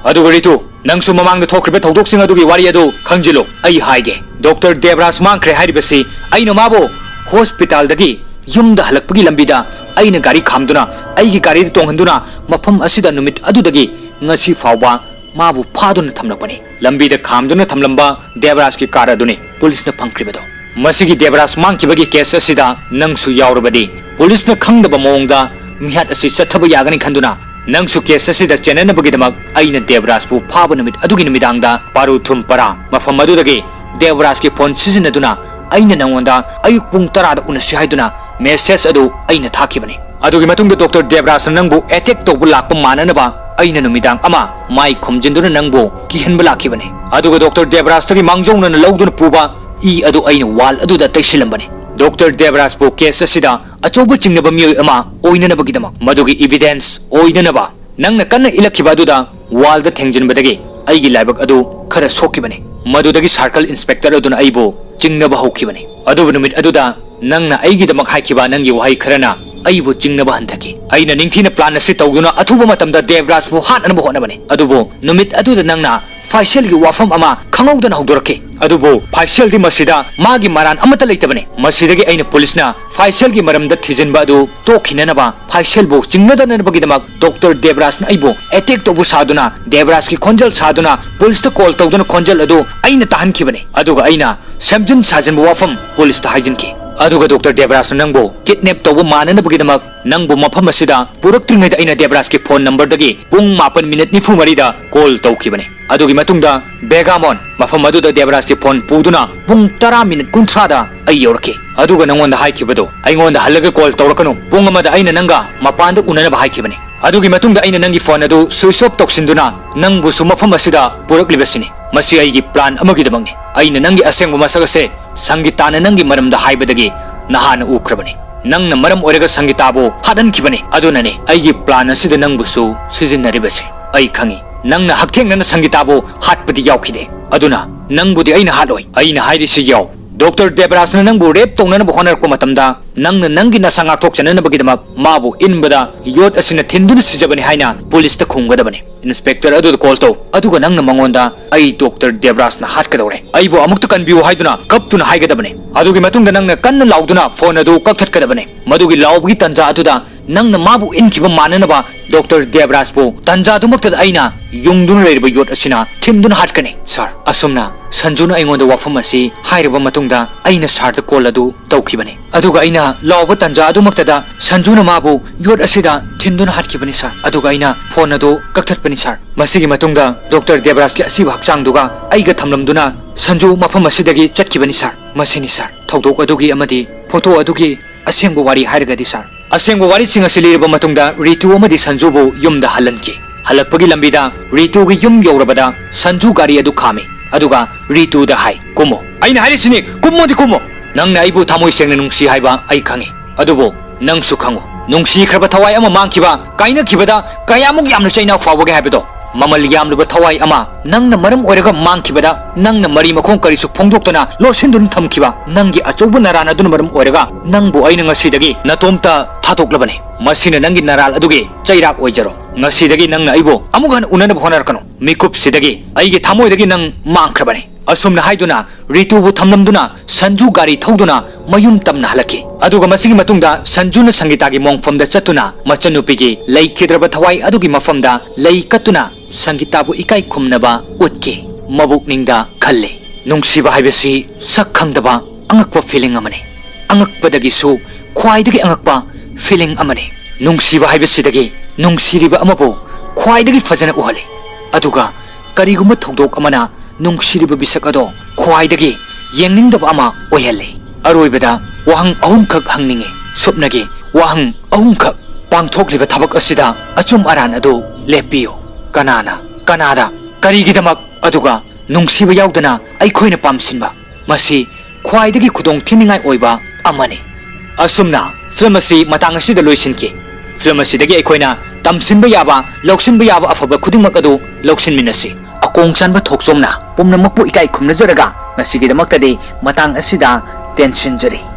ꯑꯗꯨꯒ ꯔꯤꯇꯨ, ꯅꯪꯁꯨ ꯃꯃꯥꯡꯗ ꯊꯣꯛꯈ꯭ꯔꯤꯕ ꯊꯧꯗꯣꯛꯁꯤꯡ ꯑꯗꯨꯒꯤ ꯋꯥꯔꯤ ꯑꯗꯨ ꯈꯪꯖꯤꯜꯂꯨ꯫ ꯑꯩ ꯍꯥꯏꯒꯦ, ꯗꯣꯛꯇꯔ ꯗꯦꯕꯔꯥꯖ ꯃꯥꯡꯈ꯭ꯔꯦ ꯍꯥꯏꯔꯤꯕꯁꯤ ꯑꯩꯅ ꯃꯥꯕꯨ hospitalꯗꯒꯤ ꯌꯨꯝꯗ ꯍꯜꯂꯛꯄꯒꯤ ꯂꯝꯕꯤꯗ ꯑꯩꯅ ꯒꯥꯔꯤ ꯈꯥꯝꯗꯨꯅ ꯑꯩꯒꯤ ꯒꯥꯔꯤꯗ ꯇꯣꯡꯍꯟꯗꯨꯅ ꯃꯐꯝ ꯑꯁꯤꯗ ꯅꯨꯃꯤꯠ ꯑꯗꯨꯗꯒꯤ ꯉꯁꯤ ꯐꯥꯎꯕ ꯃꯥꯕꯨ ꯐꯥꯗꯨꯅ ꯊꯝꯂꯛꯄꯅꯤ꯫ ꯂꯝꯕꯤꯗ ꯈꯥꯝꯗꯨꯅ ꯊꯝꯂꯝꯕ ꯗꯦꯕꯔꯥꯖꯀꯤ car ꯑꯗꯨꯅꯤ ꯄꯨꯂꯤꯁꯅ ꯐꯪꯈ꯭ꯔꯤꯕꯗꯣ꯫ ꯃꯁꯤꯒꯤ ꯗꯦꯕꯔꯥꯖ ꯃꯥꯡꯈꯤꯕꯒꯤ case ꯑꯁꯤꯗ ꯅꯪꯁꯨ ꯌꯥꯎꯔꯕꯗꯤ ꯄꯨꯂꯤꯁꯅ ꯈꯪꯗꯕ ꯃꯑꯣꯡꯗ ꯃꯤꯍꯥꯠ ꯑꯁꯤ ꯆꯠꯊꯕ ꯌꯥꯒꯅꯤ ꯈꯟꯗꯨꯅ ꯅꯪꯁꯨ case ꯑꯁꯤꯗ ꯆꯦꯟꯅꯅꯕꯒꯤꯗꯃꯛ ꯑꯩꯅ ꯗꯦꯕꯔꯥꯖꯄꯨ ꯐꯥꯕ ꯅꯨꯃꯤꯠ ꯑꯗꯨꯒꯤ ꯅꯨꯃꯤꯗꯥꯡꯗ ꯄꯥꯔꯨꯊꯨꯝ ꯄꯔꯥ ꯃꯐꯝ ꯑꯗꯨꯗꯒꯤ ꯗꯦꯕꯔꯥꯖꯀꯤ phone ꯁꯤꯖꯤꯟꯅꯗꯨꯅ ꯑꯩꯅ ꯅꯉꯣꯟꯗ ꯑꯌꯨꯛ ꯄꯨꯡ ꯇꯔꯥꯗ ꯎꯅꯁꯤ ꯍꯥꯏꯗꯨꯅ message ꯑꯗꯨ ꯑꯩꯅ ꯊꯥꯈꯤꯕꯅꯤ꯫ ꯑꯗꯨꯒꯤ ꯃꯇꯨꯡꯗ ꯗꯣꯛꯇꯔ ꯗꯦꯕꯔꯥꯖꯅ ꯅꯪꯕꯨ attack ꯇꯧꯕ ꯂꯥꯛꯄ ꯃꯥꯟꯅꯅꯕ ꯑꯩꯅ ꯅꯨꯃꯤꯗꯥꯡ ꯑꯃ ꯃꯥꯏ ꯈꯨꯝꯖꯤꯟꯗꯨꯅ ꯅꯪꯕꯨ ꯀꯤꯍꯟꯕ ꯂꯥꯛꯈꯤꯕꯅꯤ꯫ ꯑꯗꯨꯒ ꯗꯣꯛꯇꯔ ꯗꯦꯕꯔꯥꯖꯇꯒꯤ ꯃꯥꯡꯖꯧꯅꯅ ꯂꯧꯗꯨꯅ ꯄꯨꯕ ꯏ ꯑꯗꯨ ꯑꯩꯅ wall ꯑꯗꯨꯗ ꯇꯩꯁꯤꯜꯂꯝꯕꯅꯤ꯫ ꯗꯣꯛꯇꯔ ꯗꯦꯕꯔꯥꯖꯄꯨ case ꯑꯁꯤꯗ ꯑꯆꯧꯕ ꯆꯤꯡꯅꯕ ꯃꯤꯑꯣꯏ ꯑꯃ ꯑꯣꯏꯅꯅꯕꯒꯤꯗꯃꯛ, ꯃꯗꯨꯒꯤ evidence ꯑꯣꯏꯅꯅꯕ ꯅꯪꯅ ꯀꯟꯅ ꯏꯜꯂꯛꯈꯤꯕ ꯑꯗꯨꯗ wallꯗ ꯊꯦꯡꯖꯤꯟꯕꯗꯒꯤ ꯑꯩꯒꯤ ꯂꯥꯏꯕꯛ ꯑꯗꯨ ꯈꯔ ꯁꯣꯛꯈꯤꯕꯅꯤ꯫ ꯃꯗꯨꯗꯒꯤ circle inspector ꯑꯗꯨꯅ ꯑꯩꯕꯨ ꯆꯤꯡꯅꯕ ꯍꯧꯈꯤꯕꯅꯤ꯫ ꯑꯗꯨꯕꯨ ꯅꯨꯃꯤꯠ ꯑꯗꯨꯗ ꯅꯪꯅ ꯑꯩꯒꯤꯗꯃꯛ ꯍꯥꯏꯈꯤꯕ ꯅꯪꯒꯤ ꯋꯥꯍꯩ ꯈꯔꯅ ꯑꯩꯕꯨ ꯆꯤꯡꯅꯕ ꯍꯟꯊꯈꯤ꯫ ꯑꯩꯅ ꯅꯤꯡꯊꯤꯅ plan ꯑꯁꯤ ꯇꯧꯗꯨꯅ ꯑꯊꯨꯕ ꯃꯇꯝꯗ ꯗꯦꯕꯔꯥꯖꯄꯨ ꯍꯥꯠꯅꯅꯕ ꯍꯣꯠꯅꯕꯅꯤ꯫ ꯑꯗꯨꯕꯨ ꯅꯨꯃꯤꯠ ꯑꯗꯨꯗ ꯅꯪꯅ ꯐꯥꯏꯁꯦꯜꯒꯤ ꯋꯥꯐꯝ ꯑꯃ ꯈꯪꯍꯧꯗꯅ ꯍꯧꯗꯣꯔꯛꯈꯤ꯫ ꯑꯗꯨꯕꯨ ꯐꯥꯏꯁꯦꯜꯗꯤ ꯃꯁꯤꯗ ꯃꯥꯒꯤ ꯃꯔꯥꯟ ꯑꯃꯠꯇ ꯂꯩꯇꯕꯅꯤ꯫ ꯃꯁꯤꯗꯒꯤ ꯑꯩꯅ ꯄꯨꯂꯤꯁꯅ ꯐꯥꯏꯁꯦꯜꯒꯤ ꯃꯔꯝꯗ ꯊꯤꯖꯤꯟꯕ ꯑꯗꯨ ꯇꯣꯛꯈꯤꯅꯅꯕ, ꯐꯥꯏꯁꯦꯜꯕꯨ ꯆꯤꯡꯅꯗꯅꯕꯒꯤꯗꯃꯛ ꯗꯣꯛꯇꯔ ꯗꯦꯕꯔꯥꯖꯅ ꯑꯩꯕꯨ attack ꯇꯧꯕ ꯁꯥꯗꯨꯅ, ꯗꯦꯕꯔꯥꯖꯀꯤ ꯈꯣꯟꯖꯦꯜ ꯁꯥꯗꯨꯅ ꯄꯨꯂꯤꯁꯇ call ꯇꯧꯗꯨꯅ ꯈꯣꯟꯖꯦꯜ ꯑꯗꯨ ꯑꯩꯅ ꯇꯥꯍꯟꯈꯤꯕꯅꯤ꯫ ꯑꯗꯨꯒ ꯑꯩꯅ ꯁꯦꯝꯖꯤꯟ ꯁꯥꯖꯤꯟꯕ ꯋꯥꯐꯝ ꯄꯨꯂꯤꯁꯇ ꯍꯥꯏꯖꯤꯟꯈꯤ꯫ ꯑꯗꯨꯒ ꯗꯣꯛꯇꯔ ꯗꯦꯕꯔꯥꯖꯅ ꯅꯪꯕꯨ kidnap ꯇꯧꯕ ꯃꯥꯟꯅꯅꯕꯒꯤꯗꯃꯛ ꯅꯪꯕꯨ ꯃꯐꯝ ꯑꯁꯤꯗ ꯄꯨꯔꯛꯇ꯭ꯔꯤꯉꯩꯗ ꯑꯩꯅ ꯗꯦꯕꯔꯥꯖꯀꯤ phone numberꯗꯒꯤ ꯄꯨꯡ ꯃꯥꯄꯟ minute ꯅꯤꯐꯨ ꯃꯔꯤꯗ call ꯇꯧꯈꯤꯕꯅꯤ꯫ ꯑꯗꯨꯒꯤ ꯃꯇꯨꯡꯗ ꯕꯦꯒꯥꯃꯣꯟ ꯃꯐꯝ ꯑꯗꯨꯗ ꯗꯦꯕꯔꯥꯖꯀꯤ phone ꯄꯨꯗꯨꯅ ꯄꯨꯡ ꯇꯔꯥ minute ꯀꯨꯟꯊ꯭ꯔꯥꯗ ꯑꯩ ꯌꯧꯔꯛꯈꯤ꯫ ꯑꯗꯨꯒ ꯅꯪꯉꯣꯟꯗ ꯍꯥꯏꯈꯤꯕꯗꯣ, "ꯑꯩꯉꯣꯟꯗ ꯍꯜꯂꯒ call ꯇꯧꯔꯛꯀꯅꯨ, ꯄꯨꯡ ꯑꯃꯗ ꯑꯩꯅ ꯅꯪꯒ ꯃꯄꯥꯟꯗ ꯎꯅꯅꯕ ꯍꯥꯏꯈꯤꯕꯅꯤ"꯫ ꯑꯗꯨꯒꯤ ꯃꯇꯨꯡꯗ ꯑꯩꯅ ꯅꯪꯒꯤ phone ꯑꯗꯨ switch off ꯇꯧꯁꯤꯟꯗꯨꯅ ꯅꯪꯕꯨꯁꯨ ꯃꯐꯝ ꯑꯁꯤꯗ ꯄꯨꯔꯛꯂꯤꯕꯁꯤꯅꯤ꯫ ꯃꯁꯤ ꯑꯩꯒꯤ plan ꯑꯃꯒꯤꯗꯃꯛꯅꯤ꯫ ꯑꯩꯅ ꯅꯪꯒꯤ ꯑꯁꯦꯡꯕ ꯃꯁꯛ ꯑꯁꯦ ꯁꯪꯒꯤꯇꯥꯅ ꯅꯪꯒꯤ ꯃꯔꯝꯗ ꯍꯥꯏꯕꯗꯒꯤ ꯅꯍꯥꯟꯅ ꯎꯈ꯭ꯔꯕꯅꯤ꯫ ꯅꯪꯅ ꯃꯔꯝ ꯑꯣꯏꯔꯒ ꯁꯪꯒꯤꯇꯥꯕꯨ ꯍꯥꯠꯍꯟꯈꯤꯕꯅꯤ꯫ ꯑꯗꯨꯅꯅꯤ ꯑꯩꯒꯤ plan ꯑꯁꯤꯗ ꯅꯪꯕꯨꯁꯨ ꯁꯤꯖꯤꯟꯅꯔꯤꯕꯁꯤ꯫ ꯑꯩ ꯈꯪꯏ, ꯅꯪꯅ ꯍꯛꯊꯦꯡꯅꯅ ꯁꯪꯒꯤꯇꯥꯕꯨ ꯍꯥꯠꯄꯗꯤ ꯌꯥꯎꯈꯤꯗꯦ꯫ ꯑꯗꯨꯅ ꯅꯪꯕꯨꯗꯤ ꯑꯩꯅ ꯍꯥꯠꯂꯣꯏ꯫ ꯑꯩꯅ ꯍꯥꯏꯔꯤꯁꯤ ꯌꯥꯎ꯫ ꯗꯣꯛꯇꯔ ꯗꯦꯕꯔꯥꯖꯅ ꯅꯪꯕꯨ rape ꯇꯧꯅꯅꯕ ꯍꯣꯠꯅꯔꯛꯄ ꯃꯇꯝꯗ, ꯅꯪꯅ ꯅꯪꯒꯤ ꯅꯁꯥ ꯉꯥꯛꯊꯣꯛꯆꯅꯅꯕꯒꯤꯗꯃꯛ ꯃꯥꯕꯨ ꯏꯟꯕꯗ ꯌꯣꯠ ꯑꯁꯤꯅ ꯊꯤꯟꯗꯨꯅ ꯁꯤꯖꯕꯅꯤ ꯍꯥꯏꯅ ꯄꯨꯂꯤꯁꯇ ꯈꯨꯝꯒꯗꯕꯅꯤ꯫ Inspector ꯑꯗꯨꯗ call ꯇꯧ, ꯑꯗꯨꯒ ꯅꯪꯅ ꯃꯉꯣꯟꯗ "ꯑꯩ ꯗꯣꯛꯇꯔ ꯗꯦꯕꯔꯥꯖꯅ ꯍꯥꯠꯀꯗꯧꯔꯦ, ꯑꯩꯕꯨ ꯑꯃꯨꯛꯇ ꯀꯟꯕꯤꯌꯨ" ꯍꯥꯏꯗꯨꯅ ꯀꯞꯇꯨꯅ ꯍꯥꯏꯒꯗꯕꯅꯤ꯫ ꯑꯗꯨꯒꯤ ꯃꯇꯨꯡꯗ ꯅꯪꯅ ꯀꯟꯅ ꯂꯥꯎꯗꯨꯅ phone ꯑꯗꯨ ꯀꯛꯊꯠꯀꯗꯕꯅꯤ꯫ ꯃꯗꯨꯒꯤ ꯂꯥꯎꯕꯒꯤ ꯇꯟꯖꯥ ꯑꯗꯨꯗ ꯅꯪꯅ ꯃꯥꯕꯨ ꯏꯟꯈꯤꯕ ꯃꯥꯟꯅꯅꯕ ꯗꯣꯛꯇꯔ ꯗꯦꯕꯔꯥꯖꯄꯨ ꯇꯟꯖꯥꯗꯨꯃꯛꯇꯗ ꯑꯩꯅ ꯌꯨꯡꯗꯨꯅ ꯂꯩꯔꯤꯕ ꯌꯣꯠ ꯑꯁꯤꯅ ꯊꯤꯟꯗꯨꯅ ꯍꯥꯠꯀꯅꯤ꯫ Sir, ꯑꯁꯨꯝꯅ ꯁꯟꯖꯨꯅ ꯑꯩꯉꯣꯟꯗ ꯋꯥꯐꯝ ꯑꯁꯤ ꯍꯥꯏꯔꯕ ꯃꯇꯨꯡꯗ ꯑꯩꯅ sirꯗ call ꯑꯗꯨ ꯇꯧꯈꯤꯕꯅꯤ꯫ ꯑꯗꯨꯒ ꯑꯩꯅ ꯂꯥꯎꯕ ꯇꯟꯖꯥ ꯑꯗꯨꯃꯛꯇꯗ ꯁꯟꯖꯨꯅ ꯃꯥꯕꯨ ꯌꯣꯠ ꯑꯁꯤꯗ ꯊꯤꯟꯗꯨꯅ ꯍꯥꯠꯈꯤꯕꯅꯤ, sir꯫ ꯑꯗꯨꯒ ꯑꯩꯅ phone ꯑꯗꯨ ꯀꯛꯊꯠꯄꯅꯤ, sir꯫ ꯃꯁꯤꯒꯤ ꯃꯇꯨꯡꯗ ꯗꯣꯛꯇꯔ ꯗꯦꯕꯔꯥꯖꯀꯤ ꯑꯁꯤꯕ ꯍꯛꯆꯥꯡꯗꯨꯒ ꯑꯩꯒ ꯊꯝꯂꯝꯗꯨꯅ ꯁꯟꯖꯨ ꯃꯐꯝ ꯑꯁꯤꯗꯒꯤ ꯆꯠꯈꯤꯕꯅꯤ, sir꯫ ꯃꯁꯤꯅꯤ, sir, ꯊꯧꯗꯣꯛ ꯑꯗꯨꯒꯤ ꯑꯃꯗꯤ photo ꯑꯗꯨꯒꯤ ꯑꯁꯦꯡꯕ ꯋꯥꯔꯤ ꯍꯥꯏꯔꯒꯗꯤ, sir꯫ ꯑꯁꯦꯡꯕ ꯋꯥꯔꯤꯁꯤꯡ ꯑꯁꯤ ꯂꯤꯔꯕ ꯃꯇꯨꯡꯗ ꯔꯤꯇꯨ ꯑꯃꯗꯤ ꯁꯟꯖꯨꯕꯨ ꯌꯨꯝꯗ ꯍꯜꯍꯟꯈꯤ꯫ ꯍꯜꯂꯛꯄꯒꯤ ꯂꯝꯕꯤꯗ ꯔꯤꯇꯨꯒꯤ ꯌꯨꯝ ꯌꯧꯔꯕꯗ ꯁꯟꯖꯨ ꯒꯥꯔꯤ ꯑꯗꯨ ꯈꯥꯝꯃꯤ, ꯑꯗꯨꯒ ꯔꯤꯇꯨꯗ ꯍꯥꯏ, "ꯀꯨꯝꯃꯣ"꯫ ꯑꯩꯅ ꯍꯥꯏꯔꯤꯁꯤꯅꯤ, "ꯀꯨꯝꯃꯣꯗꯤ ꯀꯨꯝꯃꯣ"꯫ ꯅꯪꯅ ꯑꯩꯕꯨ ꯊꯃꯣꯏ ꯁꯦꯡꯅ ꯅꯨꯡꯁꯤ ꯍꯥꯏꯕ ꯑꯩ ꯈꯪꯏ, ꯑꯗꯨꯕꯨ ꯅꯪꯁꯨ ꯈꯪꯉꯨ, ꯅꯨꯡꯁꯤꯈ꯭ꯔꯕ ꯊꯋꯥꯏ ꯑꯃ ꯃꯥꯡꯈꯤꯕ, ꯀꯥꯏꯅꯈꯤꯕꯗ ꯀꯌꯥꯃꯨꯛ ꯌꯥꯝꯅ ꯆꯩꯅꯥ ꯐꯥꯎꯕꯒꯦ ꯍꯥꯏꯕꯗꯣ꯫ ꯃꯃꯜ ꯌꯥꯝꯂꯕ ꯊꯋꯥꯏ ꯑꯃ ꯅꯪꯅ ꯃꯔꯝ ꯑꯣꯏꯔꯒ ꯃꯥꯡꯈꯤꯕꯗ, ꯅꯪꯅ ꯃꯔꯤ ꯃꯈꯣꯡ ꯀꯔꯤꯁꯨ ꯐꯣꯡꯗꯣꯛꯇꯅ ꯂꯣꯠꯁꯤꯟꯗꯨꯅ ꯊꯝꯈꯤꯕ ꯅꯪꯒꯤ ꯑꯆꯧꯕ ꯅꯔꯥꯟ ꯑꯗꯨꯅ ꯃꯔꯝ ꯑꯣꯏꯔꯒ ꯅꯪꯕꯨ ꯑꯩꯅ ꯉꯁꯤꯗꯒꯤ ꯅꯇꯣꯝꯇ ꯊꯥꯗꯣꯛꯂꯕꯅꯤ꯫ ꯃꯁꯤꯅ ꯅꯪꯒꯤ ꯅꯔꯥꯜ ꯑꯗꯨꯒꯤ ꯆꯩꯔꯥꯛ ꯑꯣꯏꯖꯔꯣ꯫ ꯉꯁꯤꯗꯒꯤ ꯅꯪꯅ ꯑꯩꯕꯨ ꯑꯃꯨꯛ ꯍꯟꯅ ꯎꯅꯅꯕ ꯍꯣꯠꯅꯔꯛꯀꯅꯨ꯫ ꯃꯤꯀꯨꯞꯁꯤꯗꯒꯤ ꯑꯩꯒꯤ ꯊꯃꯣꯏꯗꯒꯤ ꯅꯪ ꯃꯥꯡꯈ꯭ꯔꯕꯅꯤ꯫ ꯑꯁꯨꯝꯅ ꯍꯥꯏꯗꯨꯅ ꯔꯤꯇꯨꯕꯨ ꯊꯝꯂꯝꯗꯨꯅ ꯁꯟꯖꯨ ꯒꯥꯔꯤ ꯊꯧꯗꯨꯅ ꯃꯌꯨꯝ ꯇꯝꯅ ꯍꯜꯂꯛꯈꯤ꯫ ꯑꯗꯨꯒ ꯃꯁꯤꯒꯤ ꯃꯇꯨꯡꯗ ꯁꯟꯖꯨꯅ ꯁꯪꯒꯤꯇꯥꯒꯤ ꯃꯣꯡꯐꯝꯗ ꯆꯠꯇꯨꯅ ꯃꯆꯟꯅꯨꯄꯤꯒꯤ ꯂꯩꯈꯤꯗ꯭ꯔꯕ ꯊꯋꯥꯏ ꯑꯗꯨꯒꯤ ꯃꯐꯝꯗ ꯂꯩ ꯀꯠꯇꯨꯅ ꯁꯪꯒꯤꯇꯥꯕꯨ ꯏꯀꯥꯏ ꯈꯨꯝꯅꯕ ꯎꯠꯈꯤ꯫ ꯃꯕꯨꯛꯅꯤꯡꯗ ꯈꯜꯂꯤ, ꯅꯨꯡꯁꯤꯕ ꯍꯥꯏꯕꯁꯤ ꯁꯛ ꯈꯪꯗꯕ ꯑꯉꯛꯄ feeling ꯑꯃꯅꯤ꯫ ꯑꯉꯛꯄꯗꯒꯤꯁꯨ ꯈ꯭ꯋꯥꯏꯗꯒꯤ ꯑꯉꯛꯄ feeling ꯑꯃꯅꯤ꯫ ꯅꯨꯡꯁꯤꯕ ꯍꯥꯏꯕꯁꯤꯗꯒꯤ ꯅꯨꯡꯁꯤꯔꯤꯕ ꯑꯃꯕꯨ ꯈ꯭ꯋꯥꯏꯗꯒꯤ ꯐꯖꯅ ꯎꯍꯜꯂꯤ꯫ ꯑꯗꯨꯒ ꯀꯔꯤꯒꯨꯝꯕ ꯊꯧꯗꯣꯛ ꯑꯃꯅ ꯅꯨꯡꯁꯤꯔꯤꯕ ꯃꯤꯁꯛ ꯑꯗꯣ ꯈ꯭ꯋꯥꯏꯗꯒꯤ ꯌꯦꯡꯅꯤꯡꯗꯕ ꯑꯃ ꯑꯣꯏꯍꯜꯂꯤ꯫ ꯑꯔꯣꯏꯕꯗ ꯋꯥꯍꯪ ꯑꯍꯨꯝꯈꯛ ꯍꯪꯅꯤꯡꯏ꯫ ꯁꯨꯞꯅꯒꯤ ꯋꯥꯍꯪ ꯑꯍꯨꯝꯈꯛ꯫ ꯄꯥꯡꯊꯣꯛꯂꯤꯕ ꯊꯕꯛ ꯑꯁꯤꯗ ꯑꯆꯨꯝ ꯑꯔꯥꯟ ꯑꯗꯨ ꯂꯦꯞꯄꯤꯌꯨ꯫ ꯀꯅꯥꯅ, ꯀꯅꯥꯗ, ꯀꯔꯤꯒꯤꯗꯃꯛ, ꯑꯗꯨꯒ ꯅꯨꯡꯁꯤꯕ ꯌꯥꯎꯗꯅ ꯑꯩꯈꯣꯏꯅ ꯄꯥꯝꯁꯤꯟꯕ? ꯃꯁꯤ ꯈ꯭ꯋꯥꯏꯗꯒꯤ ꯈꯨꯗꯣꯡ ꯊꯤꯅꯤꯡꯉꯥꯏ ꯑꯣꯏꯕ ꯑꯃꯅꯤ꯫ ꯑꯁꯨꯝꯅ film ꯑꯁꯤ ꯃꯇꯥꯡ ꯑꯁꯤꯗ ꯂꯣꯏꯁꯤꯟꯈꯤ꯫ Film ꯑꯁꯤꯗꯒꯤ ꯑꯩꯈꯣꯏꯅ ꯇꯝꯁꯤꯟꯕ ꯌꯥꯕ, ꯂꯧꯁꯤꯟꯕ ꯌꯥꯕ ꯑꯐꯕ ꯈꯨꯗꯤꯡꯃꯛ ꯑꯗꯨ ꯂꯧꯁꯤꯟꯃꯤꯟꯅꯁꯤ꯫ ꯑꯀꯣꯡ ꯆꯥꯟꯕ ꯊꯣꯛꯆꯣꯝꯅ ꯄꯨꯝꯅꯃꯛꯄꯨ ꯏꯀꯥꯏ ꯈꯨꯝꯅꯖꯔꯒ ꯉꯁꯤꯒꯤꯗꯃꯛꯇꯗꯤ ꯃꯇꯥꯡ ꯑꯁꯤꯗ ꯇꯦꯟꯁꯤꯟꯖꯔꯤ꯫